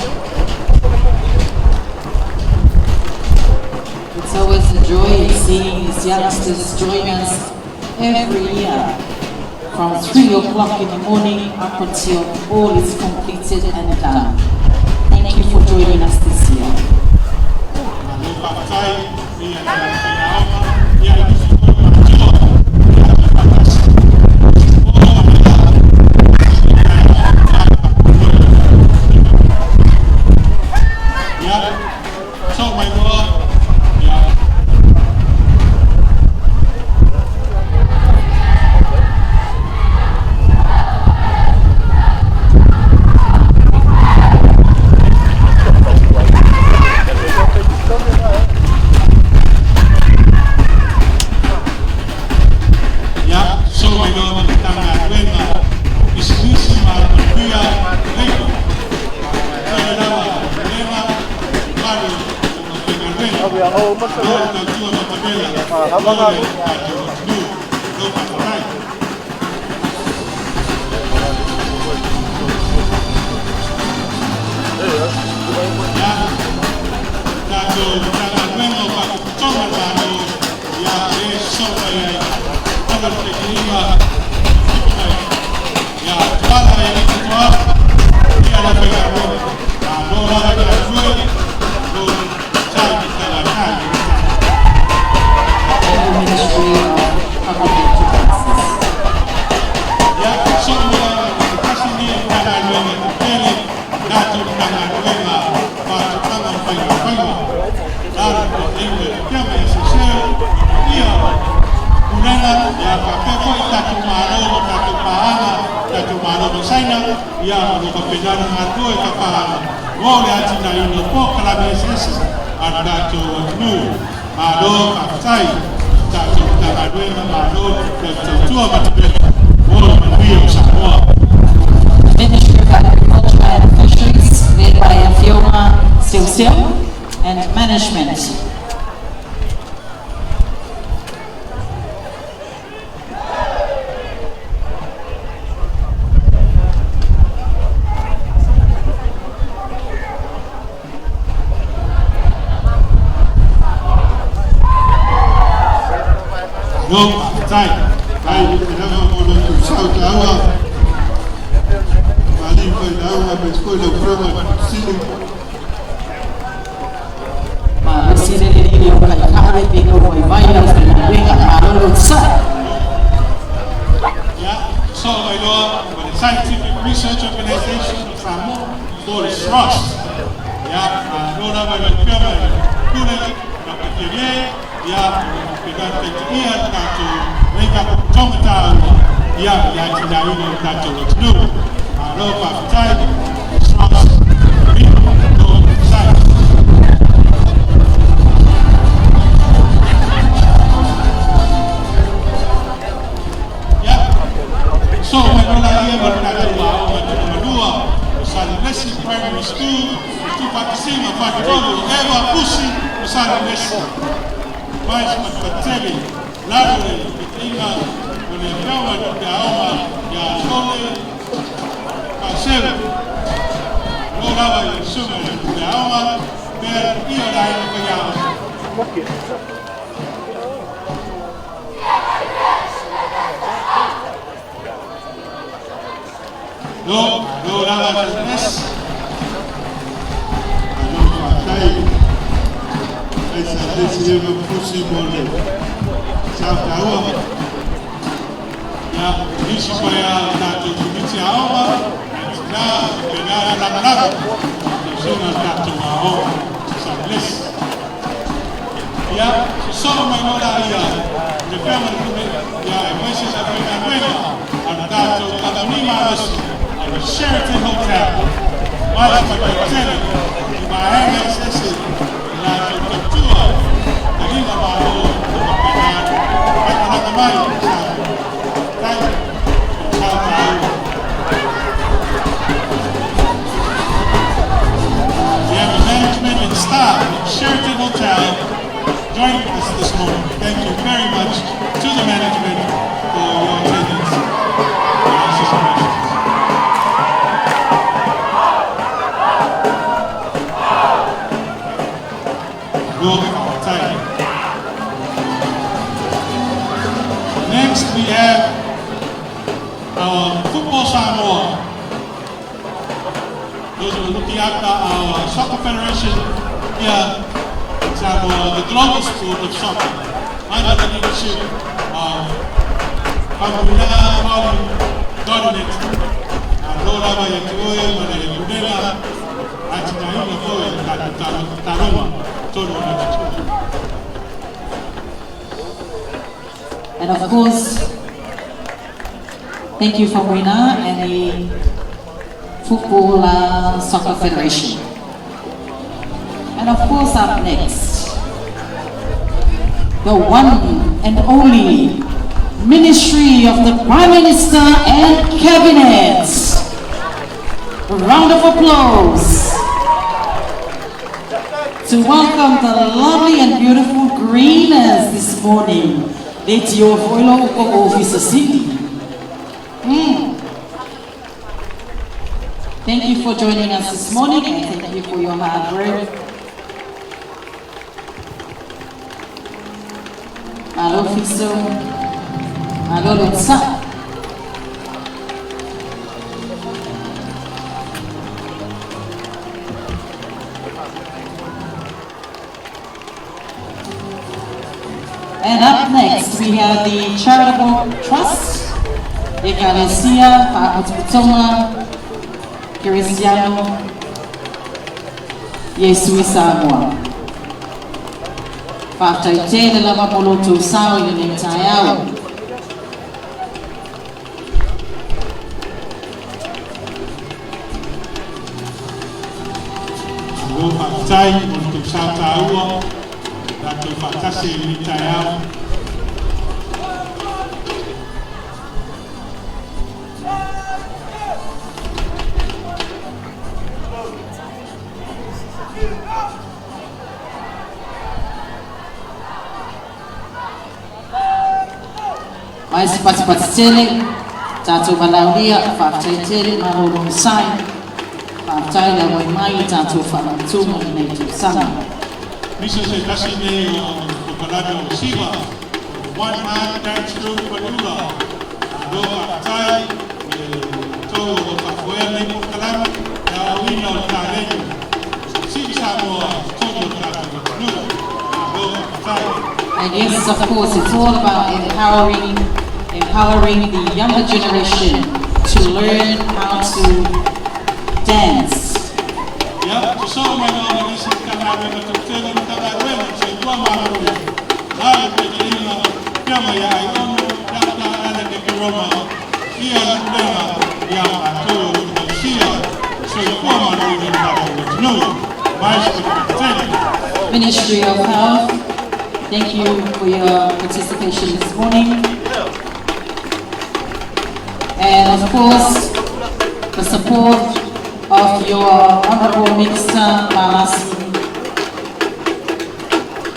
It's always a joy seeing these youngsters join us every year from 3 o'clock in the morning up until all is completed and done. Thank you for joining us this year. Malo faafetai ia le faiaoga ia i nisi foi matua ia faatasi o. Ia sosoo mai loa ia. Tautua matavela mo le tatou atunuu. Malo faafetai. Ia, tatou Matagaluega o Faalapotopotoga a le Malo, ia e sosoo mai ai lalo o le taitaiga ia Tuala Ialika Tuala, ia le aufaigaluega. Malo lava le galulue, malo sai tagatagai. And the Ministry of Public Enterprises. Ia, sosoo mai ai le tasi lenei o Matagaluega tetele, tatou Matagaluega Faatoaga ma Faigafaiva, lalo o le taitaiga i le Afioga ia Seuseu ia Pulega, ia faapea foi tatou Malo ma tatou paaga, tatou Malo ma Saina, ia o lo o faapena ona galulue faapaaga mo le atinaeina o polokalame eseese a le tatou atunuu. Malo faafetai tatou Matagaluega, malo le tautua matavela mo le manuia o Samoa. Ministry of Agriculture and Fisheries, led by Afioga Seuseu and Management. Malo faafetai. Ai le lava mo le tusau taua mali foi lauga ma foi lau Afioga Sili. Malosi le lili o kai kawe pe no vai vai la whaigaluega. Malo le onosai. Ia, sosoo mai loa ma le Scientific Research Organization of Samoa po o le SROS. Ia, malo lava i lau Afioga i le Pule Dr. Fiame, ia, o lo o faapena ona taitaia le tatou lenei faalapotopotoga taua, ia, i le atinaeina o le tatou atunuu. Malo faafetai, SROS. Malo le onosai. Ia, sosoo mai loa laia ma le tatou aoga Tauamalua o Salelesi Primary School, le tuufaatasiga o faletolu o Eva Pusi ma Salelesi mais Matupatele, lalo le taitaiga o le Afioga i le Puleaoga ia Tole Faaseu. Malo lava i le susuga i le Puleaoga faapea le paia o le aiga faiaoga. Malo, malo lava Salelesi. Malo faafetai ai Salelesi Eva Pusi mo le sau taua. Ia, nisi foi a tatou Komiti Aoga, tina faapena le lagolago i tausiga o le tatou aoga Salelesi. Ia, sosoo mai loa laia le Afioga i le Pule, ia, aemaise le aufaigaluega a le tatou kamupani malosi a le Sheraton Hotel mai le faitautele i vaega eseese i latou tautua taliga malo o faapena faimalaga mai Samoa. Tai sau taua. We have the management and staff at Sheraton Hotel joining us this morning. Thank you very much to the management for your attendance and assistance. Malo faafetai. Next, we have our Football Samoa. Those who are looking after our soccer federation here in Samoa, the global sport of soccer, under the leadership of Faumuina Colin Godinet. Malo lava ia te oe ma le pulega atinaeina foi o tatou taaloga totonu o le atunuu. And of course, thank you Faumuina and the Football Soccer Federation. And of course, up next, the one and only Ministry of the Prime Minister and Cabinet. A round of applause. To welcome the lovely and beautiful Greeners this morning. Le tio foi lo ko office city. Thank you for joining us this morning and thank you for your hard work. Malo fiso. Malo lotsa. And up next, we have the Charitable Trust, Ekalesia Fa'apotopotoga Kerisiano Iesu i Samoa. Fa'afetai lava mo lo outou sao i lenei taeao. Malo faafetai mo le tou sao taua tatou faatasi i lenei taeao. Mai se patipati tele, tatou valaaulia, faafetai tele, malo le onosai. Faafetai le auai mai i tatou faamanatuga i lenei tausaga. Misa se tasi nei o polokalame o Siva, One Heart Dance Group Faleula. Malo faafetai i le tou o lo faafoea lenei polokalame e aoaoina o le taleni siisii Samoa i totonu o le tatou atunuu. Malo faafetai. And yes, of course, it's all about empowering the younger generation to learn how to dance. Ia, sosoo mai loa ma nisi Matagaluega toatele Matagaluega o le Soifua Maloloina, la le taitaiga Afioga ia Aiono Dr. Alec Ekeroma, ia le pulega ia matou o lo o tausia le soifua maloloina o le tatou atunuu. Mai se patipati tele. Ministry of Health, thank you for your participation this morning. And of course, the support of your Honorable Minister Malasi.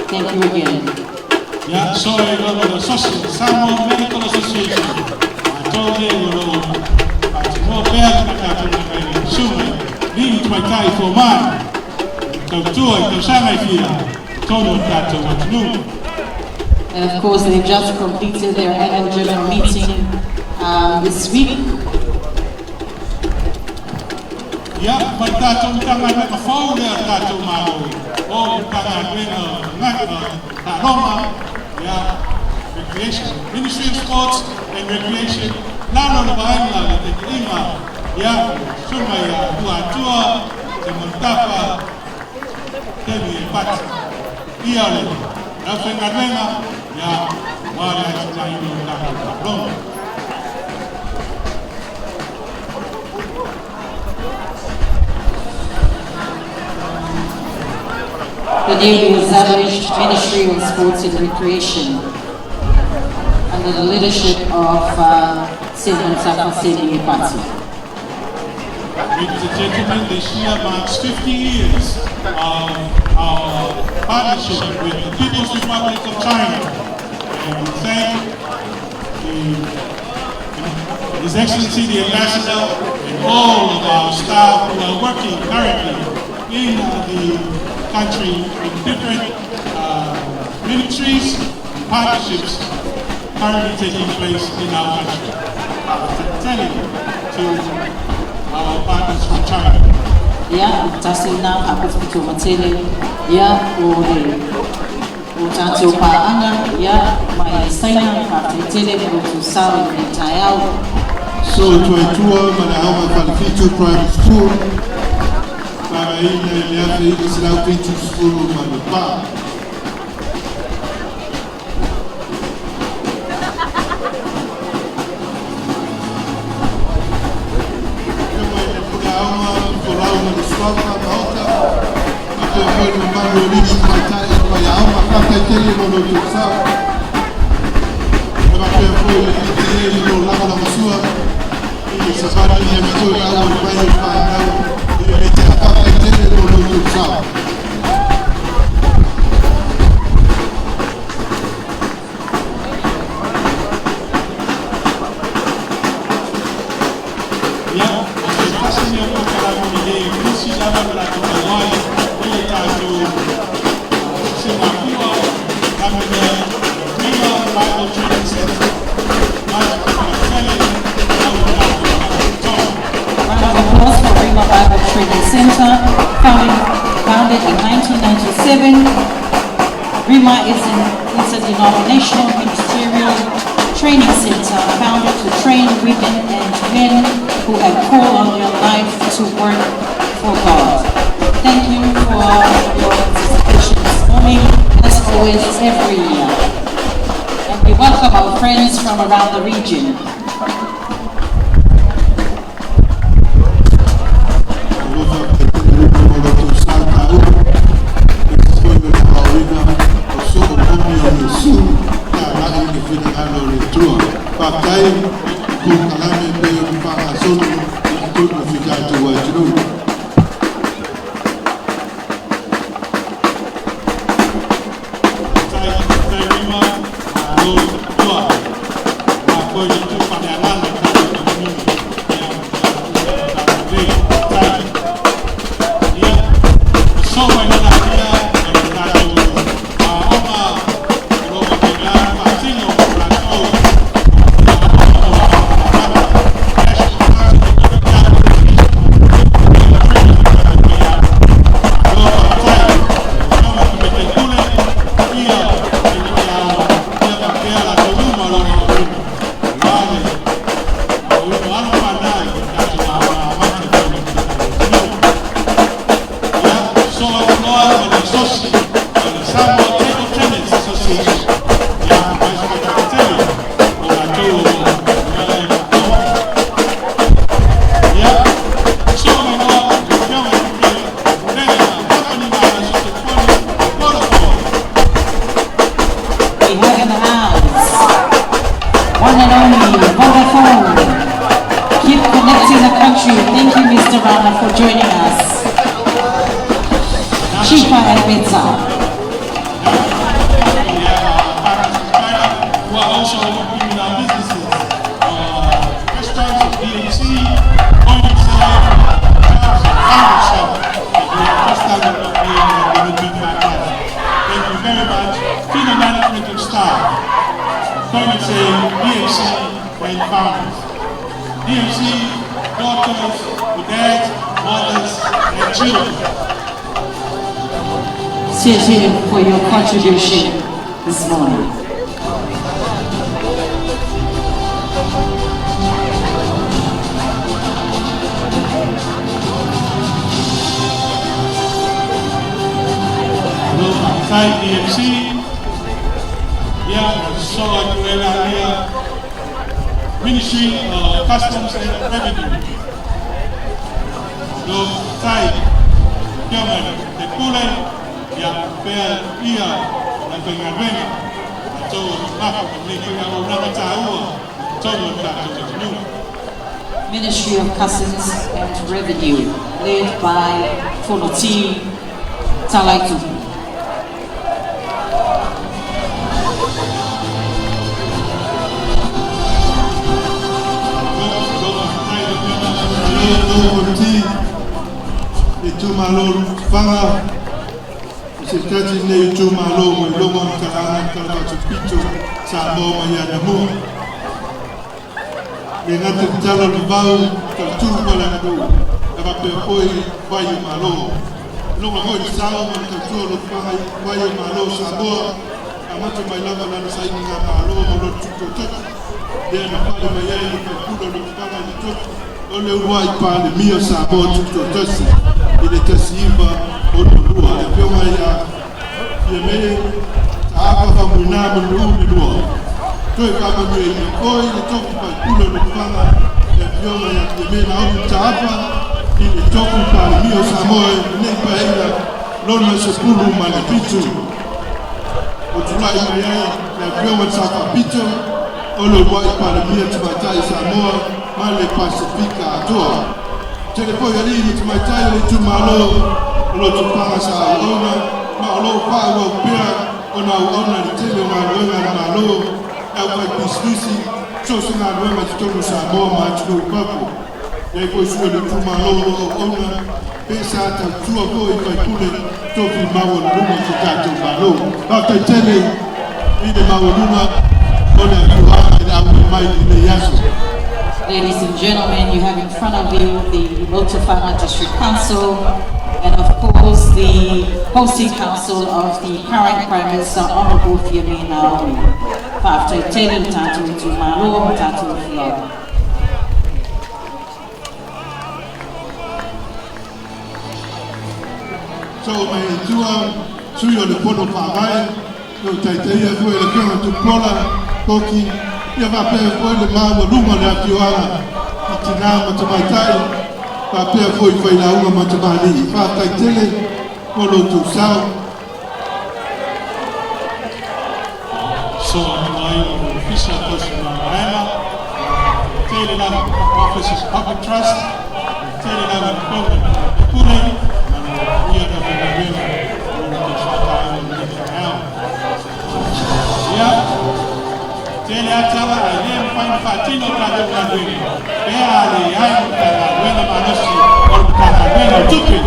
Thank you again. Ia, so e lava le Sosi, Samoa Medical Association, matou nei o lo o faatinoa pea le tatou galuega susuga i alii tamaitai fomai, tautua i tausaga e fia, totonu o le tatou atunuu. And of course, they've just completed their annual general meeting this week. Ia, ma le tatou Matagaluega fou lea o le tatou Malo, o le Matagaluega o Taaloga, ia, Recreation, Ministry of Sports and Recreation, lalo le vaaiga le taitaiga, ia, susuga ia Luatua Seumanutafa Kemi Epati. Ia le aufaigaluega, ia, aua le atinaeina o tatou taaloga. The newly established Ministry of Sports and Recreation under the leadership of Seumanutafa Semi Epati. Ladies and gentlemen, this year marks 50 years of our partnership with the People's Republic of China. And we thank His Excellency the Ambassador and all of our staff who are working currently in the country in different ministries and partnerships currently taking place in our country. Telling to our partners from China. Ia, tasi na faaputuputu matele, ia, o le o tātou pāanga, ia, mai Saina, faafetai tele mo lo outou sao i lenei taeao. So Tuaitua ma le Aoga Falefitu Primary School, faagaina i le 1974. Afioga i le Pule Aoga, Folau ma le Suafa Maota, faapea foi le mamalu o alii tamaitai o faiaoga, faafetai tele mo lo outou sao. E faapea foi le PTA i lo lagolagasua i le savali ia me toe auai mai o fanau i lenei taeao. Faafetai tele mo lo outou sao. for God. Thank you for your participation this morning, as always, every year. And we welcome our friends from around the region. We have in the house, one and only Vodafone. Keep connecting the country. Thank you, Mr. Rana, for joining us. Cheaper and better. Who are also working in our businesses, restaurants, DMC, Koenigsegg, Jobs, and Farmer Shop. First time we're not here, we're going to Thank you very much to the management of staff, Koenigsegg, DMC, and farmers. DMC, daughters, dads, mothers, and children. 谢谢 for your contribution this morning. Thai DMC, ia, so atu ia, Ministry of Customs and Revenue. Lo Tai, Afioga te Pule, ia pea ia na faigaluega latou o mafa ma lenei foi auaunaga tāua tonu o le tatou atunuu. Ministry of Customs and Revenue, led by Fonoti Talaitupu. Ti le itumalo Lotofaga o se tasi lenei itumalo mo iloga o talaga talafaatopito Samoa mai anamua le gata tatala o le vavau tautū ma le aganuu e faapea foi vai o malo loga foi le sao ma le tautua o Lotofaga vai o malo Samoa amata mai lava lana sainiga malo ma lona tutototi lea na pale mai ai le faipule o Lotofaga i le tofi o le uluai Palemia o Samoa tutotasi i le 1962 le afioga ia Fiame Taapa Faumuina Mulinuu le lua toe faamanuiaina foi le tofi faipule o Lotofaga le afioga ia Fiame Naomi Taapa i le tofi Palemia o Samoa i lenei paeaiga lona 17 o tulai mai ai le afioga le Sao Faapito o le uluai Palemia tamaitai Samoa ma le Pasifika atoa. Tele foi alii ma tamaitai o le itumalo o Lotofaga sa auauna ma o loo faaauau pea ona auauna i le tele o galuega a le Malo e aufaipisinisi so o se galuega i totonu o Samoa ma atunuu i fafo. Iai foi sui o le itumalo o loo auauna pe sa tautua foi i faipule tofi maualuluga o se tatou Malo. Faafetai tele i le maualuga o le afioaga i le auai mai i lenei aso. Ladies and gentlemen, you have in front of you the Lotofaga District Council and of course the hosting council of the current Prime Minister, Honorable Fiame Naomi. Faafetai tele le tatou itumalo ma tatou afioaga. Soo mai ai i tua sui o le Fono Faavae, o taitaia foi le Afioga Tupuola Koki, ia faapea foi le maualuga o le afioaga i tinā ma tamaitai, faapea foi failauga ma tamalii. Faafetai tele mo lo outou sao. So atu ai o le Ofisa Tausi Mamaega, tele lava Office of Public Trust, tele lava le Afioga i le Pule ma le ia le galuega o le tausaga o le taeao. Ia, tele atala ae le mafai ona faatino o tatou galuega pe a leai le Matagaluega malosi o le Matagaluega o Tupe.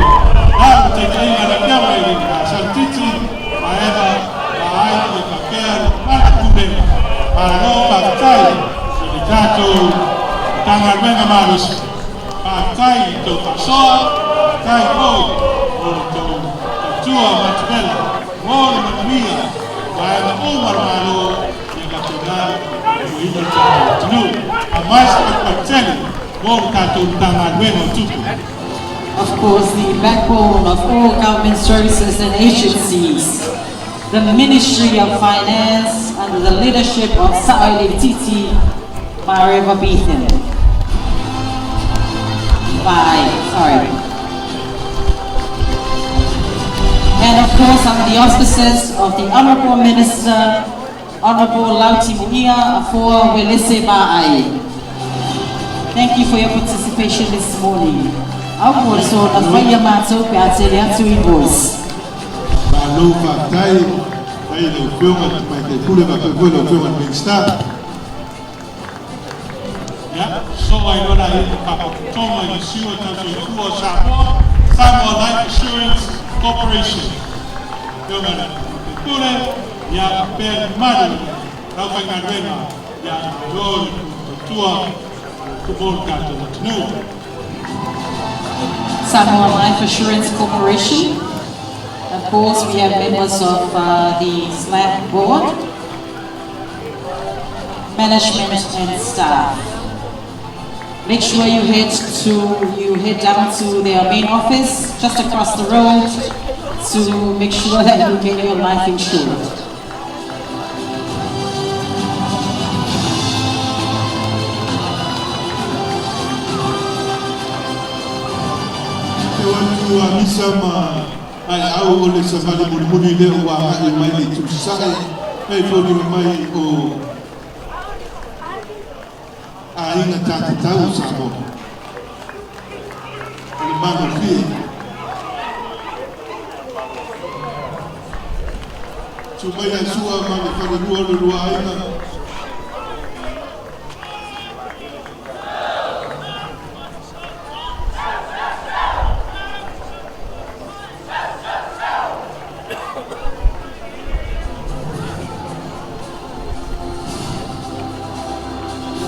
La le taitaiga a le Afioga i le Salutiti Maeva Vaai ia faapea le mala pulega. Malo faafetai i le tatou Matagaluega malosi. Faafetai i tou faasoa, faafetai foi o le tou tautua matavela mo le manuia vaega uma o le Malo ia faapena tautuaina le tatou atunuu. Aumai se patupatu tele mo le tatou Matagaluega o Tupe. Of course, the backbone of all government services and agencies, the Ministry of Finance, under the leadership of Sa'o Titi Mareva Beathan. Bye, sorry. And of course, under the auspices of the Honorable Minister, Honorable Lauti Muia Afoa Welese Ba'ai. Thank you for your participation this morning. Au so na whaia mātou pe a tele atu invoice. Malo faafetai mai lau Afioga i le Tamaitai Pule faapea foi lau Afioga i le Minisita. Ia, so ai lola i le Faalapotopotoga i le Siua Tausoifua o Samoa, Samoa Life Assurance Corporation. Afioga i le Pule, ia faapea le mamalu o le aufaigaluega, ia malo le tautua mo le tatou atunuu. Samoa Life Assurance Corporation. Of course, we have members of the SLAC board, management and staff. Make sure you head down to their main office just across the road to make sure that you get your life insured. Te atu a misa ma ai au o le savali mulimuli lea ua agai mai le itu sasae e foliga mai o aiga tatatau o Samoa. O le malofie. Susu mai ia Sua ma le falelua o le lua aiga.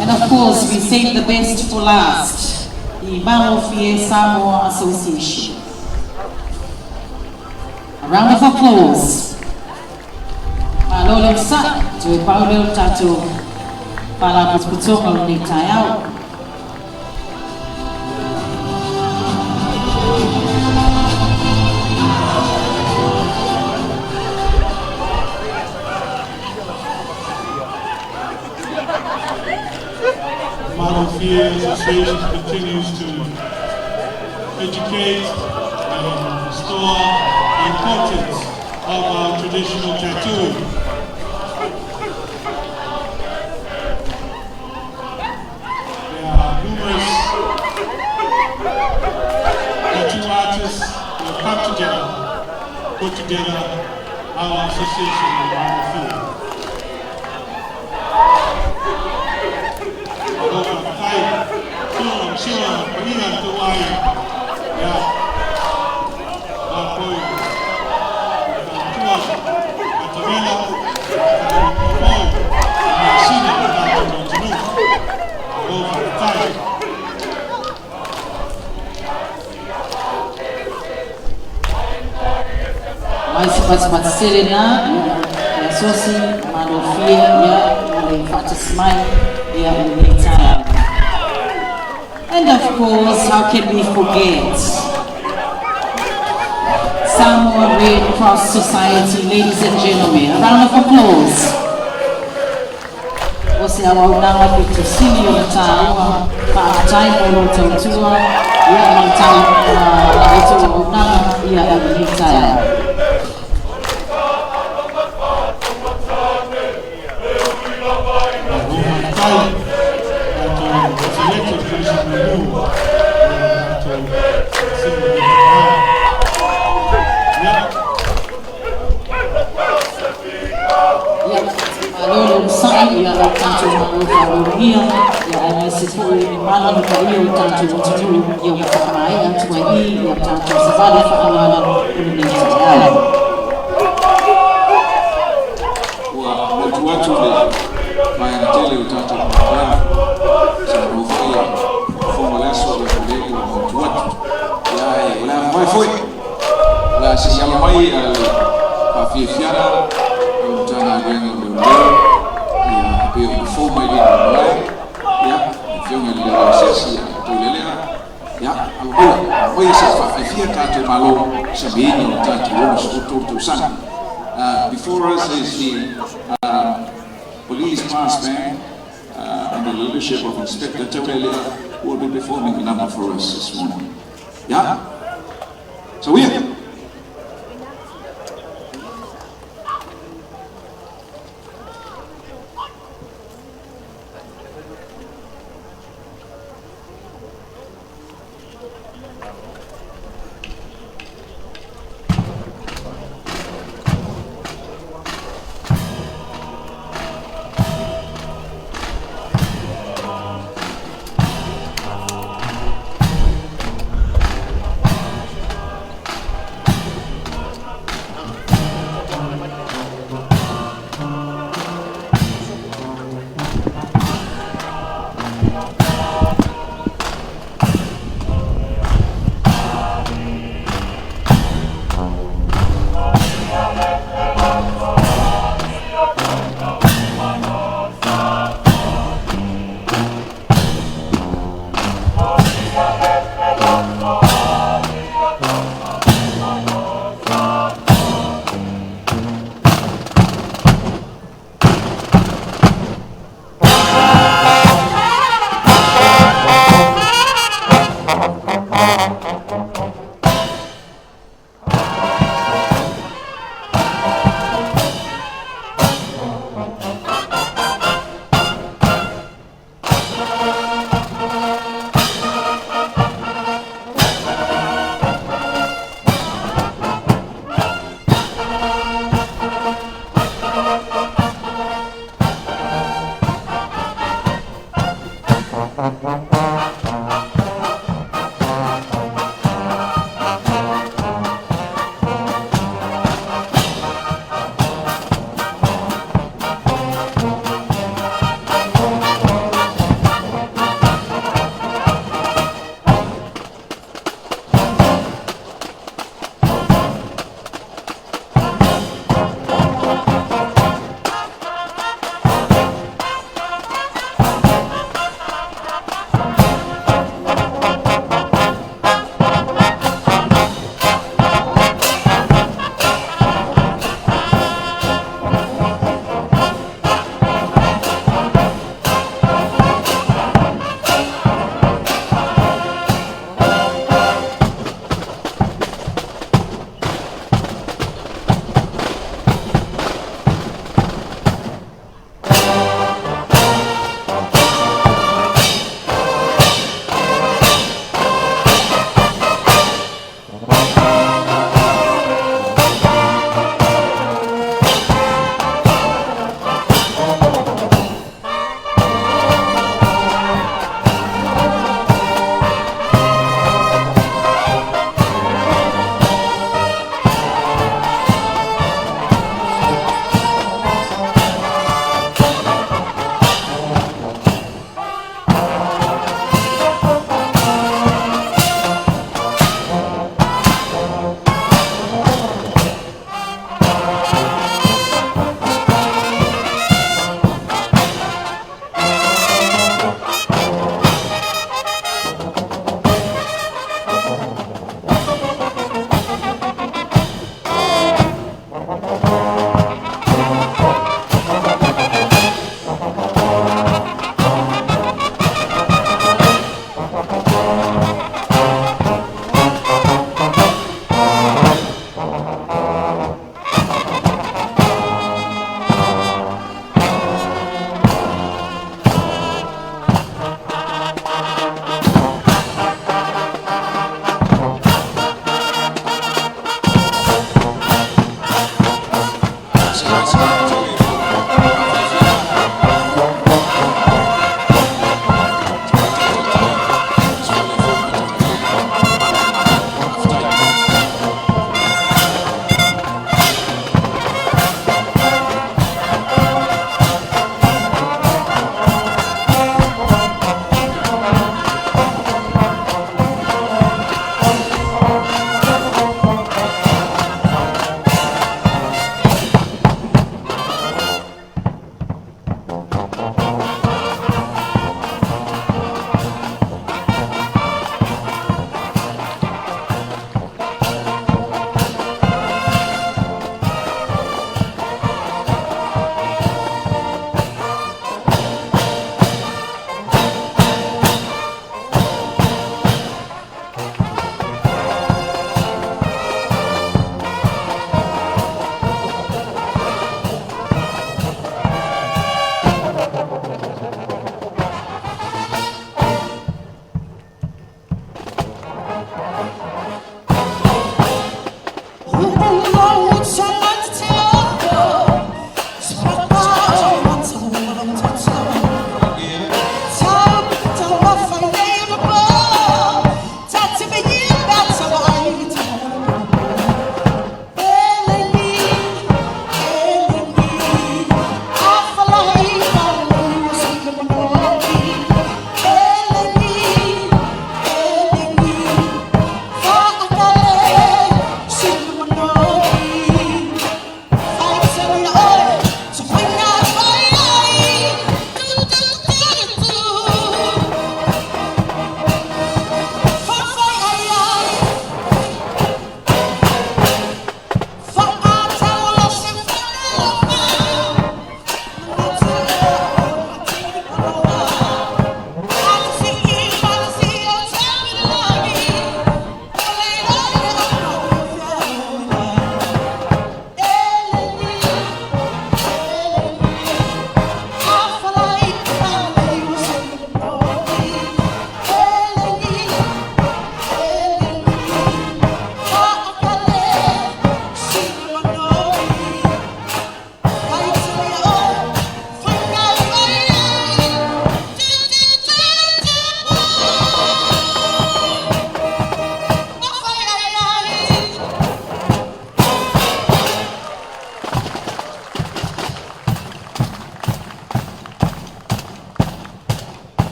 And of course, we save the best for last, the Malofie Samoa Association. A round of applause. Malolo sa, to Paulo tatou Faalapotopotoga o lenei taeao. Malofie Association continues to educate and restore the importance of our traditional tattooing. There are numerous tattoo artists who have come together, put together our association in Malofie. Malo faafetai, tua sua paia le ai, ia, la foi, tua, matavela, foi, masina o tatou atunuu. Malo faafetai. Mai se patipati tele na, ia sosi, malofie, ia, mo le faatasi mai, ia, i lenei taeao. And of course, how can we forget Samoa society, ladies and gentlemen. A round of applause. O se auaunaga pito sili ona tāua, faafetai mo lou tautua, ia ma le tau la outou auaunaga ia i lenei taeao. Ia, malo le onosai ia lo tatou Malo faaaloalogia, ia aemaise foi le mamalu ma paia o le tatou atunuu ia ua faamaea atu ai i i ia tatou savali faaaloalo o lenei taeao. Ua motu atu le vaega tele o tatou polokalame. Sa maua foi e fofoga o le aso le kolegi ua motu atu. Ia ae o le ava mai foi. O le a se i alo mai le faafiafiaga o le Matagaluega o Leoleo ia e pei ona fou mai lina o le malae. Ia, le Afioga i le Leoleo Asiasi ia Taulelea. Ia, alo maia, alo maia se i faafiafia tatou Malo i samiina o le tatou 63 tausaga. Before us is the Police Brass Band under the leadership of Inspector Taulelea, who will be performing a number for us this morning. Yeah? So we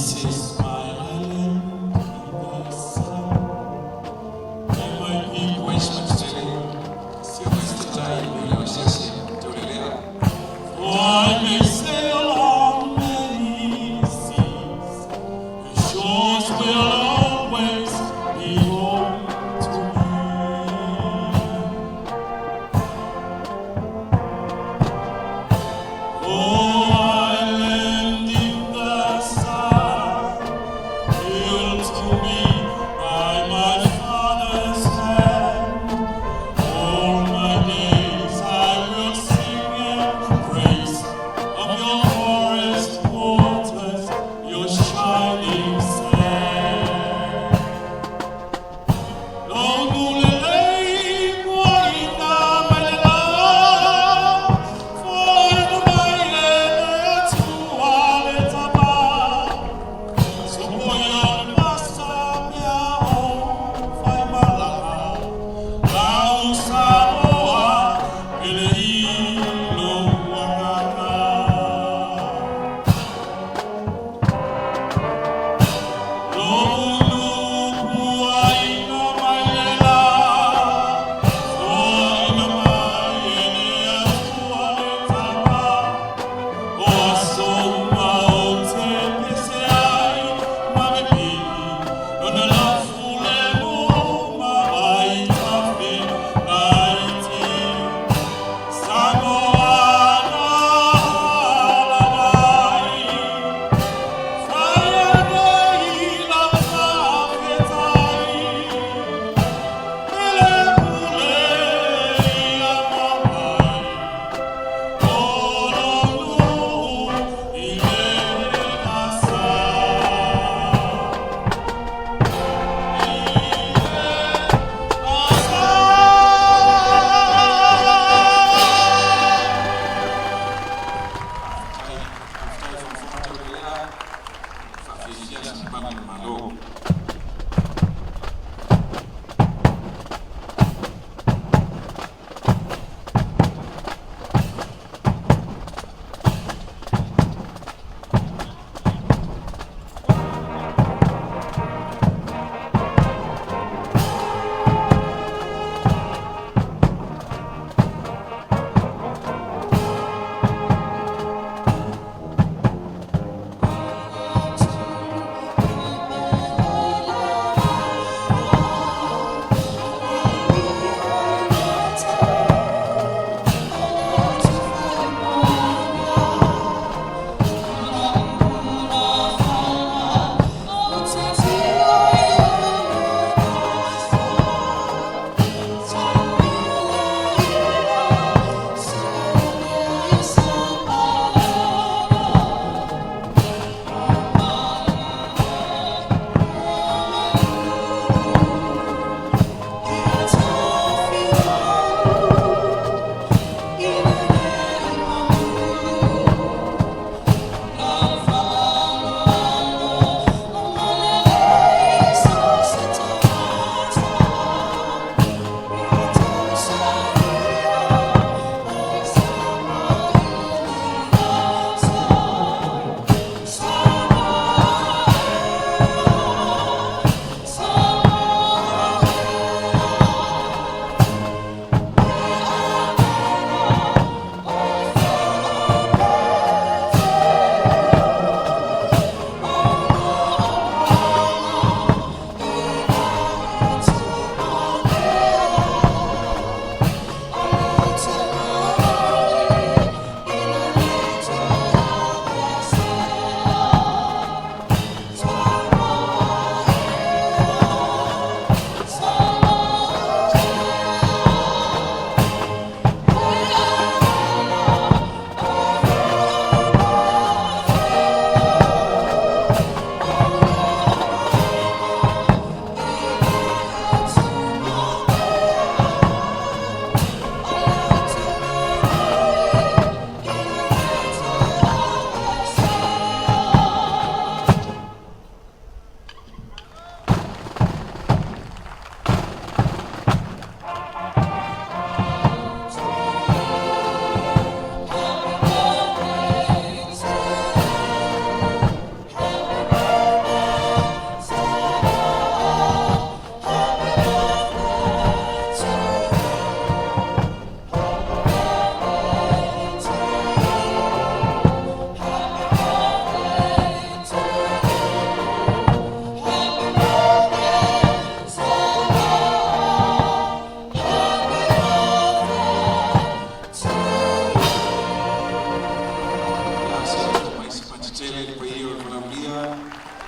This is my island in the sun. There might be For I may sail on many seas, the shores will always be home to me. Oh, island in the sun, built to me by my father's hand. All my days I will sing and praise of your forest waters, your shining sand. Samoa. Samoa.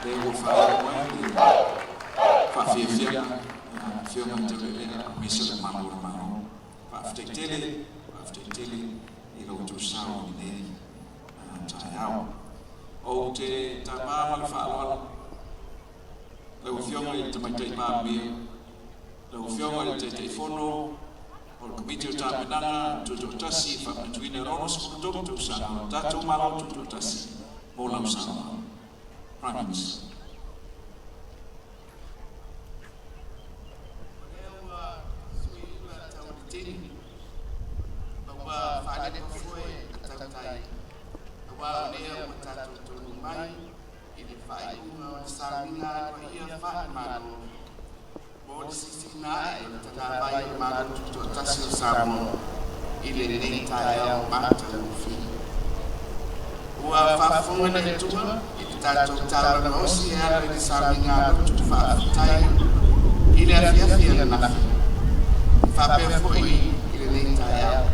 Lea ua faaoo mai le faafiafiaga i Afioga i Taulealea aemaise o le mamalu o le Malo. Faafetai tele, faafetai tele i lo outou sao i lenei taeao. Ou te tapa ma le faaaloalo lau Afioga i le Tamaitai Palemia, lau Afioga i le Taitaifono o le Komiti o Tapenaga Tutoatasi e faamanatuina le 63 tausaga o le tatou Malo Tutoatasi mo lau saunoaga. Prime Minister. O lea ua suiula tau le tini, ma ua faalepa foe le tautai, aua o lea ua tatou taunuu mai i le faaiuga o le sauniga aloaia faale-Malo mo le sisiina ae o le tagavai o le Malo Tutoatasi o Samoa i lenei taeao matagofie. Ua faafofoga le Atua i le tatou taulaga osi e ala i le sauniga lotu faafetai i le afiafi ananafi, faapea foi i lenei taeao.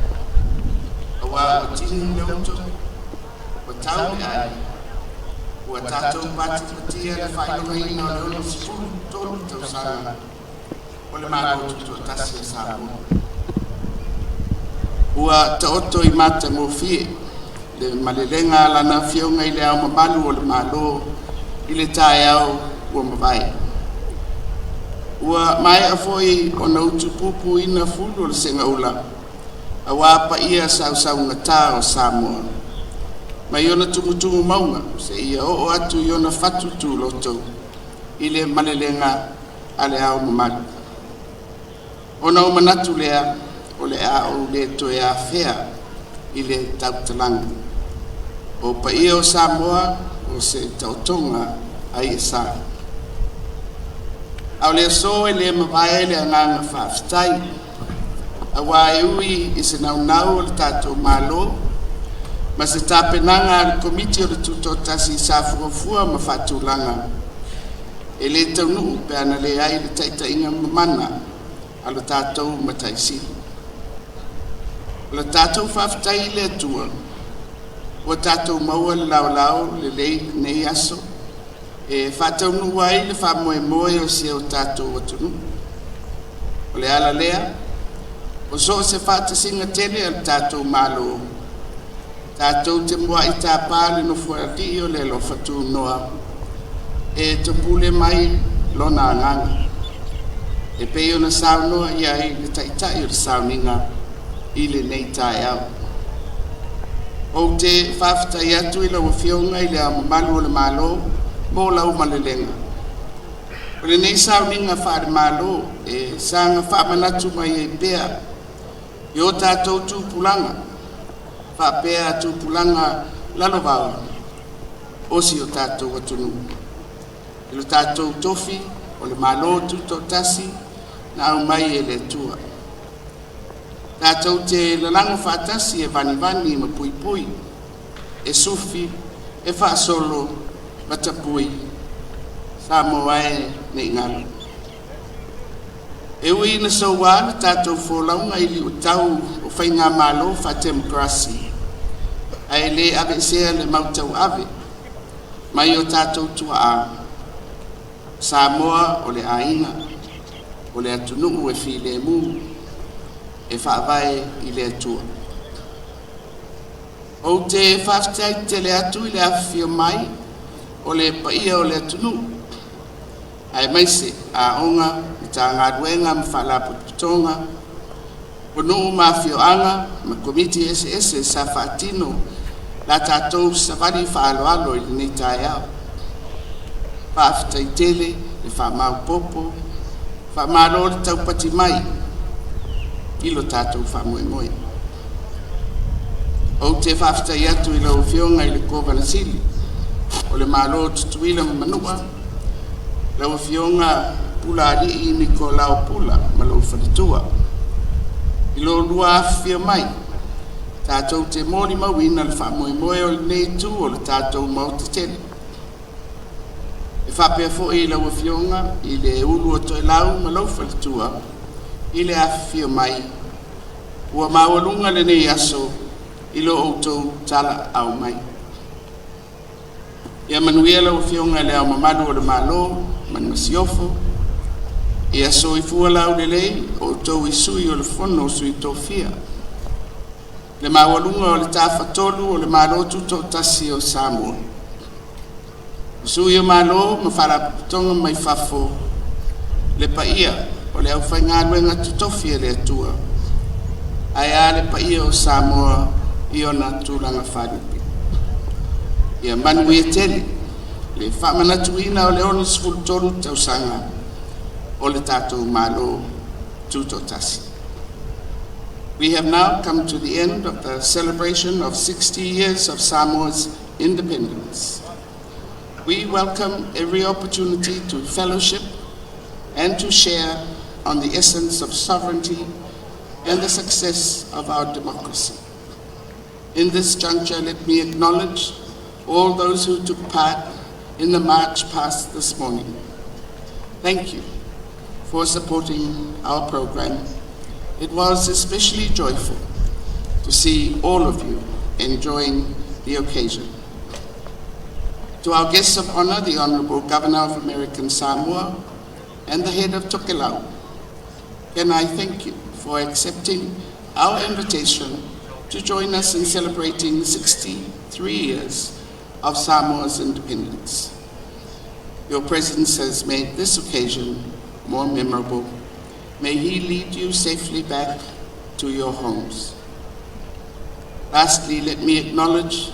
Aua ua tini le uto, ua tau le ai, ua tatou patipatia le faailogaina o le 63 tausaga o le Malo Tutoatasi o Samoa. Ua taoto i matagofie le malelega a Lana Afioga i Le Ao Mamalu o le Malo i le taeao ua mavae. Ua maea foi ona utupupuina fulu o le segaula aua paia sausaugata o Samoa, mai ona tumutumu mauga seia oo atu i ona fatu tuloto i le malelega a Le Ao Mamalu. Ona ou manatu lea, o le a ou le toe afea i le tautalaga. O paia o Samoa o se taotoga a i'asa. A o le aso e le mavae le agaga faafetai, aua e ui i se naunau o le tatou Malo ma se tapenaga a le Komiti o le Tutoatasi sa fuafua ma faatulaga, e le taunuu pe ana leai le taitaiga mamana a lo tatou Matai Sili. O le tatou faafetai i le Atua, ua tatou maua le laolao lelei i lenei aso e faataunuu ai le faamoemoe o si o tatou atunuu. O le ala lea, o so o se faatasiga tele a le tatou Malo, tatou te muai tapa le Nofoalii o le alofa tunoa e topule mai lona agaga, e pei ona saunoa i ai le Taitai o le sauniga i lenei taeao. Ou te faafetai atu i lau Afioga i Le Ao Mamalu o le Malo mo lau malelega. O lenei sauniga faale-Malo e saga faamanatu mai ai pea i o tatou tupulaga faapea tupulaga lalovaoa o si o tatou atunuu i lo tatou tofi o le Malo Tutoatasi na aumai e le Atua. Tatou te lalago faatasi e vanivani ma puipui, e sufi, e faasolo ma tapui, Samoa e ne i galo. E ui ina soua le tatou folauga i liutau o faigamalo faatemokarasi, ae le aveesea le mau tauave mai o tatou tuaa, Samoa o le aiga, o le atunuu e filemu, e faavae i le Atua. Ou te faafetai tele atu i le afifio mai o le paia o le atunuu, aemaise aoga, Matagaluega ma Faalapotopotoga, o nuu ma afioaga ma Komiti eseese sa faatino la tatou savali faaaloalo i lenei taeao. Faafetai tele le faamaopoopo, faamalo le taupati mai i lo tatou faamoemoe. Ou te faafetai atu i lau Afioga i le Kovana Sili o le Malo o Tutuila ma Manua, lau Afioga Pulaalii Nikolao Pula ma lou faletua. I lo oulua afifio mai, tatou te molimauina le faamoemoe o lenei itu o le tatou Maota tele. E faapea foi i lau Afioga i le Ulu o Toelau ma lou faletua i le afifio mai, ua maualuga lenei aso i lo outou talaau mai. Ia manuia lau Afioga i Le Ao Mamalu o le Malo ma le Masiofo, ia soifua laulelei outou i Sui o le Fono a Sui Tofia, le maualuga o le Tafatolu o le Malo Tutoatasi o Samoa, Sui o Malo ma Faalapotopotoga mai fafo, le paia o le aufaigaluega totofi a le Atua, ae a le paia o Samoa i ona tulaga faalupe. Ia manuia tele le faamanatuina o le 63 tausaga o le tatou Malo Tutoatasi. We have now come to the end of the celebration of 60 years of Samoa's independence. We welcome every opportunity to fellowship and to share on the essence of sovereignty and the success of our democracy. In this juncture, let me acknowledge all those who took part in the march past this morning. Thank you for supporting our program. It was especially joyful to see all of you enjoying the occasion. To our guests of honor, the Honorable Governor of American Samoa and the head of Tokelau, can I thank you for accepting our invitation to join us in celebrating 63 years of Samoa's independence. Your presence has made this occasion more memorable. May he lead you safely back to your homes. Lastly, let me acknowledge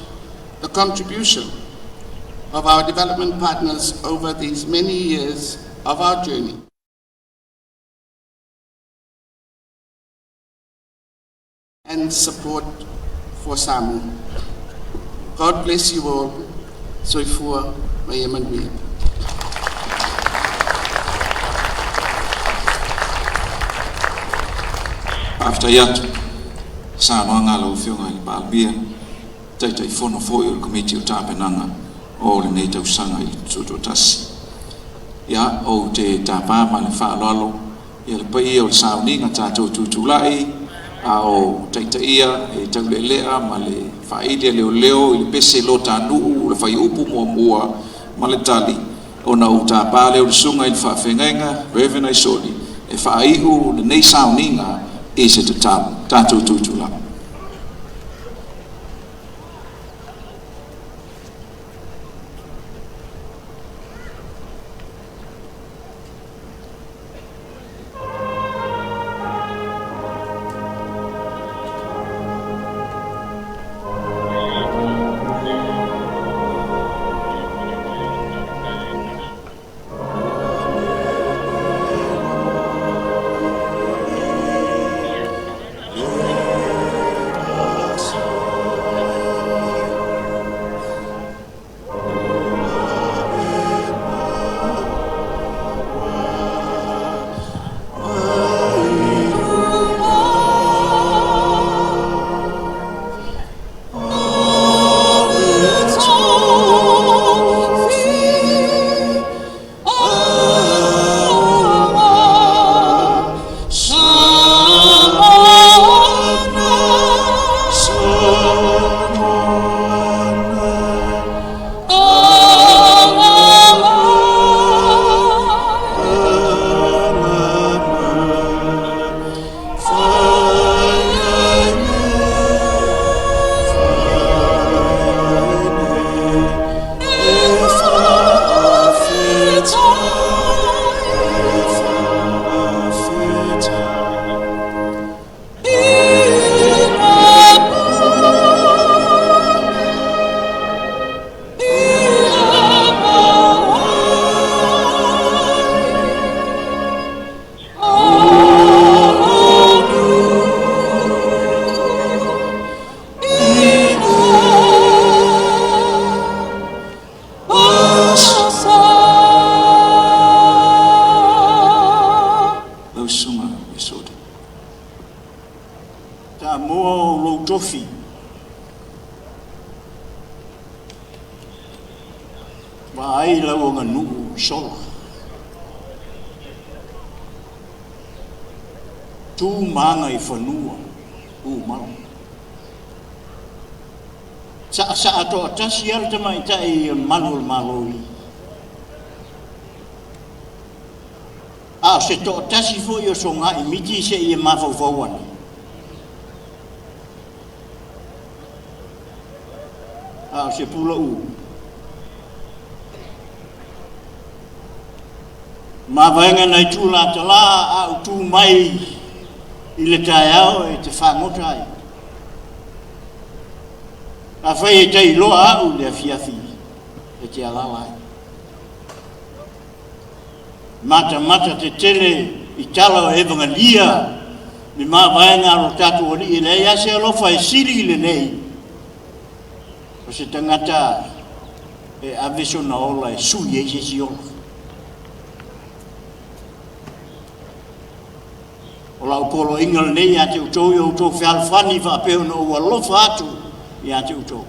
the contribution of our development partners over these many years of our journey and support for Samoa. God bless you all. Soifua ma ia manuia. Faafetai atu saunoaga a lau Afioga i le Palemia, Taitaifono foi o le Komiti o Tapenaga o lenei tausaga i le Tutoatasi. Ia, ou te tapa ma le faaaloalo ia le paia o le sauniga tatou tutulai a o taitaia e Taulealea ma le faaili a leoleo i le pese lotanuu le fuaiupu muamua ma le tali ona ou tapa lea o le susuga i le faafeagaiga Reverend Aisoli e faaiu lenei sauniga i se tatalo. Tatou tutulai. Lau Susuga Aisoli. Samoa o lou tofi vaai lau aganuu i sola. Tu ma aga i fanua umala. Sa'asa'a to'atasi a le tamaita'i o le malu o le Malo i. A o se to'atasi fo'i o soga'i miti se'ia mafaufau ane. A o se pula'u. Mavaega nai tula talā a u tu mai i le taeao e te fagota ai. Afai e tailoa a'u le afiafi e te alala ai. Matamata tetele i tala o evagalia ni mavaega a lo tatou Alii e leai a se alofa e sili i lenei o se tagata e ave sona ola e sui ai se isi ola. O la'u poloaiga lenei ia te outou ia outou fealofani faapea ona ou alofa atu ia te outou.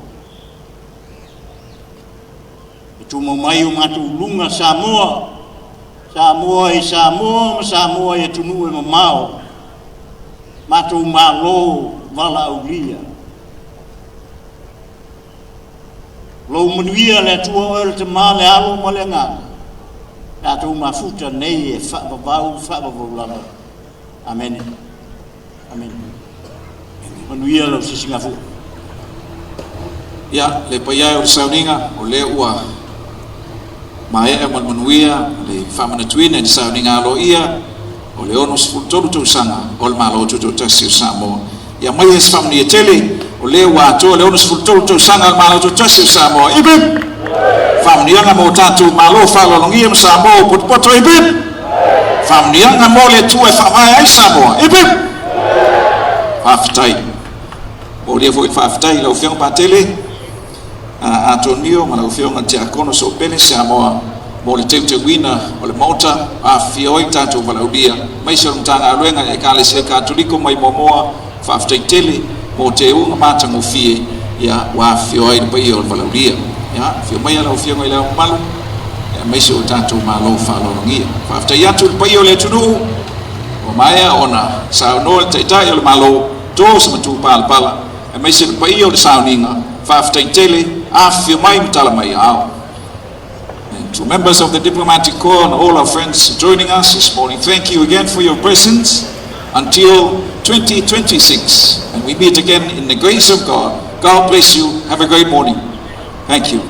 E tumau mai o matou luga Samoa, Samoa i Samoa ma Samoa i atunuu e mamao, matou malo valaaulia. Lou manuia le Atua oe o le Tamā le Alo ma le Agaga, tatou mafuta nei e faavavau faavavau lava. Amene. Amene. Manuia lau sisigafua. Ia, le paia e o le sauniga, o lea ua maea ma le manuia le faamanatuina i le sauniga aloaia o le 63 tausaga o le Malo Tutoatasi o Samoa. Ia mai e se faamanuia tele, o lea ua atoa le 63 tausaga o le Malo Tutoatasi o Samoa. Hip hip! Faamanuiaga mo tatou Malo faaaloalogia ma Samoa ua potopoto. Hip hip! Faamanuiaga mo le Atua e faavae ai Samoa. Hip hip! Faafetai. O lea foi faafetai i lau Afioga Patele Atonio ma lau Afioga Tiakono Soopele Samoa mo le teuteuina o le maota afifio ai tatou valaaulia aemaise o le Matagaluega e Ekalesia Katoliko mai Moamoa. Faafetai tele mo teuga matagofie ia ua afifio ai le paia o le valaaulia. Ia afio mai lau Afioga i le Ao Mamalu aemaise o tatou malo faaaloalogia. Faafetai atu i le paia o le atunuu ua maea ona saunoa le Taitai o le Malo to se matupalapala aemaise le paia o le sauniga. Faafetai tele, afifio mai ma tala mai ao. And to members of the diplomatic corps and all our friends joining us this morning, thank you again for your presence until 2026. And we meet again in the grace of God. God bless you. Have a great morning. Thank you.